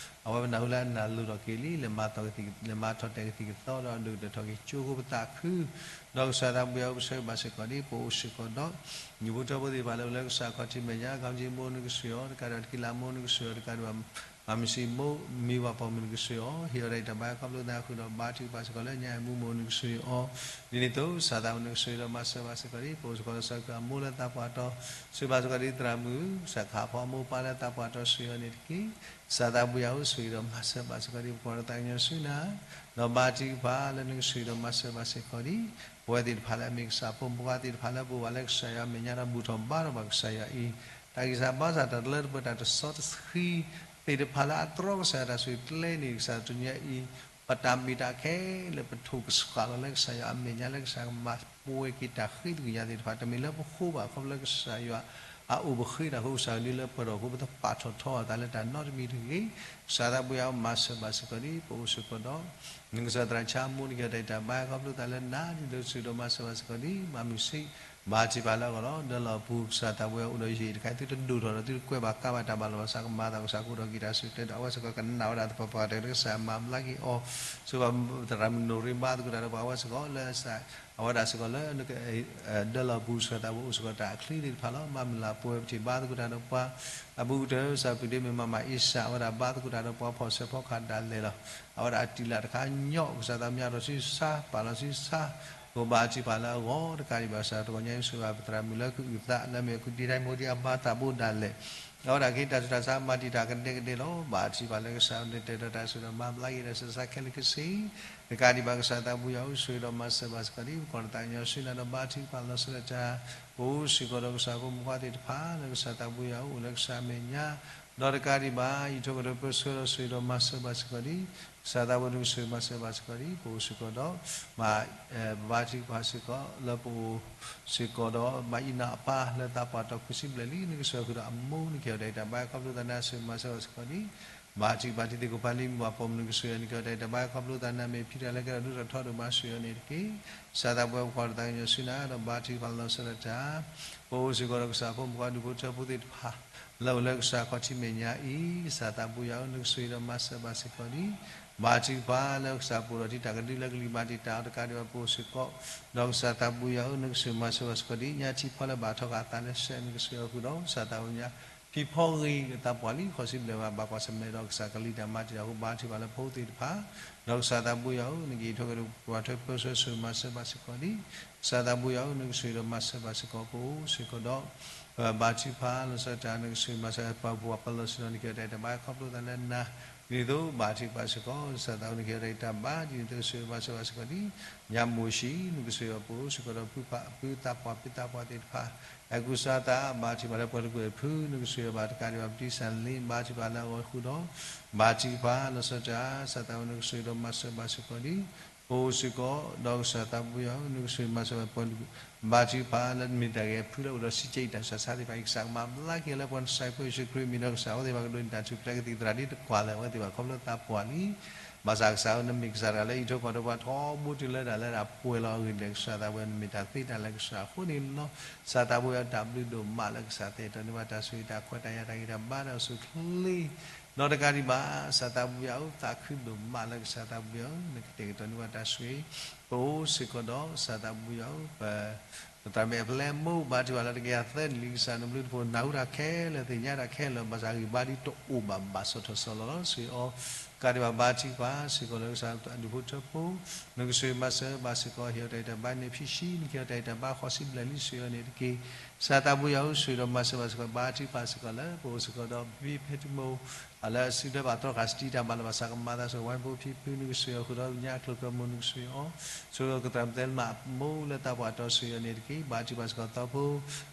အဝဲပနၢ်ဟူလၢအနၢ်လိၤထီၣ်က့ၤလံ လဲၤမၤထီၣ်ကသံၣ် လဲၤမၤထီၣ်တဲာ်ကသံၣ်ကသီဒီး ဒိၣ်ကတၢၢ်ထီၣ်က့ၤကၠိဖိပသးခု ဒီးကစၢ်သးဘိယွၤဧၢ ပဆၢဂ့ၤဘၣ်စ့ၢ်ကီးဒံး ပအိၣ်စ့ၢ်ကီးဒီး ယဖိထၢဖိသ့ၣ်တဖၣ်လၢအိၣ်လၢကစၢ်ခီၣ်ထံးမဲာ်ညါ ကီၢ်ကၠံမိၢ်နကစၢ်အီၤ တကးဒံးဘၣ် တကံလးမိၢ်နကစၢ်အီၤ တကးဒံးဘၣ် မၤမုၢ်ဆံးမိၢ် မံဝၤပီၢ်မုၢ်နကစၢ်အီၤ ဟ့ၣ်အီၤတၢ်အံးတၢ်ဘါခီဖျိသးခုဒီး ဘါထုကဖၣ်စ့ၢ်ကီးလၢညါအံၤ မူမိၢ်နကစၢ်အီၤ ဒ်န့ၣ်အသိး ကစၢ်သးဘိနကစၢ်ဒီးမၤစၢၤဘၣ်စ့ၢ်ကီးဒံး ပအိၣ်စ့ၢ်ကီးဒီးကစၢ်ခရံာ်အမိၢ်လၢသးပှၢ်တီၤ ဆိၣ်ဂ့ၤဘၣ်စ့ၢ်ကီးဒံးသရၣ်မုၣ် ကစၢ်ခါဖီအမိၢ်ပၢ်လၢသးပှၢ်တီၤ ဆိၣ်ဂ့ၤအီၤန့ၣ်တက့ၢ်. ကစၢ်သးဘိယွၤဧၢ ဆိၣ်ဂ့ၤဒီးမၤစၢၤဘၣ်စ့ၢ်ကီးဒံး ပကီၢ်ဒီးသးကညီၤဆူနၤ ဒီးဘါထုကဖၣ်လၢနကဆိၣ်ဂ့ၤဒီးမၤစၢၤဘၣ်စ့ၢ်ကီးဒံး ပဝဲသ့ၣ်တဖၣ်လၢအမ့ၢ်ကစၢ်ဖိမုၣ်ဖိခွါသ့ၣ်တဖၣ်လၢပအိၣ်ဘၣ်လၢကစၢ်ယွၤအမဲာ်ညါဒီးဘူၣ်ထီၣ်ဘါထီၣ်ဘၣ်ကစၢ်ယွၤအံၤ တၢ်ဂံၢ်စၢ်ဘါစၢ် တၢ်တလၢတပှဲၤ တၢ်တစီတဆှံသ့ၣ်တဖၣ်လၢအတြီကစၢ်ယွၤတၢ်ဆိၣ်ဂ့ၤကျဲန့ၣ် ကစၢ်တနံၤအံၤ ပတၢ်မ့ၢ်တၢ်ခဲလၢာ် ပထိၣ်ကဆှၣ်လီၤလၢကစၢ်ယွၤအမဲာ်ညါ လၢကစၢ်ကမၤပှဲၤက့ၤတၢ်ဃ့တကယၤသ့ၣ်တဖၣ် တမ့ၢ်လၢပဃိဘၣ် ခီဖျိလၢကစၢ်ယွၤအအိၣ်ပဃ့တၢ်ဃိ ကစၢ်ကဒုလၢပှဲၤထီၣ်အဃိ ပတပာ်ထီၣ်ထီအသးလၢတၢ်နီတမံၤတဂ့ၤ. ကစၢ်သးဘိယွၤဧၢ မၤစၢၤဘၣ်စ့ၢ်ကီးဒံး ပအိၣ်စ့ၢ်ကီးဒီး နကစၢ်သရၣ်ဆါမိၢ် နကဟ့ၣ်အီၤတၢ်အံးတၢ်ဘါခီဖျိသးလၢနၤ ဒ်သိးဆိၣ်ဂ့ၤဒီးမၤစၢၤဘၣ်စ့ၢ်ကီးဒံး မၤမုၢ်ဆံး ဘါထုကဖၣ်လၢအဂီၢ်လီၤ. ဒၢလီၤပူၤ ကစၢ်သးဘိယွၤအိၣ်ဒီးယဟ့ၣ်တခါ သုတဒိၣ်ထီၣ်ဒီးသုတကွဲးဘၣ်ကါဘၣ်တၢ်ဘၣ်လိာ်ဘၣ်စး ကမၤသးကစၢ်ကအိၣ်ဒီးက့ၤတၢ်စုၣ်တဲဒီး အဝဲစ့ၢ်ကီးကနၣ်ဝဲဒၣ်သပှၢ်ပှၢ်တၢၢ် ကစၢ်မၤဘျါက့ၤအီၤ ဆိၣ်ဂ့ၤဘၣ်သရၣ်မုၣ်နိၣ်ရ့ဘါသကိးတၢ်ဒီးပှၤ အဝဲစ့ၢ်ကီးလၢ အဝဲဒၣ်စ့ၢ်ကီးလၢ ဒၢလီၤပူၤ ကစၢ်သးဘိအိၣ်စ့ၢ်ကီးတၢ်အချံသ့ၣ်တဖၣ်လီၤ. မၤမုၢ်လၢ်ပှဲၤပထံၣ်ဘါသကိးတၢ်ဒီးပှၤ အဘူးကတၢၢ် ကစၢ်ဖုၣ်ဒ့မ့ၢ်မၤမၤအ့ၡၢ် အဝဲဒၣ်ဘါသကိးတၢ်ဒီးပှၤဖီၣ်ဆၢဖီခၣ်ဒၣ်လဲာ်လီၤ. အဝဲဒၣ်အတံၢ်လၢတခါညီ ကစၢ်သးမၤထီၣ်ဆံဆါ ပာ်လီၤဆံဆါ ကဘါထုကဖၣ်လၢအဂီၢ် တကးဒံးဘၣ် ကစၢ်တဂီၤညါအံၤ ဆိၣ်ဂ့ၤဘၣ်ပသရၣ်မုၣ်လၢကအုၣ်သး လၢမ့ၢ်အကူၣ်တံာ်တၢ်မိၢ်ဒၣ်လဲာ် အဝဲဒၣ်က့ၤတၢ်ဆူးတၢ်ဆါ မၤတံာ်တာ်ကဒဲကဒဲလီၤ. ဘါထုကဖၣ်လၢကစၢ်အံၤ နတဲဒီးတၢ်စူၢ်ဒီးမၤဘျါက့ၤဒီး ဆဆါခဲလၢာ်ခဲဆ့ တကးဒံးဘၣ် ကစၢ်သးဘိယွၤဧၢ ဆိၣ်ဂ့ၤဒီးမၤစၢၤဘၣ်စ့ၢ်ကီးဒံး ပကီၢ်ဒီးသးကညီၤဆူနၤဒီး ဘါထုကဖၣ်လီၤဆီဒၣ်တၢ် ပအိၣ်စ့ၢ်ကီးဒီးကစၢ်ဖိမုၣ်ဖိခွါသ့ၣ်တဖၣ် လၢကစၢ်သးဘိယွၤဧၢ အိၣ်လၢကစၢ်အမဲာ်ညါ ဒီးတကးဒံးဘၣ် အံးထွဲကဒီးပၢဆှၢဒီး ဆိၣ်ဂ့ၤဒီးမၤစၢၤဘၣ်စ့ၢ်ကီးဒံး ကစၢ်သးဘိနကဆိၣ်ဂ့ၤမၤစၢၤဘၣ်စ့ၢ်ကီးဒံး ပအိၣ်စ့ၢ်ကီးဒီး ဘါထုကဖၣ်စ့ၢ်ကီး လၢပအိၣ်စ့ၢ်ကီးဒီး ဘၣ်ယိၣ်နၢ်အပၢ်လၢသးပှၢ်တီၤခွံဆံဘျဲၣ်လံ နကဆိၣ်ဂ့ၤဃုာ်ဒီးအမိၢ် နကဟ့ၣ်အီၤတၢ်အံးတၢ်ဘါခီဖျိသးန့ၣ် ဆိၣ်ဂ့ၤမၤစၢၤဘၣ်စ့ၢ်ကီးဒံး ဘါထုကဖၣ်တံၤသကိးပှၤလံ မုၢ်ဘၣ်ပိာ်မုၣ်နကဆိၣ်ဂ့ၤ နကဟ့ၣ်အီၤတၢ်အံးတၢ်ဘါခီဖျိသးန့ၣ် မ့ၢ်ဖံးတၢ်လၢကဲထီၣ်ဒိၣ်ထီၣ်ထီဒိၣ်မး ဆိၣ်ဂ့ၤအီၤန့ၣ်တက့ၢ်. ကစၢ်သးဘိယွၤပကီၢ်ဒီးသးကညီၤဆူနၤဒီး ဘါထုကဖၣ်လီၤဆီဒၣ်တၢ် ပအိၣ်စ့ၢ်ကီးဒီးကစၢ်ဖိမုၣ်ဖိခွါဒူၣ်ဖိထၢဖိသ့ၣ်တဖၣ် လၢအိၣ်လၢကစၢ်ခီၣ်ထံးမဲာ်ညါအံၤ ကစၢ်သးဘိယွၤဧၢ နကဆိၣ်ဂ့ၤဒီးမၤစၢၤဘၣ်စ့ၢ်ကီးဒံး ဘါထုကဖၣ်လၢကစၢ်ပအိၣ်ဒီးတံာ်တာ်ကဒုလၢကလံၤမၤတံာ်တာ်အီၤတကးဒံးဘၣ် ပအိၣ်စ့ၢ်ကီး ဒီးကစၢ်သးဘိယွၤဧၢ နကဆိၣ်ဂ့ၤမၤစၢၤဘၣ်စ့ၢ်ကီးဒံး ညါထံဖီလၢဘၣ်ထီၣ်ဃာ်အသးလၢစဲး နကဆိၣ်ဂ့ၤအီၤဃုာ်ဒီး ကစၢ်သးဘိညါ ဖံးဖီဂ့ၤအသးပှၢ်လံ ဃိးဆံဘျဲၣ်ဘၣ် ဘၣ်ကွၢ်ဆၢၣ်မဲာ်ဒီးကစၢ်ကလံၤတၢ်မၤတံာ်တာ်အဃိ ဘါထုကဖၣ်လၢဖိသ့ၣ်တဖၣ် ဒီးကစၢ်သးဘိယွၤဧၢ နကအံးထွဲကဒီးပှၤထွဲပၢဆှၢဆိၣ်ဂ့ၤမၤစၢၤဘၣ်စ့ၢ်ကီးဒံး ကစၢ်သးဘိယွၤဧၢ နကဆိၣ်ဂ့ၤဒီးမၤစၢၤဘၣ်စ့ၢ်ကီး ပအိၣ်စ့ၢ်ကီးဒီး ဘါထုကဖၣ်လီၤဆီဒၣ်တၢ် နကဆိၣ်ဂ့ၤမၤစၢၤပှၤဘၣ်ပှၤပၢၤလီၢ်ဆ့ၣ်နီၤ နကဟ့ၣ်အီၤတၢ်အံးတၢ်ဘါခီဖျိသးလၢနၤ ဒ်သိးဘါထုကဖၣ်စ့ၢ်ကီး ကစၢ်သးဧၢ နကဟ့ၣ်အီၤတၢ်အံးတၢ်ဘါ ဒ်န့ၣ်အသိးဆိၣ်ဂ့ၤမၤစၢၤဘၣ်စ့ၢ်ကီးဒံး ညါမိၢ်ၡံ နကဆိၣ်ဂ့ၤပအိၣ်စ့ၢ်ကီးဒီး ပုၢ်သးပှၢ် ပုၢ်သးပှၢ်သ့ၣ်တဖၣ် အဲၤကူစါသး ဘါထုကဖၣ်လၢပှၤတကွဲၢ်ဖု နကဆိၣ်ဂ့ၤဘၣ်တကးဒံးဘၣ် ပတံၢ်စၢ်လ့ ဘါထုကဖၣ်လၢအဂီၢ်ဃုာ်ဒီး ဘါထုကဖၣ်လီၤဆီဒၣ်တၢ် ကစၢ်သးဧၢ နကဆိၣ်ဂ့ၤဒီးမၤစၢၤဘၣ်စ့ၢ်ကီးဒံး ပအိၣ်စ့ၢ်ကီး ဒီးကစၢ်သးဘိယွၤဧၢ နကဆိၣ်ဂ့ၤမၤစၢၤဘၣ်ပှၤ ဘါထုကဖၣ်လၢနမ့ၢ်တၢ်ဂဲၤဖုလၢအိၣ်ဒီးစံးကဲအံၤတၢ်ဆူးတၢ်ဆါသ့ၣ်တဖၣ်အံၤ ကစၢ်ကမၤဘျါက့ၤလၢပှၤနစၢ်ဖိယ့ၣ်ၡူးခရံာ်အမံၤဒီး ကစၢ်အဝဲသ့ၣ်တဖၣ်ကဒိးန့ၢ်တၢ်ထူၣ်ဖျဲးကသံၣ်သရၣ်ဒ်တကွၢ်လၢၤ အဝဲသ့ၣ်တဖၣ်ခီဖျိသးပှၢ်လံ ဘၣ်ဆၣ်ကစၢ်ဧၢ နမ့ၢ်ကစၢ်တဂၤလၢအံးထွဲကွၢ်ထွဲပှၤထီဘိတုၤလၢတၢ်လၢတၢ်ပှဲၤလီၤအဂ့ၢ်ဒ်လဲၣ် ကစၢ်သးဘိယွၤ နမ့ၢ်တၢ်သ့တၢ်လၢကစၢ်အဃိန့ၣ်လီၤ. ကစၢ်သးဘိယွၤတၢ်ဘျုးဒိၣ်မးလၢကစၢ်သ့ၣ် တၢ်န့ၢ်ဘၣ်တၢ်ဆိၣ်ဂ့ၤတၢ်ခွဲးတၢ်ယာ်တၢ်ဂံၢ်တၢ်ဘါတၢ်အိၣ်ဆူၣ်အိၣ်ချ့ ဒီးတကးဒံးဘၣ် ကစၢ်သးဘိယွၤဧၢ သးခုဒိၣ်မးလၢကစၢ်သးဘိယွၤဧၢ နကတဲာ်ကတီၤန့ၢ်ဘၣ်တၢ်ဆိၣ်ဂ့ၤ ပအိၣ်စ့ၢ်ကီးဒီး ကစၢ်သးဘိယွၤဧၢ ပ ပသရၣ်မုၣ်အဲၣ်ဖျဲၣ်မိၢ် ဘါထုကဖၣ်လၢတကယၤသၢနံၣ်လံ ကစၢ်နဘျုးနဖှိၣ် နၢ်ဟူတၢ်ခဲလၢာ် သ့ၣ်ညါတၢ်ခဲလၢာ် ဘၣ်ဆၣ်ဂံၢ်ဘါဒ်တအိၣ်ဘၣ်ဘၣ်ဆီၣ်ထွဲဆီၣ်လီၤလီၤ ဆိၣ်ဂ့ၤအီၤ တကးဒံးဘၣ်ဘါထုကဖၣ်စ့ၢ်ကီးလၢကစၢ်ဒူၣ်ဖိထၢဖိ, နကစၢ်မၤစၢၤဘၣ်စ့ၢ်ကီး ဟ့ၣ်အီၤတၢ်ဂံၢ်တၢ်ဘါန့ၣ် ဖံးဆံး နကဟ့ၣ်အီၤတၢ်ဂံၢ်တၢ်ဘါဃီဆံဘျဲၣ်လံစ့ၢ်ကီးန့ၣ်တက့ၢ်. ကစၢ်သးဘိယွၤဧၢ, ဆၢဂ့ၤဒီးမၤစၢၤဘၣ်စ့ၢ်ကီး ဘါထုကဖၣ်စ့ၢ်ကီးလၢ ပအိၣ်စ့ၢ်ကီးဒီး ဖံဖံဖဲတမုၢ် လၢအစုဒၢဘၣ်သြီဃာ်စတံတၢ်မၤလီၤဘၣ်ဆၣ်ကမၤသးစ့ၢ်ကီး ဝဲဖိဖံဖု နကစၢ်အီၤဃုာ်ဒီးညါအကျိၤကမူၣ် နကစၢ်အီၤ ဆိကတၢၢ်ပတဲလၢမူလၢသးပှၢ်တီစ့ၢ်ကီးန့ၣ်တက့ၢ်. ဘါထုကဖၣ်စ့ၢ်ကီးသီဖိ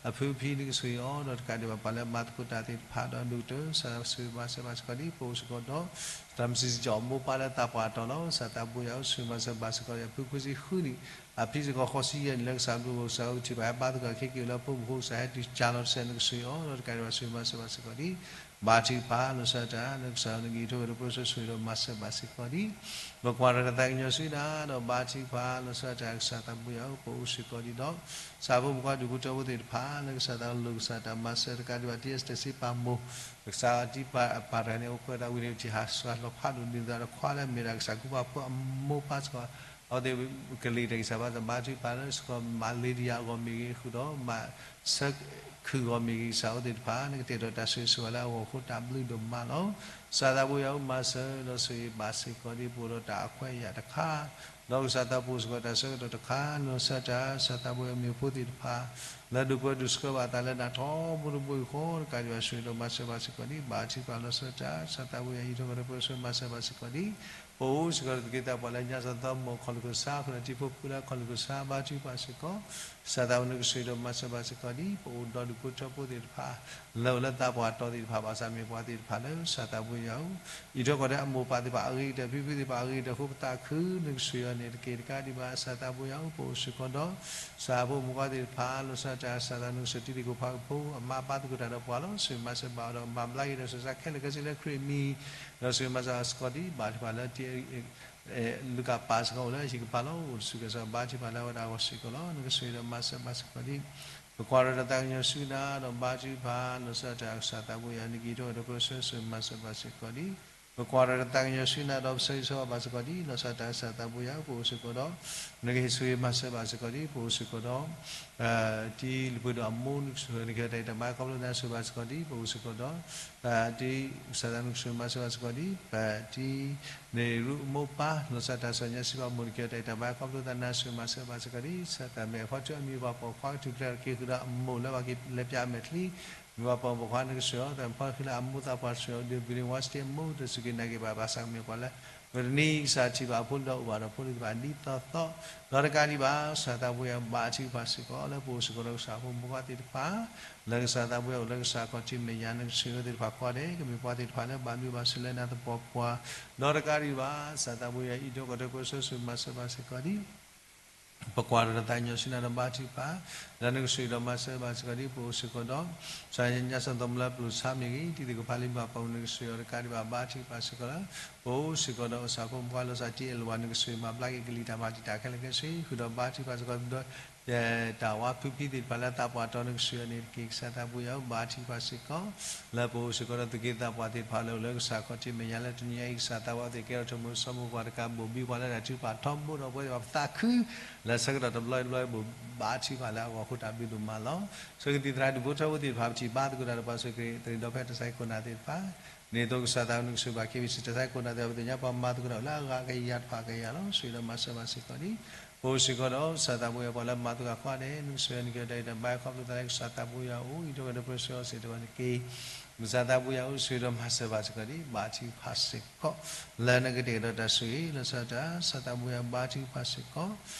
အဖုဖံ နကစၢ်အီၤ ဒီးတကးဒံးဘၣ်ပှၤလၢမၤသကိးတၢ်သ့ၣ်တဖၣ်ဒီးဒိၣ်ကတၢၢ် ကစၢ်သးဘိယွၤမၤစၢၤဘၣ်စ့ၢ်ကီးဒ် ပအိၣ်စ့ၢ်ကီးဒီး တၢ်မစံးစ့ၢ်ကီးမိၢ်ပၢ်လၢသးပှၢ်တီလီၤ. ကစၢ်သးဘိယွၤဧၢ, ဆၢဂ့ၤမၤစၢၤဘၣ်စ့ၢ်ကီး အဖုခွံဆံဃုနံၣ် အဖံစ့ၢ်ကီးဃိးဆံယဲၢ်နံၣ်လၢကစၢ်ဘျုးအိၣ် ကစၢ်အူထံၣ်ဘၣ်ဟဲဘါသကိးခဲက့ၤလၢဖိမုၣ်ဖိ ကစၢ်ဟဲတုၤကၢ်လီၤတစဲး နကစၢ်အီၤ ဒီးတကးဒံးဘၣ် ဆၢဂ့ၤမၤစၢၤဘၣ်စ့ၢ်ကီးဒ် ဘါထုကဖၣ်လီၤဆီဒၣ်တၢ် လၢကစၢ်နကယံၤထီၣ်ကဒီးပၢဆှၢ ဆၢဂ့ၤဒီးမၤစၢၤဘၣ်စ့ၢ်ကီးဒ် ပကွၢ်တၢ်တၢ်သးကညီၤဆူနၤဒီးဘါထုကဖၣ်လီၤဆီဒၣ်တၢ် ကစၢ်သးဘိယွၤဧၢ, ပအိၣ်စ့ၢ်ကီးဒ်ဒီး ကစၢ်ဖိမုၣ်ခွါဒူၣ်ဖိထၢဖိသ့ၣ်တဖၣ် လၢကစၢ်သးလိာ်ကစၢ်တၢ်မၤစၢၤတကးဒံးဘၣ် တံအစတၢၢ်စ့ပာ်မိၢ် ကစၢ်အတံပာ်တၢ်န့ၣ် အိၣ်ကွဲးတၢ်ဝံၤန့ၣ် ထံၣ်ဟးစှၤလီၤဖးဒိၣ်ဒ်သိးဒီးခွါလၢအမ့ၢ်ဒၣ်ကစၢ်ကူၣ်ဘၣ်ဖိအမိၢ်ပၢ်စ့ၢ်ကီး အဝဲသ့ၣ်ကလံၤတၢ်ဂံၢ်စၢ်ဘါစၢ် ဘါထုကဖၣ်လၢစ့ၢ်ကီး မၤလ့ဒံယၤအဂီၢ်မ့ၢ်ဂ့ၤ ဃုာ်ဒီးမၤ ဆၢခုၣ်ဂီၢ်မ့ၢ်ဂ့ၤ ကစၢ်အဝဲသ့ၣ်တဖၣ် နကတဲာ်ဒီးတၢ်ဆိၣ်ဂ့ၤဆိၣ်ဝါလၢအဂီၢ်အဃိ တၢ်ဘျုးဒိၣ်မးလီၤ. ကစၢ်သးဘိယွၤဧၢ, မၤစၢၤဒီးဆိၣ်ဂ့ၤဘၣ်စ့ၢ်ကီးဒ် ပအိၣ်ဒီးတၢ်အခွဲးအယာ်တခါ ဒီးကစၢ်သးပအိၣ်စ့ၢ်ကီးတၢ်ဆၢကတီၢ်တခါ လီၤဆီဒၣ်တၢ် ကစၢ်သးဘိယွၤ မ့ၢ်ဖိသ့ၣ်တဖၣ် လၢဒိးပၢဒိးဆှၢဘၣ်အသးလၢနၤထီဘိတဘိယူၢ်ဃီ တကးဒံးဘၣ်ဆိၣ်ဂ့ၤဒီးမၤစၢၤဘၣ်စ့ၢ်ကီးဒ် ဘါထုကဖၣ်လီၤဆီဒၣ်တၢ် ကစၢ်သးဘိယွၤ ယံၤထီၣ်ကဒီးပၢဆှၢမၤစၢၤဘၣ်စ့ၢ်ကီးဒ် ပအိၣ်စ့ၢ်ကီးဒီးသူၣ်က့သးပှၢ်လၢညါစီၤသီမိၢ်ခီၣ်လူၢ်ကစၢ် ဃုာ်ဒီးတံၤဖိဖုလၢခီၣ်လူၢ်ကစၢ် ဘါထုကဖၣ်စ့ၢ်ကီး ကစၢ်သးဘိယွၤ နကဆိၣ်ဂ့ၤဒီးမၤစၢၤဘၣ်စ့ၢ်ကီးဒ် ပအိၣ်ဒီးဒူၣ်ဖိထၢဖိသ့ၣ်တဖၣ် လၢအိၣ်လၢသးပှၢ်တီသ့ၣ်တဖၣ် ဘၣ်ဆၣ်မ့ၢ်ပှၤသ့ၣ်တဖၣ်လၢ ကစၢ်သးဘိယွၤဧၢ, ယံၤထီၣ်ကဒီးအမိၢ်ပၢ်သ့ၣ်တဖၣ်အဂ့ၤကတၢၢ် ဖံဖုသ့ၣ်တဖၣ်အဂ့ၤကတၢၢ်အဃိ ပသးခု နကဆိၣ်ဂ့ၤအီၤန့ၣ်တက့ၢ်. တကးဒံးဘၣ် ကစၢ်သးဘိယွၤဧၢ, ပအိၣ်စ့ၢ်ကီးဒီး ကစၢ်ဖိမုၣ်ခွါသ့ၣ်တဖၣ် လီၤဆီဒၣ်တၢ် ကစၢ်သးဘိယွၤ နကဆိၣ်တံၤသကိးဖးကဖိ အမၤဘါသကိးတၢ်ဒီးပှၤလီၤ. ဆိၣ်ဂ့ၤမၤစၢၤဘၣ်အီၤဒီးမၤဘျါက့ၤဒီး ဆိၣ်စၢ်ခဲလၢာ်ခဲဆ့လၢခရံာ်အမံၤ ဒီးဆိၣ်ဂ့ၤမၤစၢၤ စ့ၢ်ကီးဒ် ဘါထုကဖၣ်လၢ လူၤကၣ်ပာ်စ့ၢ်ကီးအိၣ်လၢဟံၣ်ကပၤလီၤ. အိၣ်တဆူၣ်ကဲၣ်ဆိး ဘါထုကဖၣ်လၢအဝဲဒၣ်အဂီၢ်စ့ၢ်ကီးလီၤ. နကဆိၣ်ဂ့ၤဒီးမၤစၢၤဘၣ်စ့ၢ်ကီးဒ် ပကွၢ်ဒီးတၢ်သးကညီၤဆူနၤဒီး ဘါထုကဖၣ် လီၤဆီဒၣ်တၢ် ကစၢ်သးဘိယွၤ နကယံၤထီၣ်ကဒီးပၢဆှၢ ဆိၣ်ဂ့ၤမၤစၢၤဘၣ်စ့ၢ်ကီးဒ် ပကွၢ်ဒီးတၢ်သးကညီၤဆူနၤဒီး ပဆၢဂ့ၤဆၢဝါဘၣ်စ့ၢ်ကီးဒ် လီၤဆီဒၣ်တၢ် ကစၢ်သးဘိယွၤ ပအိၣ်စ့ၢ်ကီးဒီး နကဟ့ၣ်ဆိၣ်ဂ့ၤမၤစၢၤဘၣ်စ့ၢ်ကီးဒ် ပအိၣ်စ့ၢ်ကီးဒီး တံၤလုၢ်ပှ့ၤဒိၣ်အမိၢ် နကဆိၣ်ဂ့ၤ နကဟ့ၣ်တၢ်ဂံၢ်တၢ်ဘါခီဖျိသး ဆိၣ်ဂ့ၤဘၣ်စ့ၢ်ကီးဒ် ပအိၣ်စ့ၢ်ကီးဒီး တံၤ ကစၢ်သး နကဆိၣ်ဂ့ၤမၤစၢၤဘၣ်စ့ၢ်ကီးဒ် ပတံၤ န့ၣ်ရူၢ်အမိၢ်ပၢ် လီၤဆီဒၣ်တၢ် စီၤညါစံးဘၣ်မိၢ် နကဟ့ၣ်တၢ်ဂံၢ်တၢ်ဘါခီဖျိသး နဆိၣ်ဂ့ၤမၤစၢၤဘၣ်စ့ၢ်ကီးဒ် ကစၢ်သး မ့ၢ်အဖီထူအမံၤ ပှၤပိာ်ခွါကထူၣ်ဖျဲးထီၣ်က့ၤဃုာ်ဒီးအမိၢ်လၢပှၤကလဲၤပၠးအမဲာ်ချံ မ့ၢ်ပှၤပိာ်မုၣ်ပိာ်ခွါ နကဆိၣ်ဂ့ၤအီၤ သးမ့ၢ်ဖီထူလၢအမိၢ်သးပှၢ် ဆိၣ်ဂ့ၤအီၤဒ် ဘံလ့ဝါစတ့အမိၢ် တစူၢ်က့ၤနာ်က့ၤဘၣ် ဘၣ်ဆၣ်ကမ့ၢ်ပှၤလၢ မုၢ်တနံၤ ကစၢ်ထံၣ်ဘၣ်အဖိဒီးအိၣ်ဘၣ်ဒီးဖိသ့ၣ်တဖၣ်ဒ်သိးသိး ဒီးတကးဒံးဘၣ် ကစၢ်သးဘိယွၤ ဘါထုကဖၣ်စ့ၢ်ကီး လၢပအိၣ်စ့ၢ်ကီးဒီးကစၢ်ဖိမုၣ်ဖိခွါသ့ၣ်တဖၣ် လၢကစၢ်သးဘိယွၤအိၣ်လၢကစၢ်ခီၣ်ထံးမဲာ်ညါ နကဆိၣ်ဂ့ၤအဝဲသ့ၣ်တဖၣ်ကိးဂၤဒဲး ကမ့ၢ်ပှၤသ့ၣ်တဖၣ်လၢဘၣ်ဘျုးဘၣ်ဆိၣ်လၢနၤသပှၢ်ပှၢ် ဒီးတကးဒံးဘၣ် ကစၢ်သးဘိယွၤ ယံၤထီၣ်ကဒီးပၢဆှၢ ဆိၣ်ဂ့ၤမၤစၢၤဘၣ်စ့ၢ်ကီးဒ် ပကွၢ်ဒီးတၢ်သးကညီၤဆူနၤဒီးဘါထုကဖၣ် လၢနကဆိၣ်ဂ့ၤဒီးမၤစၢၤဘၣ်စ့ၢ်ကီးဒ် ပအိၣ်စ့ၢ်ကီးဒီး ကစၢ်ညါစီၤသီမိၢ်လၢပျိၢ်ဆါမ့ၢ်ဂ့ၤ တံၤသကိးဖးလံာ်မ့ၢ်ပှၤပိာ်မုၣ် နကဆိၣ်ဂ့ၤအီၤတကးဒံးဘၣ် ဘါထုကဖၣ်စ့ၢ်ကီးလၢ ပအိၣ်စ့ၢ်ကီးဒီးကစၢ်ဖိမုၣ်ဖိခွါ လီၤဆီဒၣ်တၢ် တံၤအဲၣ်လဝါ နကဆိၣ်ဂ့ၤမၤဘျါက့ၤကလံၤတၢ်မၤတံာ်တာ်ခဲလၢာ်ခဲဆ့ ဃုာ်ဒီးဘါထုကဖၣ်စ့ၢ်ကီးဒီး တၢ်ဝါဖုဖံသ့ၣ်တဖၣ်လၢသးပှၢ်တီ နကဆိၣ်ဂ့ၤအီၤန့ၣ်တက့ၢ်. ကစၢ်သးဘိယွၤ ဘါထုကဖၣ်စ့ၢ်ကီး လၢပအိၣ်စ့ၢ်ကီးဒီးသူၣ်က့သးပှၢ်သ့ၣ်တဖၣ်လၢအိၣ်လၢကစၢ်ခီၣ်ထံးမဲာ်ညါလၢတနံၤညါအံၤ ကစၢ်သးဝဲသ့ၣ်ကဲထီၣ်ဆိမိၣ်စီမိၣ်ပှၤတကး ဘိၣ်ဘံပှၤလၢတၢ်ထုကဖၣ်ထီဘိဒီးပဝဲသ့ၣ်တဖၣ် ပသးခု လၢဆၢကတီၢ်တဘျီတဘျီ ဘိၣ်ဘါထုကဖၣ်လၢအဂီၢ်အဃိ တၢ်ဘျုးဒိၣ်မးလီၤ. ဆိကတံၢ်သရၣ်ဒူၣ်ဖိထၢဖိသ့ၣ်တဖၣ် ပထံၣ်ဘါသကိးတၢ်ဒီးပှၤ ဆိကတံၢ်သရၣ်ဒီဖျၢၣ် တၢ်ဆါဟံၣ်ခိၣ်နၢ်သ့ၣ်တဖၣ် ဒ်သိးကစၢ်သး နကဆိၣ်ဂ့ၤဘၣ်က့ၤ ပစံးတၢ်ဆါဟံၣ်ခိၣ်နၢ်သ့ၣ်တဖၣ် ပသ့ၣ်ညါပှၤမၤသကိးတၢ်လၢအဂၤကယၤတဖၣ်ကယၤလီၤ. ဆိၣ်ဂ့ၤဒီးမၤစၢၤဘၣ်စ့ၢ်ကီးဒ် ပအိၣ်စ့ၢ်ကီးဒီး ကစၢ်သးဘိယွၤ ပှၤလၢမၤသကိးကိးဂၤဒဲး နကဆိၣ်ဂ့ၤအီၤ နကဟ့ၣ်တၢ်ဂံၢ်တၢ်ဘါခီဖျိသးလၢ ကစၢ်သးဘိယွၤအအိၣ် ယံၤထီၣ်ကဒီးပၢဆှၢအီၤစ့ၢ်ကီးတက့ၢ်. ကစၢ်သးဘိယွၤဧၢ, ဆိၣ်ဂ့ၤဒီးမၤစၢၤဘၣ်စ့ၢ်ကီးဒ် ဘါထုကဖၣ်စ့ၢ်ကီး လၢနကတဲာ်ကတီၤတၢ်ဆိၣ်ဂ့ၤ လီၤဆီဒၣ်တၢ် ကစၢ်သးဘိယွၤ ဘါထုကဖၣ်စ့ၢ်ကီး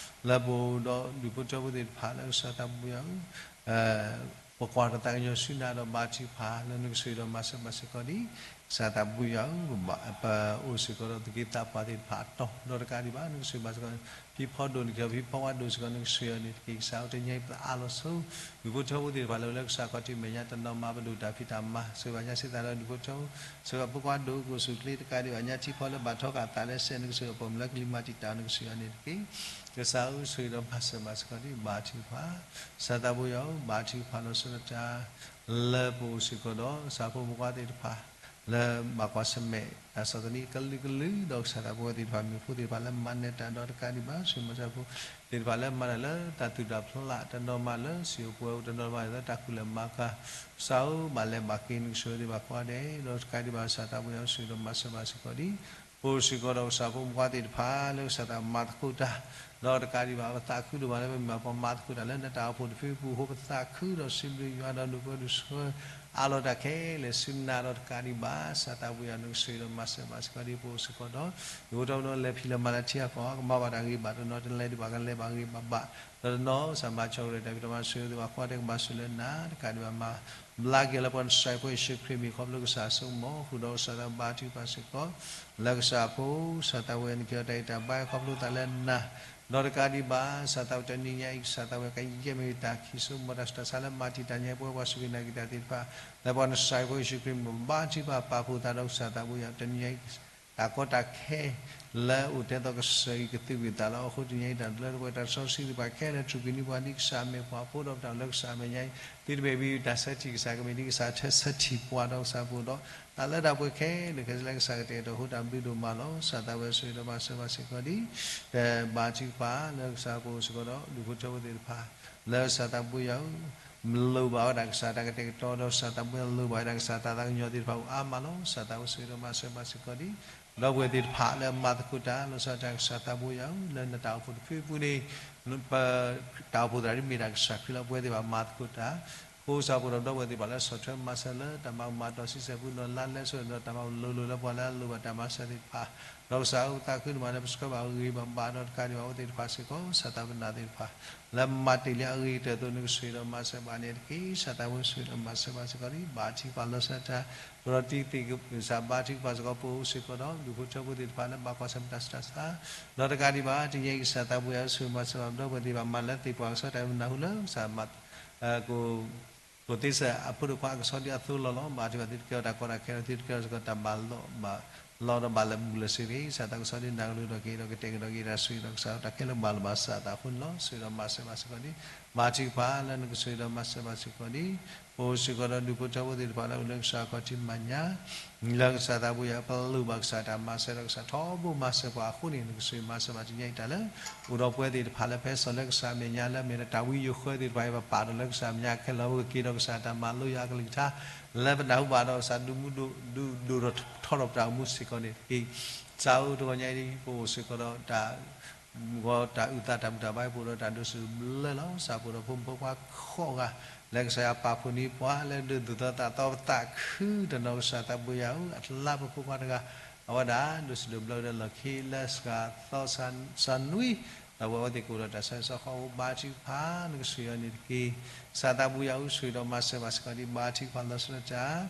လၢပအိၣ်ဒီးဒူၣ်ဖိထၢဖိသ့ၣ်တဖၣ်လၢ ကစၢ်သးဘိယွၤဧၢ ပကွၢ်တၢ်သးကညီၤဆူနၤဒီးဘါထုကဖၣ် လၢနကဆိၣ်ဂ့ၤဒီးမၤစၢၤဘၣ်စ့ၢ်ကီးဒ် ကစၢ်သးဘိယွၤဧၢ, ပအိၣ်စ့ၢ်ကီးဒီးသူၣ်က့သးပှၢ်သ့ၣ်တဖၣ်အတီၤ ဒီးတကးဒံးဘၣ် နကဆိၣ်ဂ့ၤဘၣ်စ့ၢ်ကီး ဖံဖီဒိၣ် နကဟ့ၣ် ဖံဖီဝါဒိၣ်စ့ၢ်ကီး နကဆိၣ်ဂ့ၤအီၤန့ၣ်တက့ၢ်. ကစၢ်ဧၢ, တနံၤအံၤပသးအးလီၤဆိ ဒူၣ်ဖိထၢဖိသ့ၣ်တဖၣ်လၢအိၣ်လၢကစၢ်ခီၣ်ထံးမဲာ်ညါ တနီၤမၤပဒိၣ်တၢ်ဖံးတၢ်မၤ ဆိၣ်ဂ့ၤဘၣ်ညါစ့ၢ်ကီးသးဒီးဒူၣ်ဖိထၢဖိ ဆိၣ်ဂ့ၤဘၣ်ဖိခွါဒိၣ် ကအိၣ်ဆူၣ်အိၣ်ချ့ တကးဒံးဘၣ် ညါထံဖီလၢဘၣ်ထီဃာ်အသးလၢစဲး နကဆိၣ်ဂ့ၤအပိာ်မုၣ်လၢကလံၤမၤတံာ်တာ် နကဆိၣ်ဂ့ၤအီၤန့ၣ်တက့ၢ်. ကစၢ်ဧၢ, ဆိၣ်ဂ့ၤဒီးမၤစၢၤဘၣ်စ့ၢ်ကီးဒ် ဘါထုကဖၣ် ကစၢ်သးဘိယွၤဧၢ, ဘါထုကဖၣ်လီၤဆီဒၣ်တၢ် လၢပအိၣ်စ့ၢ်ကီးဒီး ကစၢ်ဖိမုၣ်ဖိခွါသ့ၣ်တဖၣ် လၢဘၣ်ကွၢ်ဆၢၣ်မဲာ်တၢ်ဆီၣ်သနံးကလုာ်ကလုာ် ဒီးကစၢ်သးဖိသ့ၣ်တဖၣ် မ့ၢ်ဖိသ့ၣ်တဖၣ်လၢမၤနၢၤတၢ်ဒီးတကးဒံးဘၣ် ဆိၣ်ဂ့ၤမၤစၢၤဖိသ့ၣ်တဖၣ်လၢမၤတၢ်လၢတၢ်သူၣ်တၢ်ဖျး တနီၤမၤလၢစံၣ်အိၣ်ပှဲၤအိၣ် တနီၤမၤလၢတၢ်ကူၣ်လဲၤမၤကၤ ကစၢ်ဧၢ, ဘၣ်လဲၤဘၣ်က့ၤ နကဆိၣ်ဂ့ၤသ့ၣ်တဖၣ်ကိးဂၤဒဲး ဒီးတကးဒံးဘၣ် ကစၢ်သးဘိယွၤဧၢ, ဆိၣ်ဂ့ၤဒီးမၤစၢၤဘၣ်စ့ၢ်ကီးဒ် ပအိၣ်စ့ၢ်ကီးဒီးကစၢ်ဖိမုၣ်ဖိခွါသ့ၣ်တဖၣ် လၢကစၢ်သးမၤသကိးတၢ်, ဒီးတကးဒံးဘၣ် ပသးခုဒိၣ်မးလၢပမ့ၢ်ပှၤမၤသကိးတၢ်လၢနတၢ်အိၣ်ဖှိၣ်တဖုပူၤအဃိ ပသးခုဒီးစံးဘျုးယွၤဒီးဒိးဘျၢဒိးဆှၢအါလီၤတၢ်ခဲလၢာ်ဆူနၤဒီးတကးဒံးဘၣ် ကစၢ်သးဘိယွၤနကဆိၣ်ဂ့ၤဒီးမၤစၢၤဘၣ်စ့ၢ်ကီးဒ်ပအိၣ်စ့ၢ်ကီးဒီး ဒူၣ်ဖိထၢဖိလၢလဲၤဖံးလၢမၤလၢထံအကီၢ် ကမၤဘၣ်တၢ်ဂ့ၤဘၣ်တနီၤ တလဲၤဒံးဘၣ်ကလဲၤဘၣ်ဂ့ၤဘၣ်ဘၣ် ဒီးတနီၤကစၢ်မၤစၢၤကရၢတၢ်ဖံးတၢ်မၤစၢၤသ့ၣ်တဖၣ် ကဘၣ်ဆိၣ်ဂ့ၤသ့ၣ်တဖၣ် ကဘၣ်ဆိၣ်လၢနၤ တကးဒံးဘၣ်မၤဘျါက့ၤလၢပှၤနစဲးဖိယ့ၣ်ၡူးခရံာ်မံၤခီဖျိကစၢ်ဆိကမိၣ် ဃုာ်ဒီးကစၢ်သးဘါထုကဖၣ်စ့ၢ်ကီး လၢကစၢ်ဖိ ကစၢ်သးဘိယွၤနက့ၤအီၤတၢ်အံၤတၢ်ဘါခီဖျိသးလၢနၤ ဒီးတကးဒံးဘၣ် ကစၢ်သးဘိယွၤတနံၤညါအံၤ ကစၢ်သးဘိယွၤကယဲၢ်မ့ၢ်တၢ်ခံးစိမီၤတၢ်ဆူးတၢ်ဆါလၢမၤတံာ်တာ်ညါ ပဝဲပှၤစူၢ်က့ၤနာ်က့ၤတၢ်သ့ၣ်တဖၣ် လၢပှၤနစဲးဖိယ့ၣ်ၡူးခရံာ်မံၤ ဘါထုကဖၣ်ပာ်ဖှိၣ်သးဒီးကစၢ်သးဘိယွၤတနံၤညါအံၤ တၢ်ကီတၢ်ခဲ လၢအိၣ်ထဲသိးကစၢၢ်အံၤကသုးကွံာ်သးလီၤ. အဃိတနံၤညါအံၤ တၢ်လၢတပှဲၤတၢ်စီဆှံသ့ၣ်တဖၣ်ခဲလၢာ် တြူာ်က့ၤန့ၢ်ပှၤဒ်ကစၢ်အမ့ၢ်ပှၤဖိဒီးပတၢ်အိၣ်လၢကစၢ်အမဲာ်ညါအံၤ သုတမ့ၢ်ဘၣ်တၢ်ဆၢထံၣ်ကစၢ် ကမ့ၢ်ဒ်ကစၢ်ဆၢထံၣ်ပှၤဒီးကစၢ်ဖိဒီး တၢ်လၢတၢ်ပှဲၤခဲလၢာ်ခဲဆ့လၢကစၢ်ကတဲာ်ကတီၤ အဃိတၢ်ဘျုးဒိၣ်မးလီၤ. ကစၢ်သးဘိယွၤဆိၣ်ဂ့ၤဒီးမၤစၢၤဘၣ်စ့ၢ်ကီးဒ် တၢ်ဘါထုကဖၣ်လၢကစၢ်ဖိစ့ၢ်ကီးဒီး ဒူၣ်ဖိထၢဖိသ့ၣ်တဖၣ် လၢကစၢ်သးဘိယွၤဧၢ လိၣ်ဘၣ်ဝဲဒၣ်ကစၢ်တၢ်ကတဲာ်ကတီၤဒီး ကစၢ်သးဘိယွၤလိၣ်ဘၣ်ဝဲဒၣ်ကစၢ်တၢ်သးကညီၤသ့ၣ်တဖၣ်အိၣ်အါမးလီၤ. ကစၢ်သးဘိဆိၣ်ဂ့ၤဒီးမၤစၢၤဘၣ်စ့ၢ်ကီးဒ် ဒီပုၢ်ဝဲၢ်သ့ၣ်တဖၣ်လၢမၤသကိးတၢ် လီၤဆီဒၣ်တၢ်ကစၢ်သးဘိယွၤဧၢ လၢနတၢ်အိၣ်ဖှိၣ်တဖုအပူၤန့ၣ် ပတၢ်အိၣ်ဖှိၣ်သရၣ်ဒ်မ့ၢ်ဒၣ်ကစၢ်ခရံာ်လီၤ. ပဝဲသ့ၣ်တဖၣ်မၤသကိးတၢ် အဃိကစၢ်ဖိဒီးဒီပုၢ်ဝဲၢ်သ့ၣ်တဖၣ်လၢဆီၣ်ထွဲမၤစၢၤလၢတၢ်မၤကမၤတီၢ်ဆံဆဲၣ်ပူၤ ဒီးလါလဲဆိၣ်ဂ့ၤဒီးတၢ်မၤလိၤလိၤလၢပှၤလၢအလိၣ်ဘၣ်တၢ်မၤစၢၤသ့ၣ်တဖၣ် ဒီးကစၢ်ဧၢ ပသးခုဒိၣ်မးလၢပဆှၢဘၣ်ဂ့ၤဘၣ်ဘၣ်ဒီးတကးဒံးဘၣ်အဝဲသ့ၣ်တဖၣ်စ့ၢ်ကီး ကစၢ်သးပနၢ်သ့ၣ်တဖၣ် လၢမၤတ့ၢ်လံအဂ့ၤကတၢၢ်အသိး နကဆိၣ်ဂ့ၤဒီးမၤစၢၤဘၣ်န့ၣ်တက့ၢ်. ကစၢ်သးဘိဆိၣ်ဂ့ၤဒီးမၤစၢၤဘၣ်စ့ၢ်ကီးဒ် ဘါထုကဖၣ်လီၤဆီဒၣ်တၢ် ပဒီးတံၤသကိး ကစၢ်ဘါထုကဖၣ်စ့ၢ်ကီး ပအိၣ်စ့ၢ်ကီးဒီး ဒူၣ်ဖိထၢဖိသ့ၣ်တဖၣ်လၢဘၣ်ကွၢ်ဆၢၣ်မဲာ်တၢ်ဆူးတၢ်ဆါ ဒီးတကးဒံးဘၣ် တနံၤညါအံၤ ကစၢ်သးဘိယွၤဧၢ ဆိၣ်ဂ့ၤမၤစၢၤဘၣ် ဒီပုၢ်ဝဲၢ်သ့ၣ်တဖၣ်မၤလၢသ့ၣ်ပှၤကစီၣ်တၢ်မနုၤဃိလၢ ကစၢ်မၤ က ကိးသ့စဲးအဖိဒိၣ်ခွါအကဆှီဒ်အသိးလီၤလီၤ. ဘါထုကဖၣ်သုတကဲထီၣ်တၢ်ကီတၢ်ခဲဒီး သုတကဲထီၣ်စ့ၢ်ကီးတၢ်ဘၣ်လီၢ်ဘၣ်လီဒီး ဘၣ်လၢမုၢ်လၢ်စ့ၢ်ကီး ကစၢ်သးကဆှီဒ်နၤကလူးဒီးက့ၤဒီးကတဲာ်ကတီၤက့ၤတၢ်ဆိၣ်ဂ့ၤဒီး ကစၢ်တၢ်ခဲလၢာ်ဘၣ်လီၤဘၣ်စးသးအဃိန့ၣ်လီၤ. ဆိၣ်ဂ့ၤဒီးမၤစၢၤဘၣ်စ့ၢ်ကီးဒ် ဘါထုကဖၣ်လၢနကဆိၣ်ဂ့ၤဒီးမၤစၢၤဘၣ်စ့ၢ်ကီးဒ် ပအိၣ်စ့ၢ်ကီးဒီးဒူၣ်ဖိထၢဖိသ့ၣ်တဖၣ်လၢအိၣ်လၢကစၢ်ခီၣ်ထံးမဲာ်ညါ လၢကစၢ်သးဘိယွၤ ပလိၣ်ဘၣ်ကစၢ်တၢ်မၤစၢၤဒီးကစၢ်ထီဘိမၤစၢၤပှၤအဃိန့ၣ် နကဆိၣ်ဂ့ၤမၤစၢၤဘၣ်တနံၤညါအံၤတၢ်လၢ အိၣ်ဒီးပဝဲသ့ၣ်တဖၣ်လၢပဟဲစိာ်လၢကစၢ်အမဲာ်ညါလၢမ့ၢ်ဒီးတၢ်ဝံယိၤဃၢသ့ၣ်တဖၣ်အံၤ ပပာ်ဒီးလၢကစၢ်အမဲာ်ညါခဲလၢာ် ပကက့ၤဒီးကစၢ်တၢ်မၤလိယွၤအကလုၢ်ကထါ လၢပနၢ်ဟူဘၣ်ဒီးကစၢ်ဒုးမူဒိၣ်ဒုးဒိၣ်ထီၣ်ထီထီၣ်ပတၢ်အိၣ်မူစ့ၢ်ကီးန့ၣ်တက့ၢ်. ကစၢ်ဧၢ တဂီၤညါအံၤ ပအိၣ်စ့ၢ်ကီးဒီးတၢ် ဂီၤတၢ်အုၣ်သးတၢ်ဘူၣ်တၢ်ဘါအံၤ ပအိၣ်ဒီးတၢ်ဒိးစံးဘျၢလီၤ. ကစၢ်ပအိၣ်ဒီးဖိမုၣ်ဖိခွါဃိးဂၤ လၢကစၢ်ယွၤပာ်ဖှိၣ်န့ၢ်ပှၤလၢဒိးသူၣ်သီသးသီပသးခုတနီၤ ကစၢ်သးဘိယွၤဧၢ အလါပဖိခွါတဂၤ အဝဲဒၣ်ဒိးစံးဒိးဘျၢဝဲဒီးလီၢ်ခံလၢစှၤသီစှၤနွံ ဒီးပဝဲသ့ၣ်ကအိၣ်ဒီးတၢ်ဆၢဂ့ၤဆၢဝါ ဘါထုကဖၣ် နကဆိၣ်ဂ့ၤအီၤန့ၣ်တက့ၢ်. ကစၢ်သးဘိယွၤဧၢ ဆိၣ်ဂ့ၤဒီးမၤစၢၤဘၣ်စ့ၢ်ကီးဒ် ဘါထုကဖၣ်လီၤဆီဒၣ်တၢ်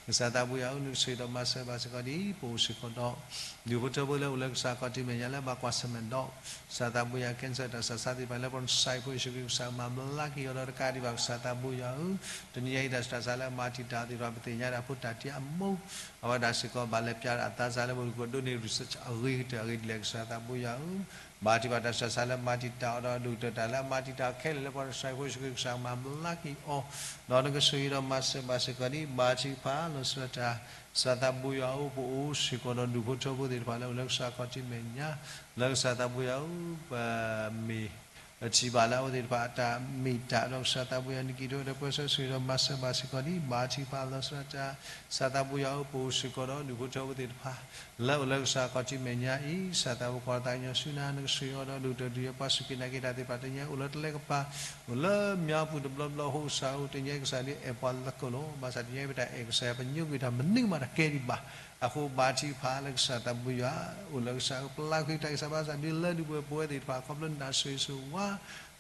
ကစၢ်သးဘိယွၤဧၢ နကဆိၣ်ဂ့ၤဒီးမၤစၢၤဘၣ်စ့ၢ်ကီးဒ် ပအိၣ်စ့ၢ်ကီးဒီး ဒူၣ်ဖိထၢဖိလၢအိၣ်လၢကစၢ်ခီၣ်ထံးမဲာ်ညါလၢဘၣ်ကွၢ်ဆၢၣ်မဲာ်ဒီး ကစၢ်သးဘိယွၤ ကဲစၢၣ်တၢ်ဆူးတၢ်ဆါသ့ၣ်တဖၣ်လၢပကစၢ်ယ့ၣ်ၡူးခရံာ်ကစၢ်မၤဘျါက့ၤအီၤဒီးတကးဒံးဘၣ်ကစၢ်သးဘိယွၤဧၢ တနံၤညါအံၤ တၢ်ဆူးတၢ်ဆါလၢအမၤတံာ်တာ်သ့ၣ်တဖၣ် ပသ့ၣ်ညါဒၣ်ဖိတၢ်တံၢ်အမိၢ် အဝဲဒၣ်စ့ၢ်ကီးဘၣ်လဲၤပျးအသးစၢ်လၢပကဒိးန့ၢ် research အဂ့ၤကတၢၢ်အဂ့ၢ်ဒ်လဲၣ် ကစၢ်သးဘိယွၤဧၢ ဘါထုကဖၣ်တၢ်ဆူးတၢ်ဆါလၢမၤတံာ်တာ်အီၤဒီး ဒိၣ်ကတၢၢ်တၢ်လၢအမၤတံာ်တာ်ခဲလၢာ်လၢပကစၢ်ယ့ၣ်ၡူးခရံာ်ကစၢ်မၤဘျါက့ၤအီၤ ဒီးနကဆိၣ်ဂ့ၤဒီးမၤစၢၤဘၣ်စ့ၢ်ကီးဒ် ဘါထုကဖၣ်လီၤဆီဒၣ်တၢ် ကစၢ်သးဘိယွၤဧၢ ပအိၣ်စ့ၢ်ကီးဒီးဒူၣ်ဖိထၢဖိသ့ၣ်တဖၣ်လၢအိၣ်လၢကစၢ်ခီၣ်ထံးမဲာ်ညါ လၢကစၢ်သးဘိယွၤဧၢ ပမ့ၢ် ပထံၣ်ဘၣ်လၢအဝဲသ့ၣ်တဖၣ်အတၢ်မ့ၢ်တၢ်ဒီးကစၢ်သးဘိယွၤ နက့ၤထီၣ်ဝဲဒီးပှဲၤဆၢ ဆိၣ်ဂ့ၤဒီးမၤစၢၤဘၣ်စ့ၢ်ကီးဒ် ဘါထုကဖၣ်လီၤဆီဒၣ်တၢ် ကစၢ်သးဘိယွၤဧၢ ပအိၣ်စ့ၢ်ကီးဒီးဒူၣ်ဖိထၢဖိသ့ၣ်တဖၣ် လၢအိၣ်လၢကစၢ်ခီၣ်ထံးမဲာ်ညါအံၤ ကစၢ်သးဘိ ပကွၢ်သးကညီၤဆူနၤ နကဆိၣ်ဂ့ၤအီၤဒီးဒိၣ်ကတၢၢ်တယၢၤ ပှၤစူၢ်က့ၤနာ်က့ၤတၢ်သ့ၣ်တဖၣ်တနံၤညါအံၤ အိၣ်လၢတၢ်လၢကပၤ အိၣ်လၢမၠါပူၤတဘျီဘျီအဃိ ကစၢ်ဧၢ တနံၤညါအံၤကစၢ်ဒ်အဲၣ်ပှၤလၢကိၣ်လီၤ ဘၣ်ဆၣ်တနံၤညါအံၤပတၢ်အဲၣ်ကစၢ်ယွၤ ပညိကွံာ်တၢ်မနုၤမးတၢ်ကဲဒံးဘၣ် အဃိဘါထုကဖၣ်လၢကစၢ်သးဘိယွၤ အိၣ်လၢကစၢ်ဧၢ ပျၢ်ကွံာ်တၢ်ဂံၢ်စၢ်ဘါစၢ်ဒ်လၢဒုးပဝဲပဝဲသ့ၣ်တဖၣ် ခီဖျိနတၢ်ဆိၣ်ဂ့ၤဆိၣ်ဝါ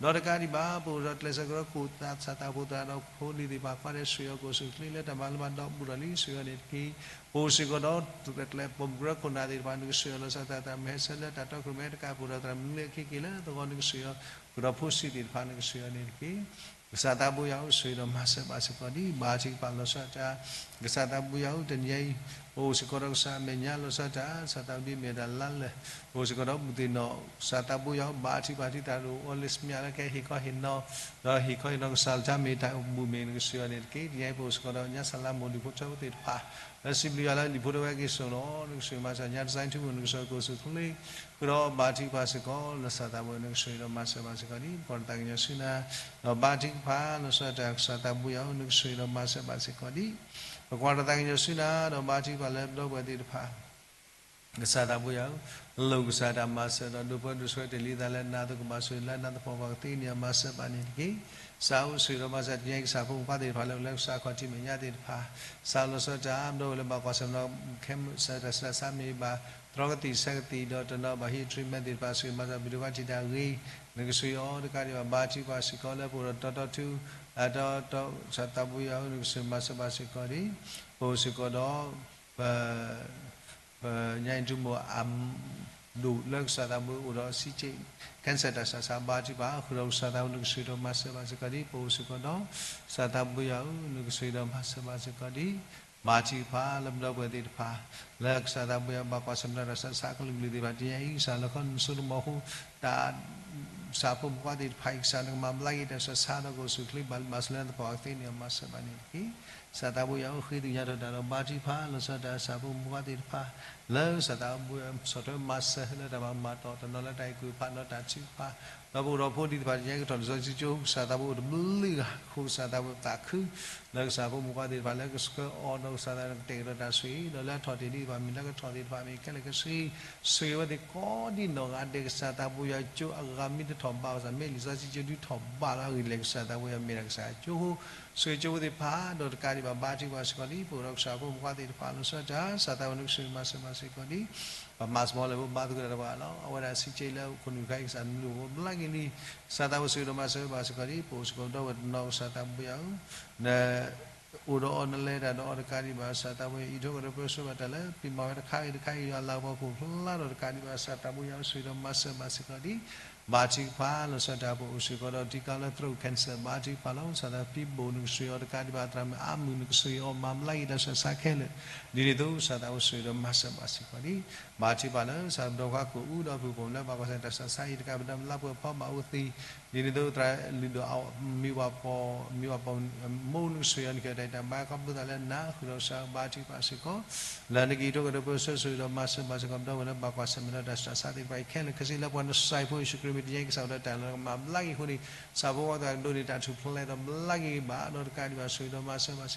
ဒီးတကးဒံးဘၣ် ပအိၣ်ဒီးကျဲးစၢးကရၢခိၣ်သး ကစၢ်သးဖိသရၣ်ဒီးဖိလံၤသ့ၣ်တဖၣ် ကွၢ်ဒီးဆိၣ်ဂ့ၤအီၤကိၣ်ဆူၣ်ချ့လၢတၢ်မၤလိဘၣ်ဒီးဘူးဒီးလံ ဆိၣ်ဂ့ၤအီၤန့ၣ်တက့ၢ်. ပအိၣ်စ့ၢ်ကီးဒီး ကျဲးပကရၢခိၣ်နၢ်သ့ၣ်တဖၣ် နကဆိၣ်ဂ့ၤအီၤလီၤဆီဒၣ်တၢ် မဟဲဆၢလၢတၢ်တီခိၣ်ရိၣ်မဲတကးပူၤဒီးသရၣ်မုၣ်လၢအခံက့ၤလၢသဝီ နကဆိၣ်ဂ့ၤအီၤ ဃုာ်ဒီးဖိဆံးသ့ၣ်တဖၣ် နကဆိၣ်ဂ့ၤအီၤန့ၣ်တက့ၢ်. ကစၢ်သးဘိယွၤဧၢ ဆိၣ်ဂ့ၤဒီးမၤစၢၤဘၣ်စ့ၢ်ကီးဒ် ဘါထုကဖၣ်လီၤဆီဒၣ်တၢ် ကစၢ်သးဘိယွၤဧၢ တနံၤညါအံၤ ပအိၣ်စ့ၢ်ကီးဒီးကစၢ်အမဲာ်ညါလီၤဆီဒၣ်တၢ် ကစၢ်သးဘိဒ်မ့ၢ်တၢ်လါလၢာ် ပအိၣ်စ့ၢ်ကီးဒီးဘူၣ်သ့ၣ်နီၣ် ကစၢ်သးဘိယွၤဧၢ ဘါထုကဖၣ်တံၤသကိးအိၣ်လၢစမံလၢကဟဲဟ့ၣ်ခီဟ့ၣ်နီၤ ဒီးဟ့ၣ်ခီဟ့ၣ်နီၤကစၢ်လၢတၢ်မ့ၢ်တၢ်ဘူၣ်မ့ၢ် နကဆိၣ်ဂ့ၤအီၤန့ၣ်တက့ၢ်. တနံၤညါအံၤပအိၣ်စ့ၢ်ကီးဒီးညါစၢ်လါမိၢ်ဒူၣ်ဖိထၢဖိသ့ၣ်တဖၣ် လၢစံးဘျုးယွၤလၢလံာ်ဖိတဝဲက့ၤစိာ်လီၤ နကဆိၣ်ဂ့ၤမၤစၢၤညါတစဲးထူမုၢ် နကဆိၣ်ဂ့ၤကိၣ်ဆူၣ်ချ့ ဃုာ်ဒီးဘါထုကဖၣ်စ့ၢ်ကီး လၢကစၢ်သးဘိယွၤန့ၣ်ကဆိၣ်ဂ့ၤဒီးမၤစၢၤဘၣ်စ့ၢ်ကီးဒ် ပကွၢ်ဒီးသးကညီၤဆူနၤ ဒီးဘါထုကဖၣ်လီၤဆီဒၣ်တၢ် ကစၢ်သးဘိယွၤဧၢ နကဆိၣ်ဂ့ၤဒီးမၤစၢၤဘၣ်စ့ၢ်ကီးဒ် ပကွၢ်ဒီးသးကညီၤဆူနၤ ဒီးဘါထုကဖၣ်လၢပဒီပုၢ်ဝဲၢ်သ့ၣ်တဖၣ် ကစၢ်သးဘိယွၤဧၢ, လိၣ်ကစၢ်တၢ်မၤစၢၤဒီး ဒိၣ်ပၢဒိၣ်ဆှၢတ့ၢ်လံသးလၢနၤအသိး ကဘၣ်ဆိၣ်ဂ့ၤလၢနၤသပှၢ်ပှၢ်ကသ့န့ၣ် မၤစၢၤဘၣ်န့ၣ်တက့ၢ်. ကစၢ်အိၣ်ဆိၣ်ဂ့ၤဒီးမၤစၢၤ တနံၤအံၤ ကစၢ်ခီၣ်ထံးမဲာ်ညါသ့ၣ်တဖၣ်, ကစၢ်လီၤဆီဒၣ်တၢ် ဒီပုၢ်ဝဲၢ်လၢဘၣ်ကွၢ်ဆၢၣ်မဲာ်ဒီး ခဲမုၢ်ဆၢတၢ်ဆူးတၢ်ဆါမ့ၢ်ဘၣ် သရီကသံၣ်ဆၢကသံၣ်ဒီးတနီၤဘၣ်ဟံး treatment သ့ၣ်တဖၣ် ဆိၣ်ဂ့ၤမၤစၢၤ ပတုၤဝဲထံၣ်တၢ်ဂ့ၤ, နကဆိၣ်ဂ့ၤအီၤတကးဒံးဘၣ် ဘါထုကဖၣ်စ့ၢ်ကီးလၢပအိၣ်ဒီးတီတီထူ အတီတီ ကစၢ်သးဘိယွၤဧၢ နကဆိၣ်ဂ့ၤမၤစၢၤဘၣ်စ့ၢ်ကီးဒံး ပအိၣ်စ့ၢ်ကီးဒီး ပ ပညါအံၤဒုးမိၢ်အဒိၣ်လၢကစၢ်သးဘိအိၣ်ဒီး စံးက့ cancer တၢ်ဆူးတၢ်ဆါ ဘါထုကဖၣ် ဃုာ်ဒီးကစၢ်သးဘိ နကဆိၣ်ဂ့ၤဒီးမၤစၢၤဘၣ်စ့ၢ်ကီးဒံး ပအိၣ်စ့ၢ်ကီးဒီး ကစၢ်သးဘိယွၤဧၢ နကဆိၣ်ဂ့ၤဒီးမၤစၢၤဘၣ်စ့ၢ်ကီးဒံး ဘါထုကဖၣ်လၢပဒီပုၢ်ဝဲၢ်သ့ၣ်တဖၣ် လၢကစၢ်သးဘိယွၤဘၣ်ကွၢ်ဆၢၣ်မဲာ်ဒီးတၢ်ဆူးတၢ်ဆါကလုာ်ကလုာ်သ့ၣ်တဖၣ် တနံၤအံၤ ကစၢ်လီၤခီနစိတမီၤအဃိ တၢ် ကစၢ်ဖိမုၣ်ဖိခွါသ့ၣ်တဖၣ်အံၤ ကစၢ်နကမၤဘျါက့ၤတၢ်ဆူးတၢ်ဆါဒီးကအိၣ်ဆူၣ်အိၣ်ချ့ဘၣ်လၢဘၣ်ဆိၣ်လၢနသပှၢ်ပှၢ်ကသ့န့ၣ် မၤစၢၤဘၣ်န့ၣ်တက့ၢ်. ကစၢ်သးဘိယွၤဧၢ ဃ့ကညးထီၣ်တၢ်ဒီးဘါထုကဖၣ် လီၤဆီဒၣ်တၢ်ကစၢ်ဖိမုၣ်ဖိခွါသ့ၣ်တဖၣ် လၢကစၢ်သးဘိယွၤဆီၣ်ထွဲမၤစၢၤလၢတၢ်ဘၣ်မၤတီၢ်တနီၤလၢတၢ်အဲၣ်ကူၣ်ဖးဒီးတၢ်ထုကဖၣ် ဒီးပအိၣ်ဒီးဖိဒံးသ့ၣ်တဖၣ် တနံၤအံၤကထီၣ်လံာ်စီဆှံကၠိ ကစၢ်သးဘိအိၣ်တဘျုးဂၤအဃိ ကစၢ်သးဘိသးခု လၢကစၢ်ဖိမုၣ်ဖိခွါသ့ၣ်တဖၣ်လၢကဆှၢအီၤဒီးကစၢ်သးဘိကတဲာ်ကတီၤတၢ်ဆိၣ်ဂ့ၤ ဒီးလၢအထီၣ်တ့ၢ်ဒံးသ့ၣ်တဖၣ် မ့ၢ်လၢကထီၣ်သ့ၣ်တဖၣ် မ့ၢ်ခဲလၢာ်ခဲဆ့ ဆိၣ်ဂ့ၤဝဲသ့ၣ်ကိးဒံနီၢ်ဂၤဒဲး ကစၢ်သးဘိယွၤကၠိအဂၤမ့ၢ်တထီၣ်ဘးအီၤ မ့ၢ်လံာ်စီဆှံကၠိဒုးထီၣ်ဘးလီၤအဂ့ၢ်ဒ်လဲၣ် ကစၢ်သးဘိယွၤမ့ၢ်ဒၣ်ကစၢ်ကၠိအဃိ ဆိၣ်ဂ့ၤကၠိဖိသ့ၣ်တဖၣ် ဒီးတကးဒံးဘၣ်ဘါထုကဖၣ်စ့ၢ်ကီးဒံး ပအိၣ်ဒီးကစၢ်ဖိမုၣ်ဖိခွါသ့ၣ်တဖၣ် လီၤဆီဒၣ်တၢ် ကစၢ်သးဘိနကဆိၣ်ဂ့ၤမၤစၢၤဘၣ်စ့ၢ်ကီးဒံး ပမၤစ့ၢ်ကီးလၢပဘါသဂၢၢ်တၢ်တဖၣ်လီၤ. အဝဲဒၣ်စံးက့လၢခိၣ်နူာ်ခါအံၤ ကစၢ်နလူၤဘျါက့ၤလံ ကစၢ်သးဘိဆိၣ်ဂ့ၤဒီးမၤစၢၤဘၣ်စ့ၢ်ကီးဒံး ပအိၣ်စ့ၢ်ကီးဒီပုၢ်ဝဲၢ်တနီၤ ကစၢ်သးဘိယွၤဧၢ န အိၣ်ဒီးအီၤနလဲၤတၢ်ဒီးအီၤတကးဒံးဘၣ် ကစၢ်သးဘိယွၤ အံးထွဲကွၢ်ထွဲပၢဆှၢဘၣ်တၢ်လၢ ပမၤဝဲတခါဂ့ၤတခါအံၤ ယွၤလၤကပီၤခိၣ်ဖျါဒီးတကးဒံးဘၣ် ကစၢ်သးဘိယွၤဆိၣ်ဂ့ၤဒီးမၤစၢၤဘၣ်စ့ၢ်ကီးဒံး ဘါထုကဖၣ် လီၤဆီဒၣ်တၢ် ပအိၣ်စ့ၢ်ကီးဒီး ထံကီၢ်လၢ throat cancer ဘါထုကဖၣ်လီၤ ကစၢ်သးဘိ ပံဘိၣ် နကဆိၣ်ဂ့ၤအီၤတကးဒံးဘၣ် သရၣ်မုၣ်အါမုၣ် နကဆိၣ်ဂ့ၤအီၤမၤဘျါက့ၤတၢ်ဆူးတၢ်ဆါခဲလၢာ် ဒ်န့ၣ်အသိး ကစၢ်သးဘိဆိၣ်ဂ့ၤဒီးမၤစၢၤဘၣ်စ့ၢ်ကီးဒံး ဘါထုကဖၣ်လၢ ကစၢ်ပဒီးခွါကိၣ်အူဒီးဖုၣ်ကိာ်လၢ ဘၣ်ကွၢ်ဆၢၣ်တၢ်ဆူးတၢ်ဆါအံၤတကးဘၣ်ဒီး လါပှဲၤဖီဘၣ်အိၣ်သ့ ဒ်န့ၣ်အသိး သရၣ်လုၢ်ဒိၣ်အါ မ့ၢ်ဝဲပှၤ မ့ၢ်ဝဲပှၤ မိၢ် နကဆိၣ်ဂ့ၤအီၤန့ၣ်က့ၤတၢ်တၢ်ဘါခီဖျိသးလၢနၤ ဃုာ်ဒီးကစၢ်ဘါထုကဖၣ်စ့ၢ်ကီး လၢနကအံးထွဲကွၢ်ထွဲပၢဆှၢဆိၣ်ဂ့ၤဒီးမၤစၢၤဘၣ်စ့ၢ်ကီး ပဒီပုၢ်ဝဲၢ်လၢဘၣ်ကွၢ်ဆၢၣ်မဲာ်ဒီးတၢ်ဆူးတၢ်ဆါသ့ၣ်တဖၣ်အံၤခဲလၢာ်ခဲဆ့ လၢပှၤန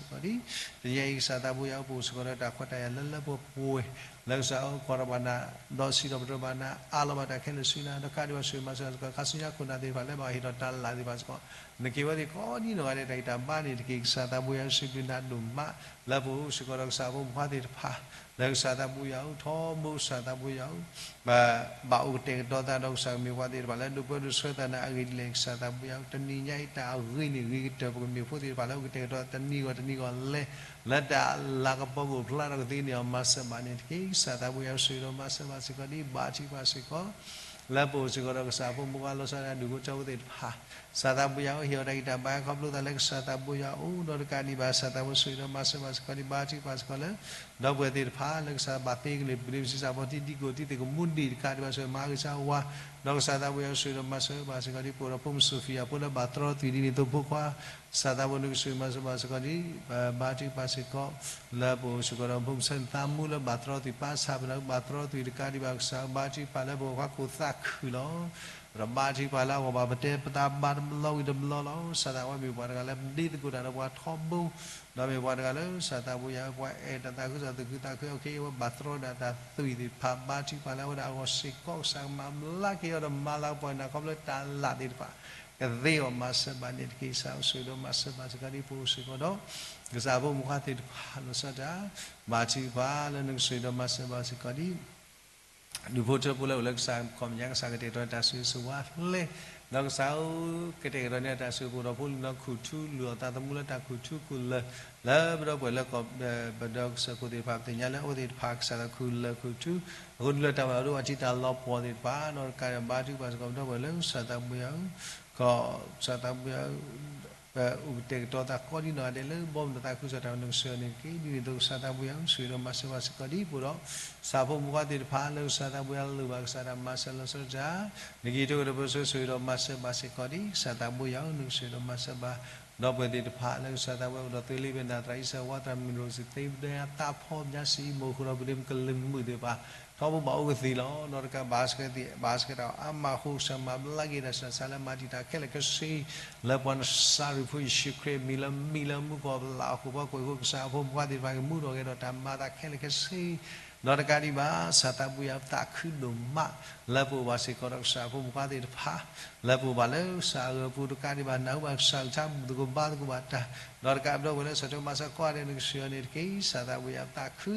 စၢ်ဖိယ့ၣ်ၡူးခရံာ်မံၤ တနံၤအံၤကစၢ်ဒီးတၢ်လၢကမၤဘျါက့ၤအဃိန့ၣ် ကစၢ်ဖိခွါသးကဒိးန့ၢ်တၢ်ထူၣ်ဖျဲးဒီးဘျါက့ၤဘၣ်ဒီးတကးဒံးဘၣ်ဆိၣ်ဂ့ၤဒီးမၤစၢၤဘၣ်စ့ၢ်ကီးဒံး တနံၤအံၤကစၢ်သးဘိယွၤ ပအိၣ်စ့ၢ်ကီးဒီးတၢ်ခွဲးတၢ်ယာ်လၢလၢပှဲၤပှဲၤ လၢကစၢ်အိၣ်ကီၢ်ဒီးဘၣ်နၤ ဒီးစံးထီၣ်ပတြၢၤဘၣ်နၤ အးလီၤဘၣ်တၢ်ခဲလၢာ်ဆူနၤ ဒီးတကးဒံးဘၣ်ဆိၣ်ဂ့ၤမၤစၢၤစ့ၢ်ကီး ခါဆူညါခိၣ်နၢ်သ့ၣ်တဖၣ်လၢဘၣ်ဟ့ၣ်ထီၣ်တၢ်လၢ်သ့ၣ်တဖၣ်စ့ၢ်ကီး နက့ၤဝဲသ့ၣ်ကိးဒံနီၢ်ဂၤဒဲး တၢ်ဂံၢ်တၢ်ဘါန့ၣ်တက့ၢ် ကစၢ်သးဘိယွၤစံးဘျုးနၤဒိၣ်မး လၢပအိၣ်စ့ၢ်ကီးဒီးကစၢ်ဖိမုၣ်ဖိခွါသ့ၣ်တဖၣ် လၢကစၢ်သးဘိယွၤအိၣ်ထီဘိကစၢ်သးဘိယွၤအိၣ် ဘၣ်အိၣ်ကတဲာ်ကတီၤသးဒီးကစၢ်ကမ့ၢ်ပှၤသ့ၣ်တဖၣ်လၢ ဒိၣ်ပၢဒိၣ်ဆှၢသးနၤအဂ့ၢ်ဒ်လဲၣ် ကစၢ်သးဘိယွၤအိၣ် တနံၤညါအံၤတၢ်အဂ့ၤန့ၣ်ဂ့ၤကတၢၢ် ပကမ့ၢ်ဖိသ့ၣ်တဖၣ်လၢအိၣ်ကတဲာ်ကတီၤတနံၤဂီၢ်တနံၤဂီၢ်လဲၤ လၢတၢ်လၤကပီၤကအိၣ်ဖျါထီၣ်ကသ့န့ၣ်အီၤ မၤစၢၤဘၣ်န့ၣ်တက့ၢ် ကစၢ်သးဘိယွၤဆိၣ်ဂ့ၤဒီးမၤစၢၤဘၣ်စ့ၢ်ကီးဒံး ဘါထုကဖၣ်စ့ၢ်ကီး လၢပအိၣ်စ့ၢ်ကီးဒီးကစၢ်ဖိမုၣ်ဖိခွါလီၤဆီဒၣ်တၢ်ဒူၣ်ဖိထၢဖိသ့ၣ်တဖၣ် ကစၢ်သးဘိယွၤအိၣ် ဟ့ၣ်အီၤတၢ်ဂံၢ်တၢ်ဘါခီဖျိသးလၢကစၢ်သးဘိယွၤအိၣ် ဒီးတကးဒံးဘၣ် ကစၢ်သးဘိဆိၣ်ဂ့ၤဒီးမၤစၢၤဘၣ်စ့ၢ်ကီးဒံး ဘါထုကဖၣ်စ့ၢ်ကီးလၢ ဒီပုၢ်ဝဲၢ်သ့ၣ်တဖၣ်လၢကစၢ်ဘၣ်သ့ကလံၤ ပဒ့ပစံးစၢ်ဖီထံဒံကိၣ်ထံသ့ၣ်ကမူဒံးတကးဒံးဘၣ်ဆိၣ်ဂ့ၤမၤဂ့ၤဆါဝါ ဒီးကစၢ်သးဘိယွၤဆိၣ်ဂ့ၤဒီးမၤစၢၤဘၣ်စ့ၢ်ကီးဒံး ပအိၣ်ဒီးဖိမုၣ်စီၤဖံယၤဖိလၢဘၣ်သရီသုးဒ်န့ၣ်အသိးဖိခွါ ကစၢ်သးဘိနကဆိၣ်ဂ့ၤမၤစၢၤဘၣ်စ့ၢ်ကီးဒံး ဘါထုကဖၣ်စ့ၢ်ကီး လၢပအိၣ်စ့ၢ်ကီးဒီးဖိမုၣ်ဆၢနသးမူလၢဘၣ်သရီသုး ပၢ်ဆၣ်ပနီၣ်ဘၣ်သရီသုးတကးဒံးဘၣ်ကစၢ် ဘါထုကဖၣ်လၢပအိၣ်ခွါကိၣ်သးခုၣ်လီၤ. ဒီးဘါထုကဖၣ်လၢအဂီၢ်ဘၣ်ပတဲပသးဘါတဘျီဝံၤတဘျီလီၤ. ကစၢ်သးဝဲမ့ၢ်ပှၤတဂၤလၢပဒ့သကိးတၢ်ဒီးပှၤထီဘိ ဒီးမ့ၢ်ပှၤတဂၤလၢကစၢ်သးဘိယွၤ ပှၤအဲၣ်တၢ်သးခုကစီၣ်သူၣ်ခုသးခု အခဲအံၤအဝဲဘၣ်သရီဒၣ်တၢ်သွံၣ်သ့ၣ်တဖၣ် ဘါထုကဖၣ်လၢအဝဲဒၣ်အဂီၢ်စ့ၢ်ကီး ကစၢ်ကမၤဘျါက့ၤအီၤဒီးမၤလၤကပီၤနၤခီဖျိတၢ်လၢ်သ့ၣ်တဖၣ် ကသ့အီၤမၤစၢၤဘၣ်န့ၣ်တက့ၢ် ကစၢ်အိၣ်ဆိၣ်ဂ့ၤဒီးမၤစၢၤဘၣ်စ့ၢ်ကီးဒံး ပအိၣ်စ့ၢ်ကီးဒီး ကစၢ်ဖိမုၣ်ဖိခွါသ့ၣ်တဖၣ်လီၤဆီဒၣ်တၢ် ဘါထုကဖၣ်လၢနကဆိၣ်ဂ့ၤဒီးမၤစၢၤဘၣ်စ့ၢ်ကီးဒံး ဒူၣ်ဖိထၢဖိလၢအိၣ်လၢကစၢ်ခီၣ်မဲာ်ညါ ကစၢ်ကတဲာ်ကတီၤတၢ်ဆိၣ်ဂ့ၤဆိၣ်ဝါဖျဲး ဒီးကစၢ်အိၣ်ကတဲာ်ကတီၤန့ၢ်တၢ်ဆိၣ်ဂ့ၤ ပအိၣ်ဒီးဖိလံၤဒီးခူၣ်ထူ လုၢ်အီၣ်သးသမူလၢတၢ်ခူၣ်ထူခူၣ်လၢာ် လၢပဒီပုၢ်ဝဲၢ်လၢကီၢ်ပဒီကစၢၢ်ခိၣ်သ့ၣ်တဖၣ် ပသ့ၣ်ညါလၢအဝဲသ့ၣ်တဖၣ်ကစၢ်ဒီးခူၣ်လၢာ်ခူၣ်ထူ အဃိဒုးလၢတၢ်ဘၣ်ဒိဘၣ်ထံးတၢ်လီၤပှီၢ်သ့ၣ်တဖၣ် ဒီးတကးဒံးဘၣ်ထုကဖၣ်စ့ၢ်ကီး ပဒီပုၢ်ဝဲၢ်လၢကစၢ်သးဘိယွၤ ကစၢ်သးဘိယွၤ ပအိၣ်ကတဲာ်ကတီၤသးကိးဒံနီၢ်ဂၤဒဲးလၢဘီမုၢ်ဒီးသးခုကစီၣ်တၢ်နကစၢၢ်န့ၣ်တက့ၢ်. ဒ်န့ၣ်အသိးကစၢ်သးဘိယွၤ ဆိၣ်ဂ့ၤဒီးမၤစၢၤဘၣ်စ့ၢ်ကီးဒံး ပအိၣ်ဒီး ကစၢ်ဖိမုၣ်ဖိခွါသ့ၣ်တဖၣ်လၢကစၢ်သးဘိယွၤလိၣ်ဘၣ်ကစၢ်တၢ်မၤစၢၤလီၤဆီဒၣ်တၢ် နကအံးထွဲကွၢ်ထွဲပၢဆှၢဆိၣ်ဂ့ၤဒီးမၤစၢၤဘၣ်စ့ၢ်ကီးဒံး ကစၢ်သးဘိယွၤ နကဆိၣ်ဂ့ၤဒီးမၤစၢၤဘၣ် ဒီပုၢ်ဝဲၢ်သ့ၣ်တဖၣ်လၢကစၢ်သးဘိယွၤအိၣ်ဒီးသ့လံဘဲနၤ သရၣ်အံၣ်စၢၤဝါ သရၣ်မုၣ်ရိၣ်စံး သ့ပဒဲသးဖီပညါစံး မိၢ်ဃုာ်ဒီးပဒ့မုၣ်ကလုာ်မုာ်သ့ၣ်တဖၣ် ထီဘိဘၣ်အိၣ်ကသံၣ်လီၤ. ဒီးတကးဘၣ်စကဲတၢ် ဘၣ်စကဲတၢ်အါမးအဃိ ကစၢ်မၤဘျါက့ၤတၢ်ဆူးတၢ်ဆါလၢမၤတံာ်တာ်ခဲလၢာ်ခဲဆ့ လၢပှၤနစၢ်ရ့ၣ်ဖိယ့ၣ်ၡူးခရံာ်အမံၤလၢမံလၢမူကီၢ်ပလၢ်ဟီၣ်ခိၣ်ဖီခိၣ်အဃိ ကစၢ်အဖိမုၣ်ဖိခွါသ့ၣ်တဖၣ်ကမူထီၣ်ဂဲၤထီၣ်တၢ်မၤအသးခဲလၢာ်ခဲဆ့ ဒီးတကးဒံးဘၣ် ကစၢ်သးဘိယွၤ ပသးခုဒိၣ်မး လၢပအိၣ်ဘၣ်စ့ၢ်ကီးဒီးကစၢ်ဖိမုၣ်ဖိခွါသ့ၣ်တဖၣ် လၢပအိၣ်ဘၣ်လၢကစၢ်အဂီၢ်ပူၤ တကးဒံးဘၣ် နၢ်ဟူဘၣ်ကစၢ်အကလုၢ်ကထါမုာ်သကိးဘါသကိးဘၣ်တၢ် ဒီးတကးဘၣ် ပဒိၣ်ဝဲလၢကစၢ်တၢ်မၤစၢၤကိးဂၤဒဲး နကစၢ်ယွၤန့ၣ်တက့ၢ်. ကစၢ်သးဘိယွၤ ပသးခု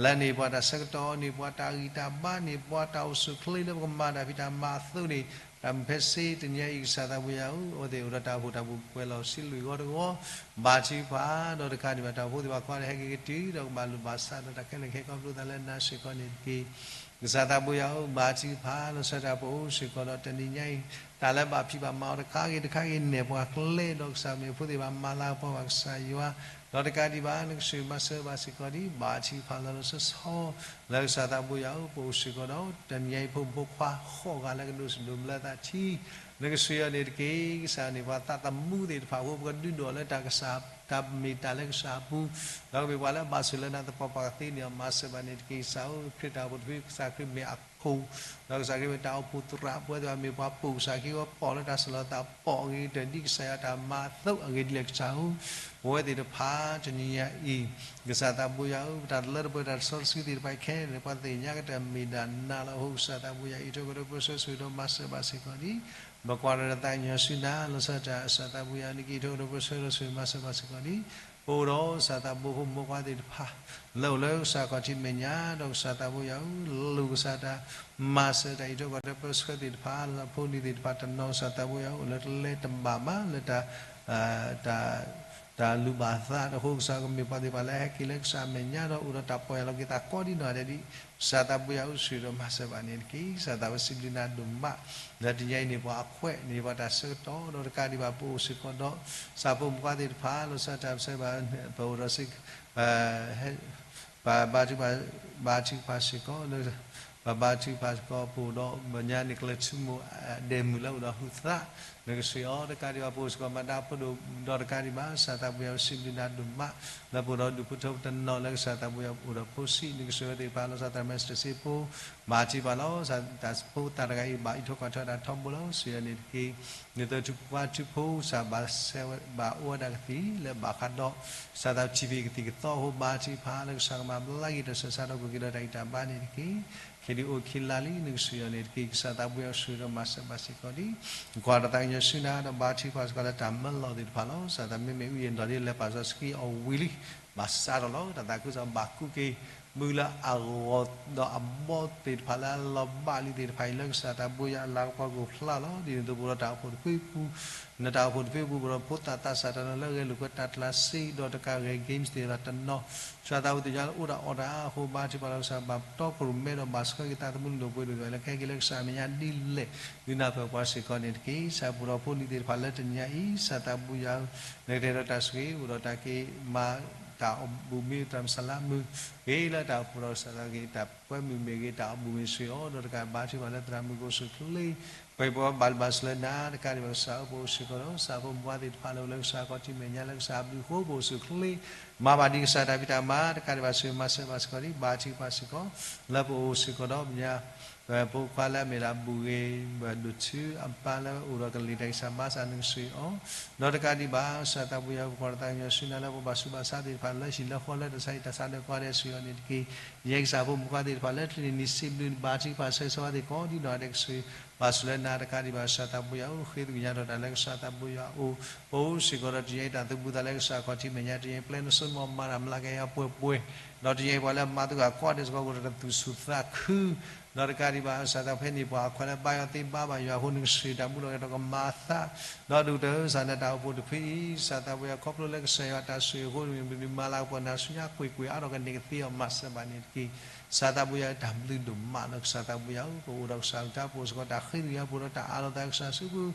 လၢန့ၢ်ပှၤတၢ်ဆၢကတီၢ် န့ၢ်ပှၤတၢ်ဂံၢ်တၢ်ဘါ န့ၢ်ပှၤတၢ်အိၣ်ဆူၣ်အိၣ်ချ့လၢပကမၤတၢ်ဖံးတၢ်မၤအသိးန့ၣ် တၢ်မုာ်ဖဲစ့ တနံၤအံၤ ကစၢ်သးဘိယွၤဧၢ, အဝဲသ့ၣ်အိၣ်ဒီးတၢ်အိၣ်ဖှိၣ်တၢ်ပူၤကွံာ်လီၤဆံလွံၢ်ဂီၢ်တဂီၢ် ဘါထုကဖၣ် ဒီးတကးဒံးဘၣ် တၢ်အိၣ်ဖှိၣ်သ့ၣ်တဖၣ်ကိးဂၤဒဲး ဟဲက့ၤကတုၤ ဒီးကဘၣ်လိၣ်ဘၣ်စးဒီးတၢ်ခဲလၢာ်ခဲဆ့ ခီဖျိသးလၢနၤစ့ၢ်ကီးန့ၣ်တက့ၢ်. ကစၢ်သးဘိယွၤဧၢ, ဘါထုကဖၣ် လီၤဆီဒၣ်တၢ် ပအိၣ်စ့ၢ်ကီးဒီးတနံၤညါအံၤ တၢ်လၢဘၣ်ဖံးဘၣ်မၤအီၤတခါဂ့ၤတခါဂ့ၤ နဲၣ်ပှၤကျဲ ဒီးကစၢ်မ့ၢ်ဖိသ့ၣ်တဖၣ် မၤလၤကပီၤဘၣ်ကစၢ်ယွၤ ဒီးတကးဒံးဘၣ် နကစၢ်မၤစၢၤဘၣ်စ့ၢ်ကီးဒ် ဘါထုကဖၣ်လီၤလီၤဆီဆီ လၢကစၢ်သးဘိယွၤဧၢ, ပအိၣ်စ့ၢ်ကီးဒီးတနံၤညါအံၤ ဖိမုၣ်ဖိခွါ ဃိးဂၤလၢကဒိးစဒိးမလၢသးထံ နကစၢ်ယွၤန့ၣ်တက့ၢ်. ကစၢ်န့ၢ်ပှၤသးသမူသ့ၣ်တဖၣ်အဃိ ပကဒုးဒိၣ်လၢတၢ်ကစၢ် တၢ်မ့ၢ်တၢ်လၢကစၢ်အပူၤ ဒီးကမ့ၢ်ပှၤလၢအဘၣ်ဆိၣ်လၢနၤသပှၢ်ပှၢ်ကသ့န့ၣ် မၤစၢၤဘၣ်န့ၣ်တက့ၢ်. ကစၢ်ဧၢ, ခရံာ်တၢ်အိၣ်ဖှိၣ်တဖု ကစၢ်ခရံာ်မ့ၢ်အခိၣ် ဒီးကစၢ်ခရံာ်မ့ၢ်တၢ်အိၣ်ဖှိၣ်သရၣ် ပဝဲသ့ၣ်တဖၣ်မ့ၢ်ပှၤပိာ်ကစၢ်ခရံာ်အဂီၢ် ပိာ်လၢတၢ်ဆဲးလီၤသး ပိာ်အဂ့ၤကတၢၢ်ဒ်ကစၢ်ယွၤတၢ်မၤအသိးအဂ့ၢ်ဒ်လဲၣ် ကစၢ်ဧၢ, ပဝဲသ့ၣ်တဖၣ်တနံၤညါအံၤ ကစၢ်သးဘိယွၤဧၢ, ပတၢ်လၢတပှဲၤတၢ်တဆီတဆှံသ့ၣ်တဖၣ်ခဲလၢာ် ပှၤသ့ၣ်ညါကတၢၢ်မ့ၢ်ဒၣ်နၤလီၤ. အဃိကစၢ်သးဘိယွၤ အံးထွဲကွၢ်ထွဲပၢဆှၢ ဆိၣ်ဂ့ၤဒီးမၤစၢၤဘၣ်စ့ၢ်ကီးဒ် ပကွၢ်ဒီးတၢ်သးကညီၤဆူနၤ လီၤဆီဒၣ်တၢ် ကစၢ်သးဘိယွၤန့ၣ်တက့ၢ်. အံးထွဲကွၢ်ထွဲပၢဆှၢဒီးဆိၣ်ဂ့ၤမၤစၢၤဘၣ်စ့ၢ်ကီးဒ် ပအိၣ်ဒီးကစၢ်သးဘိဖိမုၣ်ဖိခွါသ့ၣ်တဖၣ် လၢအိၣ်လၢကစၢ်ခီၣ်ထံးမဲာ်ညါ ဒီးကစၢ်သးဘိယွၤဧၢ, လိၣ်ကစၢ်တၢ်မၤစၢၤတၢ်အံးထွဲကွၢ်ထွဲပၢဆှၢသ့ၣ်တဖၣ် လၢဖိနံၤသ့ၣ်တဖၣ်တနီၤ ကစၢ်သးဘိယွၤအိၣ်လၢတလဲတဘၣ်ဘၣ် လၢတၢ် တၢ် တၢ်လူၢ်ဘၣ်သး အဃိကစၢ်ကမ့ၢ်ပှၤသ့ၣ်တဖၣ်လၢဟဲက့ၤလၢကစၢ်အမဲာ်ညါဒီး အိၣ်ဒီးတၢ်ပီၢ်ယၢ်လီၤက့ၤသးကိးဒ်နီၢ်ဂၤဒဲးဒ် ကစၢ်သးဘိယွၤဧၢ ဆိၣ်ဂ့ၤဒီးမၤစၢၤဘၣ်န့ၣ်တက့ၢ်. ကစၢ်သးဘိယွၤ စံးဘျုးနၤဒိၣ်မး လၢတနံၤညါအံၤန့ၣ် ပှၤအခွဲးန့ၣ် ပှၤတၢ်ဆၢကတီၢ် ဒီးတကးဒံးဘၣ် ပအိၣ်စ့ၢ်ကီးဒီး ကစၢ်ဖိမုၣ်ဖိခွါသ့ၣ်တဖၣ် လီၤဆီဒၣ်တၢ် ပဆၢဘၣ် ပအိၣ်ဒီးစ့ၢ် ပဘါထုကဖၣ် ဘါထုကဖၣ်စ့ၢ်ကီးလၢ ပဘါထုကဖၣ်စ့ၢ်ကီး ပအိၣ်ဒီးမဲာ်ညါန့ၣ် ကျဲၤထူမိၢ်ဒဲးမုၢ်လၢအိၣ်ဒီးဟုသး နကစၢ်အံၤ ဒီးတကးဒံးဘၣ် ပအိၣ်စ့ၢ်ကီးမၤတၢ်ဖိဒိၣ် ဒီးတကးဒံးဘၣ် ကစၢ်သးဘိယွၤ စံးဘျုးနၤဒိၣ်မး လၢပအိၣ်ဒီးဒူၣ်ဖိထၢဖိတနီၤ လၢကစၢ်သးဘိယွၤအိၣ်ဒီးဖိဆံး နကစၢ်အံၤသ့ၣ်တဖၣ် လီၤဆီဒၣ်တၢ် မ့ၢ်စတၢၢ်စ့ဖိ ဘါထုကဖၣ်လီၤ ကစၢ်သးဖိသၣ်တဂၤအံၤ ဘၣ်အံးထွဲကွၢ်ထွဲတၢ်ထီဘိလီၤ ကစၢ်ယွၤန့ၣ်တက့ၢ်. နသုးထူၣ်ပှၢ်ထူၣ်ဖိ ကစၢ်ဘၣ်ဆဲးဝဲ ဘၣ်အိၣ်ဝဲဒၣ်ကသံၣ်လၢဘၣ်ဃးဒီး ကစၢ်သးထံၣ်ဖံးကသံၣ်ကသီအဃိ ဘါထုကဖၣ်လၢကစၢ်ကမၤဘျါက့ၤတၢ်ဆူးတၢ်ဆါ ဒီးပှၤက့ၤဒီးတၢ်ဂံၢ်တၢ်ဘါန့ၣ်တက့ၢ်. ခဲဒုးအိၣ်ခံလါလံ နကစၢ်ယွၤန့ၣ်တက့ၢ်. ကစၢ်သးဘိယွၤ ဆိၣ်ဂ့ၤဒီးမၤစၢၤဘၣ်စ့ၢ်ကီးဒ် ကွၢ်ဒီးသးကညီၤဆူနၤ ဒီးဘါထုကဖၣ်စ့ၢ်ကီးလၢတၢ်မၢလီၤသ့ၣ်တဖၣ်လီၤ. ကစၢ်သးမ့မ့ၢ်အုၣ်ယံၤဒီးဒ်လဲၤပာ်စီဆှံအီၤဝံၤလံ ဘၣ်ဆါထီၣ်လီၤ တၢ်သးခုကစီၣ်ဘၣ်ကူက့ၤ မုၢ်လၢအဂီၢ်ဒီးအဘီသ့ၣ်တဖၣ်လၢအလီၤဘၣ်လံသ့ၣ်တဖၣ်အံၤ လၢကစၢ်သးဘိယွၤအလၤကပီၤကအိၣ်ဖျါလီၤ. ဒ်န့ၣ်အသိး ပအိၣ်ဒီးတၢ်အိၣ်ဖှိၣ်တဖုပူၤ နတၢ်အိၣ်ဖှိၣ်တဖုပူၤ ပအိၣ်ဒီးဖိသၣ်သးစၢ်တနီၤလၢအဂဲၤလိာ်ကွဲတၢ်ကျါစ့ ဒီးတကးဂဲၤ games သ့ၣ်တဖၣ်တနီၤ ကစၢ်သးဝံသ့ၣ်ညါလၢအိၣ်တၢ်အီၣ်တၢ်အါအဃိ ဘါထုကဖၣ်လီၤကစၢ် ဘၣ်တီခိၣ်ရိၣ်မဲဒီးဘၣ်ဆှၢက့ၤသးသမူလိာ်ပှဲၤလိာ်သ့ၣ်တဖၣ်လၢကဟဲက့ၤလၢကစၢ်အမဲာ်ညါဒ်လဲၣ် ဒုးနၢ်ပၢၢ်ပှၤစ့ၢ်ကီးန့ၣ်တက့ၢ်. ကစၢ်ပအိၣ်ဒီးဖိလံၤသ့ၣ်တဖၣ်လၢတနံၤညါအံၤ ကစၢ်သးဘိယွၤဧၢ နကတဲဒီးတၢ်ဆိၣ်ဂ့ၤ အိၣ်ဒီးတၢ်က့ၤမၤတၢ်အီၣ်ဘူၣ်မ့ၢ်တၢ်မၤစၢၤလၢမုၢ် ဂ့ၤလၢတၢ်အိၣ်ဖှိၣ်ဒီးကစၢ်သးဂ့ၤ တၢ်ကွဲမုာ်မ့ၢ်ဂ့ၤ တၢ်အီၣ်ဘူၣ်မ့ၢ်စ့ၢ်ကီး ဒီးတကးဘါထုကဖၣ်လၢသရၣ်မုၣ်ကအိၣ်ဆူၣ်အိၣ်ချ့ ပှၤဘၣ်ဘၣ်ဆူၣ်လၢနၤ တကးဒံးဘၣ်ကစၢ်ဧၢ ပအိၣ်စ့ၢ်ကီးဒီး ကစၢ်ဖိမုၣ်ဖိခွါသ့ၣ်တဖၣ်လၢအိၣ်လၢကစၢ်ခီၣ်ထံးမဲာ်ညါလၢကစၢ်အဘျုးအဃိ ပအိၣ်ဆူၣ်အိၣ်ချ့ မၤဘၣ်ဒ်ကစၢ်တၢ်ဖံးတၢ်မၤ တကးဒံးဘၣ်ဆိၣ်ဂ့ၤမၤစၢၤဘၣ်စ့ၢ်ကီးဒ် ဘါထုကဖၣ်စ့ၢ်ကီး လၢပအိၣ်စ့ၢ်ကီးဒီးပညါ ပဖိခွါလၢအမ့ၢ်ဒၣ်ဘူၣ်ဂ့ၤ ဘၣ်ဒိၣ်ထူအပၢ်လၢအိၣ်ဒီးကလံၤတၢ်ဂံၢ်စၢ်ဘါစၢ် နကစၢ်အံၤ ဒီးတကးဒံးဘၣ် ကစၢ်သးဘိယွၤ ပကွၢ်ဒီးသးကညီၤဆူနၤလၢပှၤဘၣ်ဆူးဘၣ်ဆါသ့ၣ်တဖၣ်လၢဟံၣ်လၢဃီလၢတၢ်ဆါဟံၣ်တၢ်ဆါဒီးကိးဂၤဒဲး ကစၢ်ယွၤန့ၣ်တက့ၢ်. ယဲကစၢ်ဖိမုၣ်ဖိခွါသ့ၣ်တဖၣ်လၢတနံၤနံၤစံးဘျုးနဘါထုကဖၣ်ဆၢဂ့ၤဆၢဝါသ့ၣ်ကိးဒ်နီၢ်ဂၤဒဲး ကစၢ်ဘၣ်ဆူၣ်လၢနၤ တကးဒံးဘၣ် ကစၢ်သးဘိယွၤဧၢ ဃ့သကညးဒီးတၢ်လၢကစၢ်သးဘိယွၤအအိၣ် ပအိၣ်စ့ၢ်ကီးဒီးတနံၤအံၤ တၢ်သူၣ်ဘူးသးလၢကစၢ်ခီၣ်ထံးမဲာ်ညါ တနံၤအံၤ ပျဲနစိနမီၤမၤတၢ်မျးကယၤပှဲၤပှဲၤ ဒီးတနံၤအံၤပှၤလၢမၤသကိးကိးဂၤဒဲးစ့ၢ်ကီး ကအိၣ်ဒီးတၢ်သူၣ်ဆူၣ်သးခု ဒီးတကးဒံးဘၣ် ကစၢ်သးဖဲန့ၣ် ပှၤအခွဲးလၢဘါယွၤသ့ဘါဘၣ်ယွၤအဃိ နကစၢ်တၢ်မူလီၤက့ၤဒီးကမၤအသး ဒီးဒိၣ်ကတၢၢ်ကစၢ်နတၢ်အိၣ်ဖှိၣ်တဖုအံၤ ကစၢ်သးဘိယွၤ ခီဖျိလၢကစၢ်ယွၤတၢ်ဆိၣ်ဂ့ၤအဃိ မ့ၢ်မၤလၤကပီၤနၤဆူညါကွ့ၢ်ကွ့ၢ်အါထီၣ်ကန့ၢ်ကသ့အီၤ မၤစၢၤဘၣ်န့ၣ်တက့ၢ်. ကစၢ်သးဘိယွၤ တၢ်ဘျုးဒိၣ်မးလီၤ ကစၢ်သးဘိယွၤဧၢ ပအိၣ်ဒီးကစၢ်အကလုၢ်ကထါ ပအိၣ်စ့ၢ်ကီးတၢ်ဃ့သကညးပအိၣ်ဒီးတၢ်အးလီၤသးကစၢ်စုပူၤ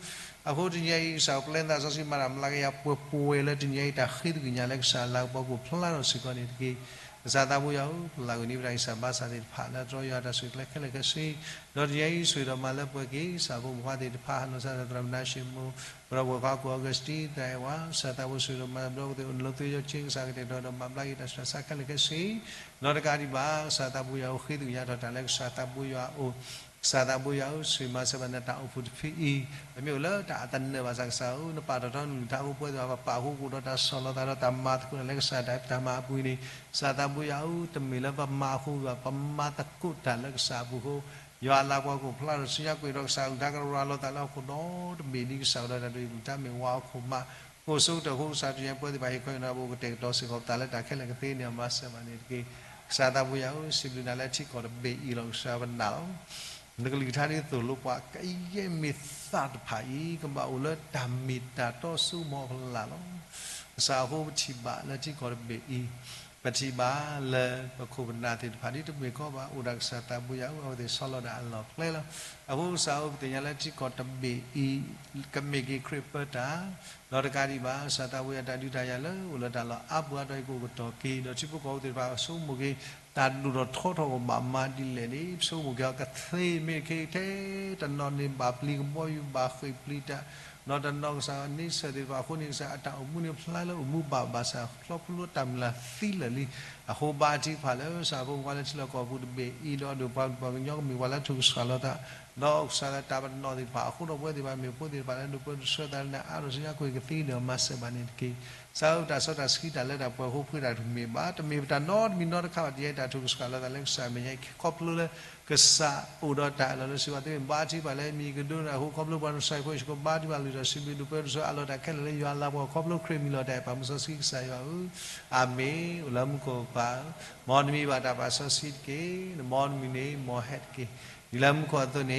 အဃိတနံၤအံၤ ကစၢ်အိၣ်ပျဲနသးစီဆှံမၤတၢ်မျးကယၤပှဲၤပှဲၤလၢတနံၤအံၤ တၢ်ဃ့သကညးလၢကစၢ်လၤကပီၤကအိၣ်ဖျါထီၣ်စ့ၢ်ကီးန့ၣ်တက့ၢ်. ကစၢ်သးဘိယွၤဧၢ ပလၢ်ကွံာ်န့ၢ်ပတၢ်ဂံၢ်စၢ်ဘါစၢ်သ့ၣ်တဖၣ် လၢတြီယွၤတၢ်ဆိၣ်ဂ့ၤကျဲခဲလၢာ်ခဲဆ့ ဒီးတနံၤအံၤ ဆိၣ်ဂ့ၤဒီးမၤလၢပှဲၤက့ၤ ကစၢ်ဖိမုၣ်ဖိခွါသ့ၣ်တဖၣ် ဟးနီၤစၢ်ဒီးသရၣ်မုၣ်နါၡ့မိၣ် ပဒီပုၢ်ဝဲၢ်ခွါ ကီၢ်အီကူးစတံ သရၣ်အဲၣ်ဝါ ကစၢ်သးဘိယ့ၣ်ၡူးဒီးမၤဘျီကသ့ၣ် အိၣ်နလိၤသ့ယီၤက့ ကစၢ်ကတဲာ်ကတီၤဒီးမၤဘျါက့ၤတၢ်ဆူးတၢ်ဆါခဲလၢာ်ခဲဆ့ နီတကးဒံးဘၣ် ကစၢ်သးဘိယ့ၣ်ၡူး ဃ့သကွံၢ်ယၤထီၣ်တၢ်လၢကစၢ်သးဘိယ့ၣ်ၡူးအအိၣ် ကစၢ်သးဘိယ့ၣ်ၡူး ဆိၣ်ဂ့ၤမၤစၢၤဘၣ်နတၢ်အိၣ်ဖှိၣ်တဖုအံၤ ပမ့ၢ်အိၣ်လၢတၢ်အသနၢၣ်ဘၣ်ဆၣ်ကစၢ်ဧၢ နပာ်ထီၣ်ထီနကလုၢ်ကထါအဃိ ပဝဲသ့ၣ်တဖၣ် ပပာ်ဃူကအိၣ်ဒီးတၢ်ဆီၣ်လီၤသးဒီးတၢ်မၤသကိးတၢ်လၢကစၢ် တၢ်ဖံးတၢ်မၤအပူၤန့ၣ် ကစၢ်သးဘိယ့ၣ်ၡူး တမ့ၢ်လၢပမၤအဃိဘၣ် ပမၤသကိးတၢ်လၢကစၢ်အပူၤအဃိ ယွၤအလၤကပီၤကအိၣ်ဖျါထီၣ်ဆူညါ ကွံာ်ဒီးကစၢ်အကလုၢ်ကထါကရၤလီၤသးလၢဟီၣ်ခိၣ်ဒီတဘ့ၣ်ဒ် ကစၢ်ကဒီးတၢ်ဒိၣ်အကလုၢ်ကထါမ့ၢ်ဝါအခိၣ်မး အိၣ်ဆိကတၢၢ်အဃိ ကစၢ်တယဲၢ်ပဝဲသ့ၣ်တဖၣ် ဟ့ၣ်ခီဟ့ၣ်နီၤပအိၣ်ကတဲာ်ကတီၤစ့ၢ်ကီးပသးလၢတၢ်ခဲလၢာ်ကသ့န့ၣ် မၤစၢၤဘၣ်န့ၣ်တက့ၢ်. ကစၢ်သးဘိယ့ၣ်ၡူး စံးဘျုးနၤလၢထံကီၢ်တဘ့ၣ်အံၤလီၤ. ကစၢ်ပနာ်လီၤ နကလုၢ်ကထါဒ်သိးလိပှၤကယဲၢ်မ့ၢ်သၣ်တဖၣ်အံၤ ကဘၣ်အိၣ်လၢတၢ်မ့ၢ်တၢ်တီစိကမီၤအဖီလာ်လီၤ. ကစၢ်အဃိပထံၣ်ဘၣ်လၢထံကီၢ်တဘ့ၣ်အံၤ ပထံၣ်ဘၣ်လၢပခိၣ်ပနၢ်သ့ၣ်တဖၣ်ဒ်တမ့ၢ်ကီဘၣ် အိၣ်ဒီးကစၢ်သးဘိယ့ၣ်ၡူး အဝဲသ့ၣ်ဆီလီၤဒၣ်အလီၢ်အကျဲလီၤ. အဃိကစၢ်ဧၢ ပသ့ၣ်ညါလၢထံကီၢ်တဘ့ၣ်အံၤ ကမ့ၢ်က့ၤခရံာ်ပၢတၢ် ဒီးတကးဒံးဘၣ် ကစၢ်သးဘိယ့ၣ်ၡူး တၢ်ဒုးတၢ်ယၤလၢအိၣ်လၢတၢ်လီၢ်အါပူၤအါတီၤအံၤ ကအိၣ်ကတီၢ်က့ၤ ဒီးထံဖိကီၢ်ဖိသ့ၣ်တဖၣ် ဆိကမိၣ်က့ၤ တၢ်ဒိၣ်ထီၣ်ထီထီၣ်ကဘၣ်မၤဒ်လဲၣ်န့ၣ် ပဆိကမိၣ်က့ၤအီၤကသ့ မ့ၢ်တခီထဲတနီၤန့ၣ် ဘၣ်ပျံၤကဘီယူၤ ဘၣ်ဃ့ၢ်ပျံၤတၢ် ဒီးတနီၤကစၢ်န့ဆၢၣ်သ့ၣ်တဖၣ်အဃိန့ၣ် ကစၢ်အတၢ်အိၣ်မူန့ၣ်ဖျါလၢအိၣ်မူဘၣ်ဘၣ်ဆၣ် ခီဖျိလၢတၢ်မုၢ်လၢ်သံလၢာ်လံ. အဃိဘါထုကဖၣ်လၢကစၢ်ဖိမုၣ်ဖိလၢထံလီၢ်ကီၢ်ပူၤတဘ့ၣ်အံၤ ဒီးအဒိၣ်ပှၤကလုာ်ပှၤကညီကမ့ၢ်ပှၤလၢထူၣ်ကဆှၣ်လီၤသး ဒီးကစၢ်လၢတၢ်ပနီၣ်သ့ၣ်တဖၣ်အဃိဒီး ပဝဲသ့ၣ်တဖၣ်မ့ၢ်ဖိသ့ၣ်တဖၣ်လၢ ဒိးပၢဒိးဆှၢသးလၢနၤအါထီၣ်ဆူညါ ကွံာ်ကသ့ဒီးမၤစၢၤဘၣ်န့ၣ်တက့ၢ်. ကစၢ်ဧၢ တၢ်စီတၢ်ဆှံတၢ်လၢတၢ်ပှဲၤအဃိ ပဃ့တၢ်တမ့ၢ်ဘၣ် တမ့ၢ်ပတၢ်နီတမံၤနီတခါဘၣ် တယဲတၢ်ထူၣ်ကဆှၣ်လီၤသးလၢကစၢ်မဲာ်ညါ ခီဖျိလၢကစၢ်အိၣ်ဒီးတၢ်အၢၣ်လီၤလၢစံးဘၣ်သ့ၣ် ဘါထုကဖၣ်လၢမံၤကဒိနၤအဃိ ခီဖျိပှၤကစၢ်ဖိ ယဆိကမိၣ်ဘါထုကဖၣ်လုၢ်ထီၣ်စံးဘျုး ဒိးပၢဒိးဆှၢအလီၢ်တၢ်ခဲလၢာ်လၢယွၤလၤကပီၤ ခီဖျိခရံာ်မံၤလီၤတၢ်အဲၣ်ပာ်မုၢ်စီဆှံကစၢ်ယွၤဧၢ, အၤမ့ၣ်. အိၣ်လၢမူခိၣ်ပၢ်ဧၢ, မ်နမံၤဘၣ်တၢ်ပာ်စီဆှံတက့ၢ်. နမ်နမံၤန့ၣ် မ်ဟဲတက့ၢ်. ဒ်လၢမူခိၣ်အသိးန့ၣ် မ်တၢ်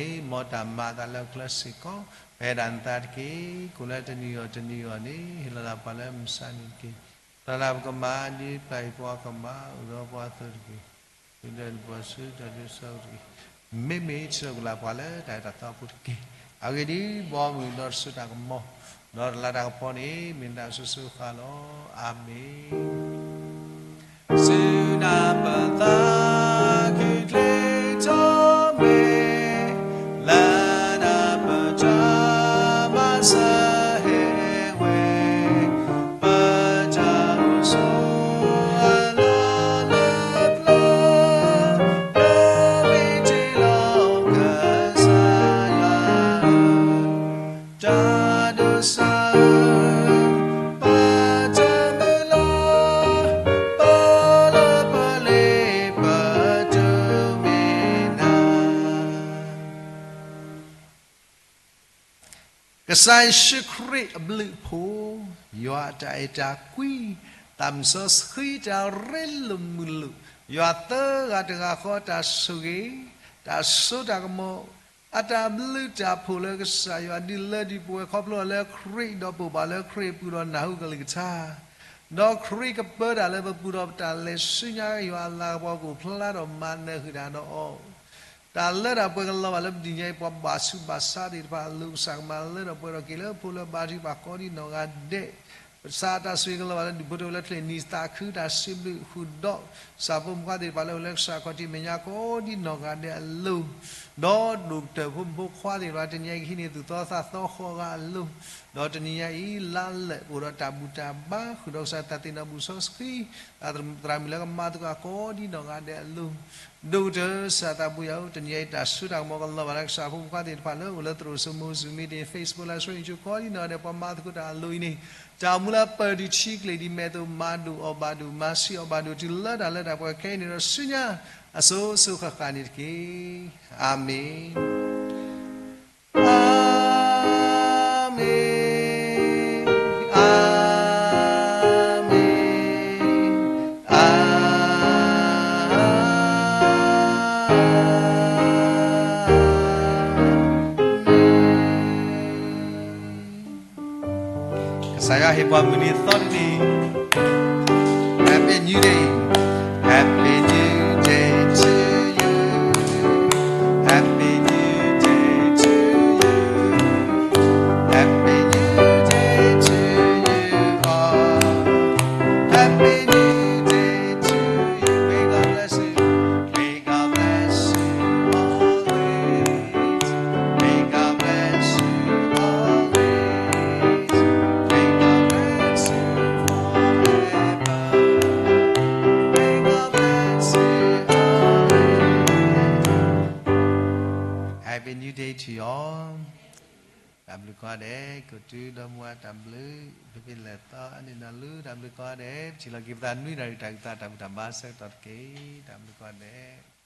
မၤအသးလၢကျဲစ့ၢ်ကီး, ပဟဲဒၣ်နသးတက့ၢ်. ကိးလၢတနံၤအံၤတနံၤအံၤန့ၣ် ဟ့ၣ်လီၤသးပှၤလၢမုၢ်ဆါနံၤတက့ၢ်. တၢ်လၢပကမၤဒ်ပျၢ်ယွၤပှၤကမၤ အိၣ်ဒီးပှၤအသိးတက့ၢ်. ဒ်လဲၣ်နပှၤဆူတၢ်ဒုးဆူတက့ၢ်. မ့မ့ၢ်ဆှၢကလၤပှၤလၢတၢ်အဲၣ်တၢ်သးအပူၤတက့ၢ်. အဂ့ၢ်ဒ်အံၤ, ဘီမုၢ်ဒီးတၢ်စိတၢ်ကမီၤ, ဒီးတၢ်လၤတၢ်ကပီၤန့ၣ် မ့ၢ်နတၢ်အစိၤစိၤဃၣ်ဃၣ်လီၤ. အၤမ့ၣ်. စုနၢ်ပသးခုချ့ထီၣ်မ့ၢ် လၢနၢ်ပၢၢ်တၢ်မၤစၢၤဟဲဝဲ, ပတၢ်အိၣ်ဆိးအလီၢ်လၢပျၢၤ, လၢဝံၤတ့ၢ်လီၤကစၢ်ယွၤဧၢ, တၢ်ဒိးစၢ်ဧၢ, ပတၢ်မုၢ်လၢ်, ပလၢပလ့ပတုၤမ့ၢ်နၤ ကစၢ်ယ့ၣ်ၡူးခရံာ်အဘျုးအဖှိၣ်, ယွၤအတၢ်အဲၣ်တၢ်ကွံ, သးစီဆှံတၢ်ရ့လိာ်မုာ်လိာ်, ယွၤသၢဂၤတဂၤဃီတၢ်ဆိၣ်ဂ့ၤ, တၢ်စိတၢ်ကမီၤ, အတၢ်ဘျုးတၢ်ဖှိၣ်လၢကစၢ်ယွၤဒုးလၢဒုးပဝဲခီဖျိလၢခရံာ်ဒီးပိာ်ဘၣ်လၢခရံာ်အပူၤဒီးနၢ်ဟူကလုၢ်ကထါ ဒီးခရံာ်ကပၢတၢ်လၢပပူၤဒီးပတၢ်လဲၤဆူညါ ယွၤအလၤကပီၤကအိၣ်ဖျါဒီးမၤနၢၤဃုာ်တၢ်ဒီးအီၤ တၢ်လၢတၢ်ပှဲၤကလီၤဘၣ်လၢပဒုးညါအံၤ ပှၤဘၣ်ဆူးဘၣ်ဆါသ့ၣ်တဖၣ်အလိၤ ကစၢ်ကမၤလၢထီၣ်ပှဲၤထီၣ်က့ၤလၢဖိလၢဘါထုကဖၣ်ကိးဒံနီၢ်ဂၤဒဲး ကစၢ်အတၢ်ဆိၣ်ဂ့ၤကလီၤဘၣ်လၢဒူၣ်ဖိထၢဖိလၢချ့နံၤသးခု တၢ်စံးဘျုးဃုာ်ဒီး ကစၢ်ဖိမုၣ်ဖိသ့ၣ်တဖၣ်လၢအိၣ်လၢကစၢ်ခီၣ်ထံးမဲာ်ညါ ကိးဒံနီၢ်ဂၤဒဲးအလိၤ, ဒီးဒိၣ်ကတၢၢ်ဖိမုၣ်ဖိခွါသ့ၣ်တဖၣ် တနံၤအံၤကဟံးန့ၢ်သူၣ်သီသးသီဃီဂၤအလိၤ, ဒီးတနံၤညါအံၤ လါလၢာ်အိၣ်ဒီးတၢ်ဘူၣ်တၢ်ဘါ ဃုာ်ဒီးကစၢ်တၢ်သ့ၣ်နီၣ်ဘူၣ်စီဆှံ သရၣ်မုၣ်လၢကမၤသကိးကိးဒံနီၢ်ဂၤဒဲးအလိၤ, ဒိၣ်ကတၢၢ်ကစၢ်သးဘိယ့ၣ်ၡူး တနံၤအံၤတၢ်စိတၢ်ကမီၤကလီၤဘၣ်လၢကစၢ်ဖိမုၣ်ဖိခွါသ့ၣ်တဖၣ်လၢအိၣ်လၢသရိာ်စိမိၤ Zoom meeting, Facebook လၢ social media ကိးဒံနီၢ်ဂၤဒဲး ပှၤမၤသကိးတၢ်အလိၤအံၤန့ၣ် တၢ်အိၣ်မူလၢပၢၢ်တုၤထံကလ့ၢ်ဒ်မဲာ်အသိး မၤဒိၣ်အီၣ်ဘၣ်ဒိၣ် မၤဆံးအီၣ်ဘၣ်ဒိၣ် တုၤလၢတၢ်လၢတၢ်ပှဲၤခဲအံၤန့ၣ်ဒီးဆူညါ အစိၤစိၤဃၣ်ဃၣ်န့ၣ်တက့ၢ်. အၤမ့ၣ်. အၤမ့ၣ်, အၤမ့ၣ်, အၤမ့ၣ်. ကစၢ်ယွၤဟ့ၣ်ပှၤမုၢ်နံၤသီတနံၤ Happy New Day. Happy New Day to you. Happy New Day to you. Happy New Day to you all. Happy New Day to you. May God bless you. May God bless you always. May God bless you always. Happy New Day to you all. တၢ်ဘျုးကိးဂၤဒဲး, ကီၢ်သူလ့ၤဒီမါဝၤတၢ်ဘျုး, ဖဲဖဲလဲၣ်သီအနံၣ်နီၢ်လူ တၢ်ဘျုးကိးဂၤဒဲး, ပထံၣ်လိာ်က့ၤပသးနွံနၣ်ရံၣ် တၢ်အုၣ်သးတၢ်ဘူၣ်တၢ်ဘါဆၢကတီၢ်တက့ၢ်. တၢ်ဘျုးကိးဂၤဒဲး.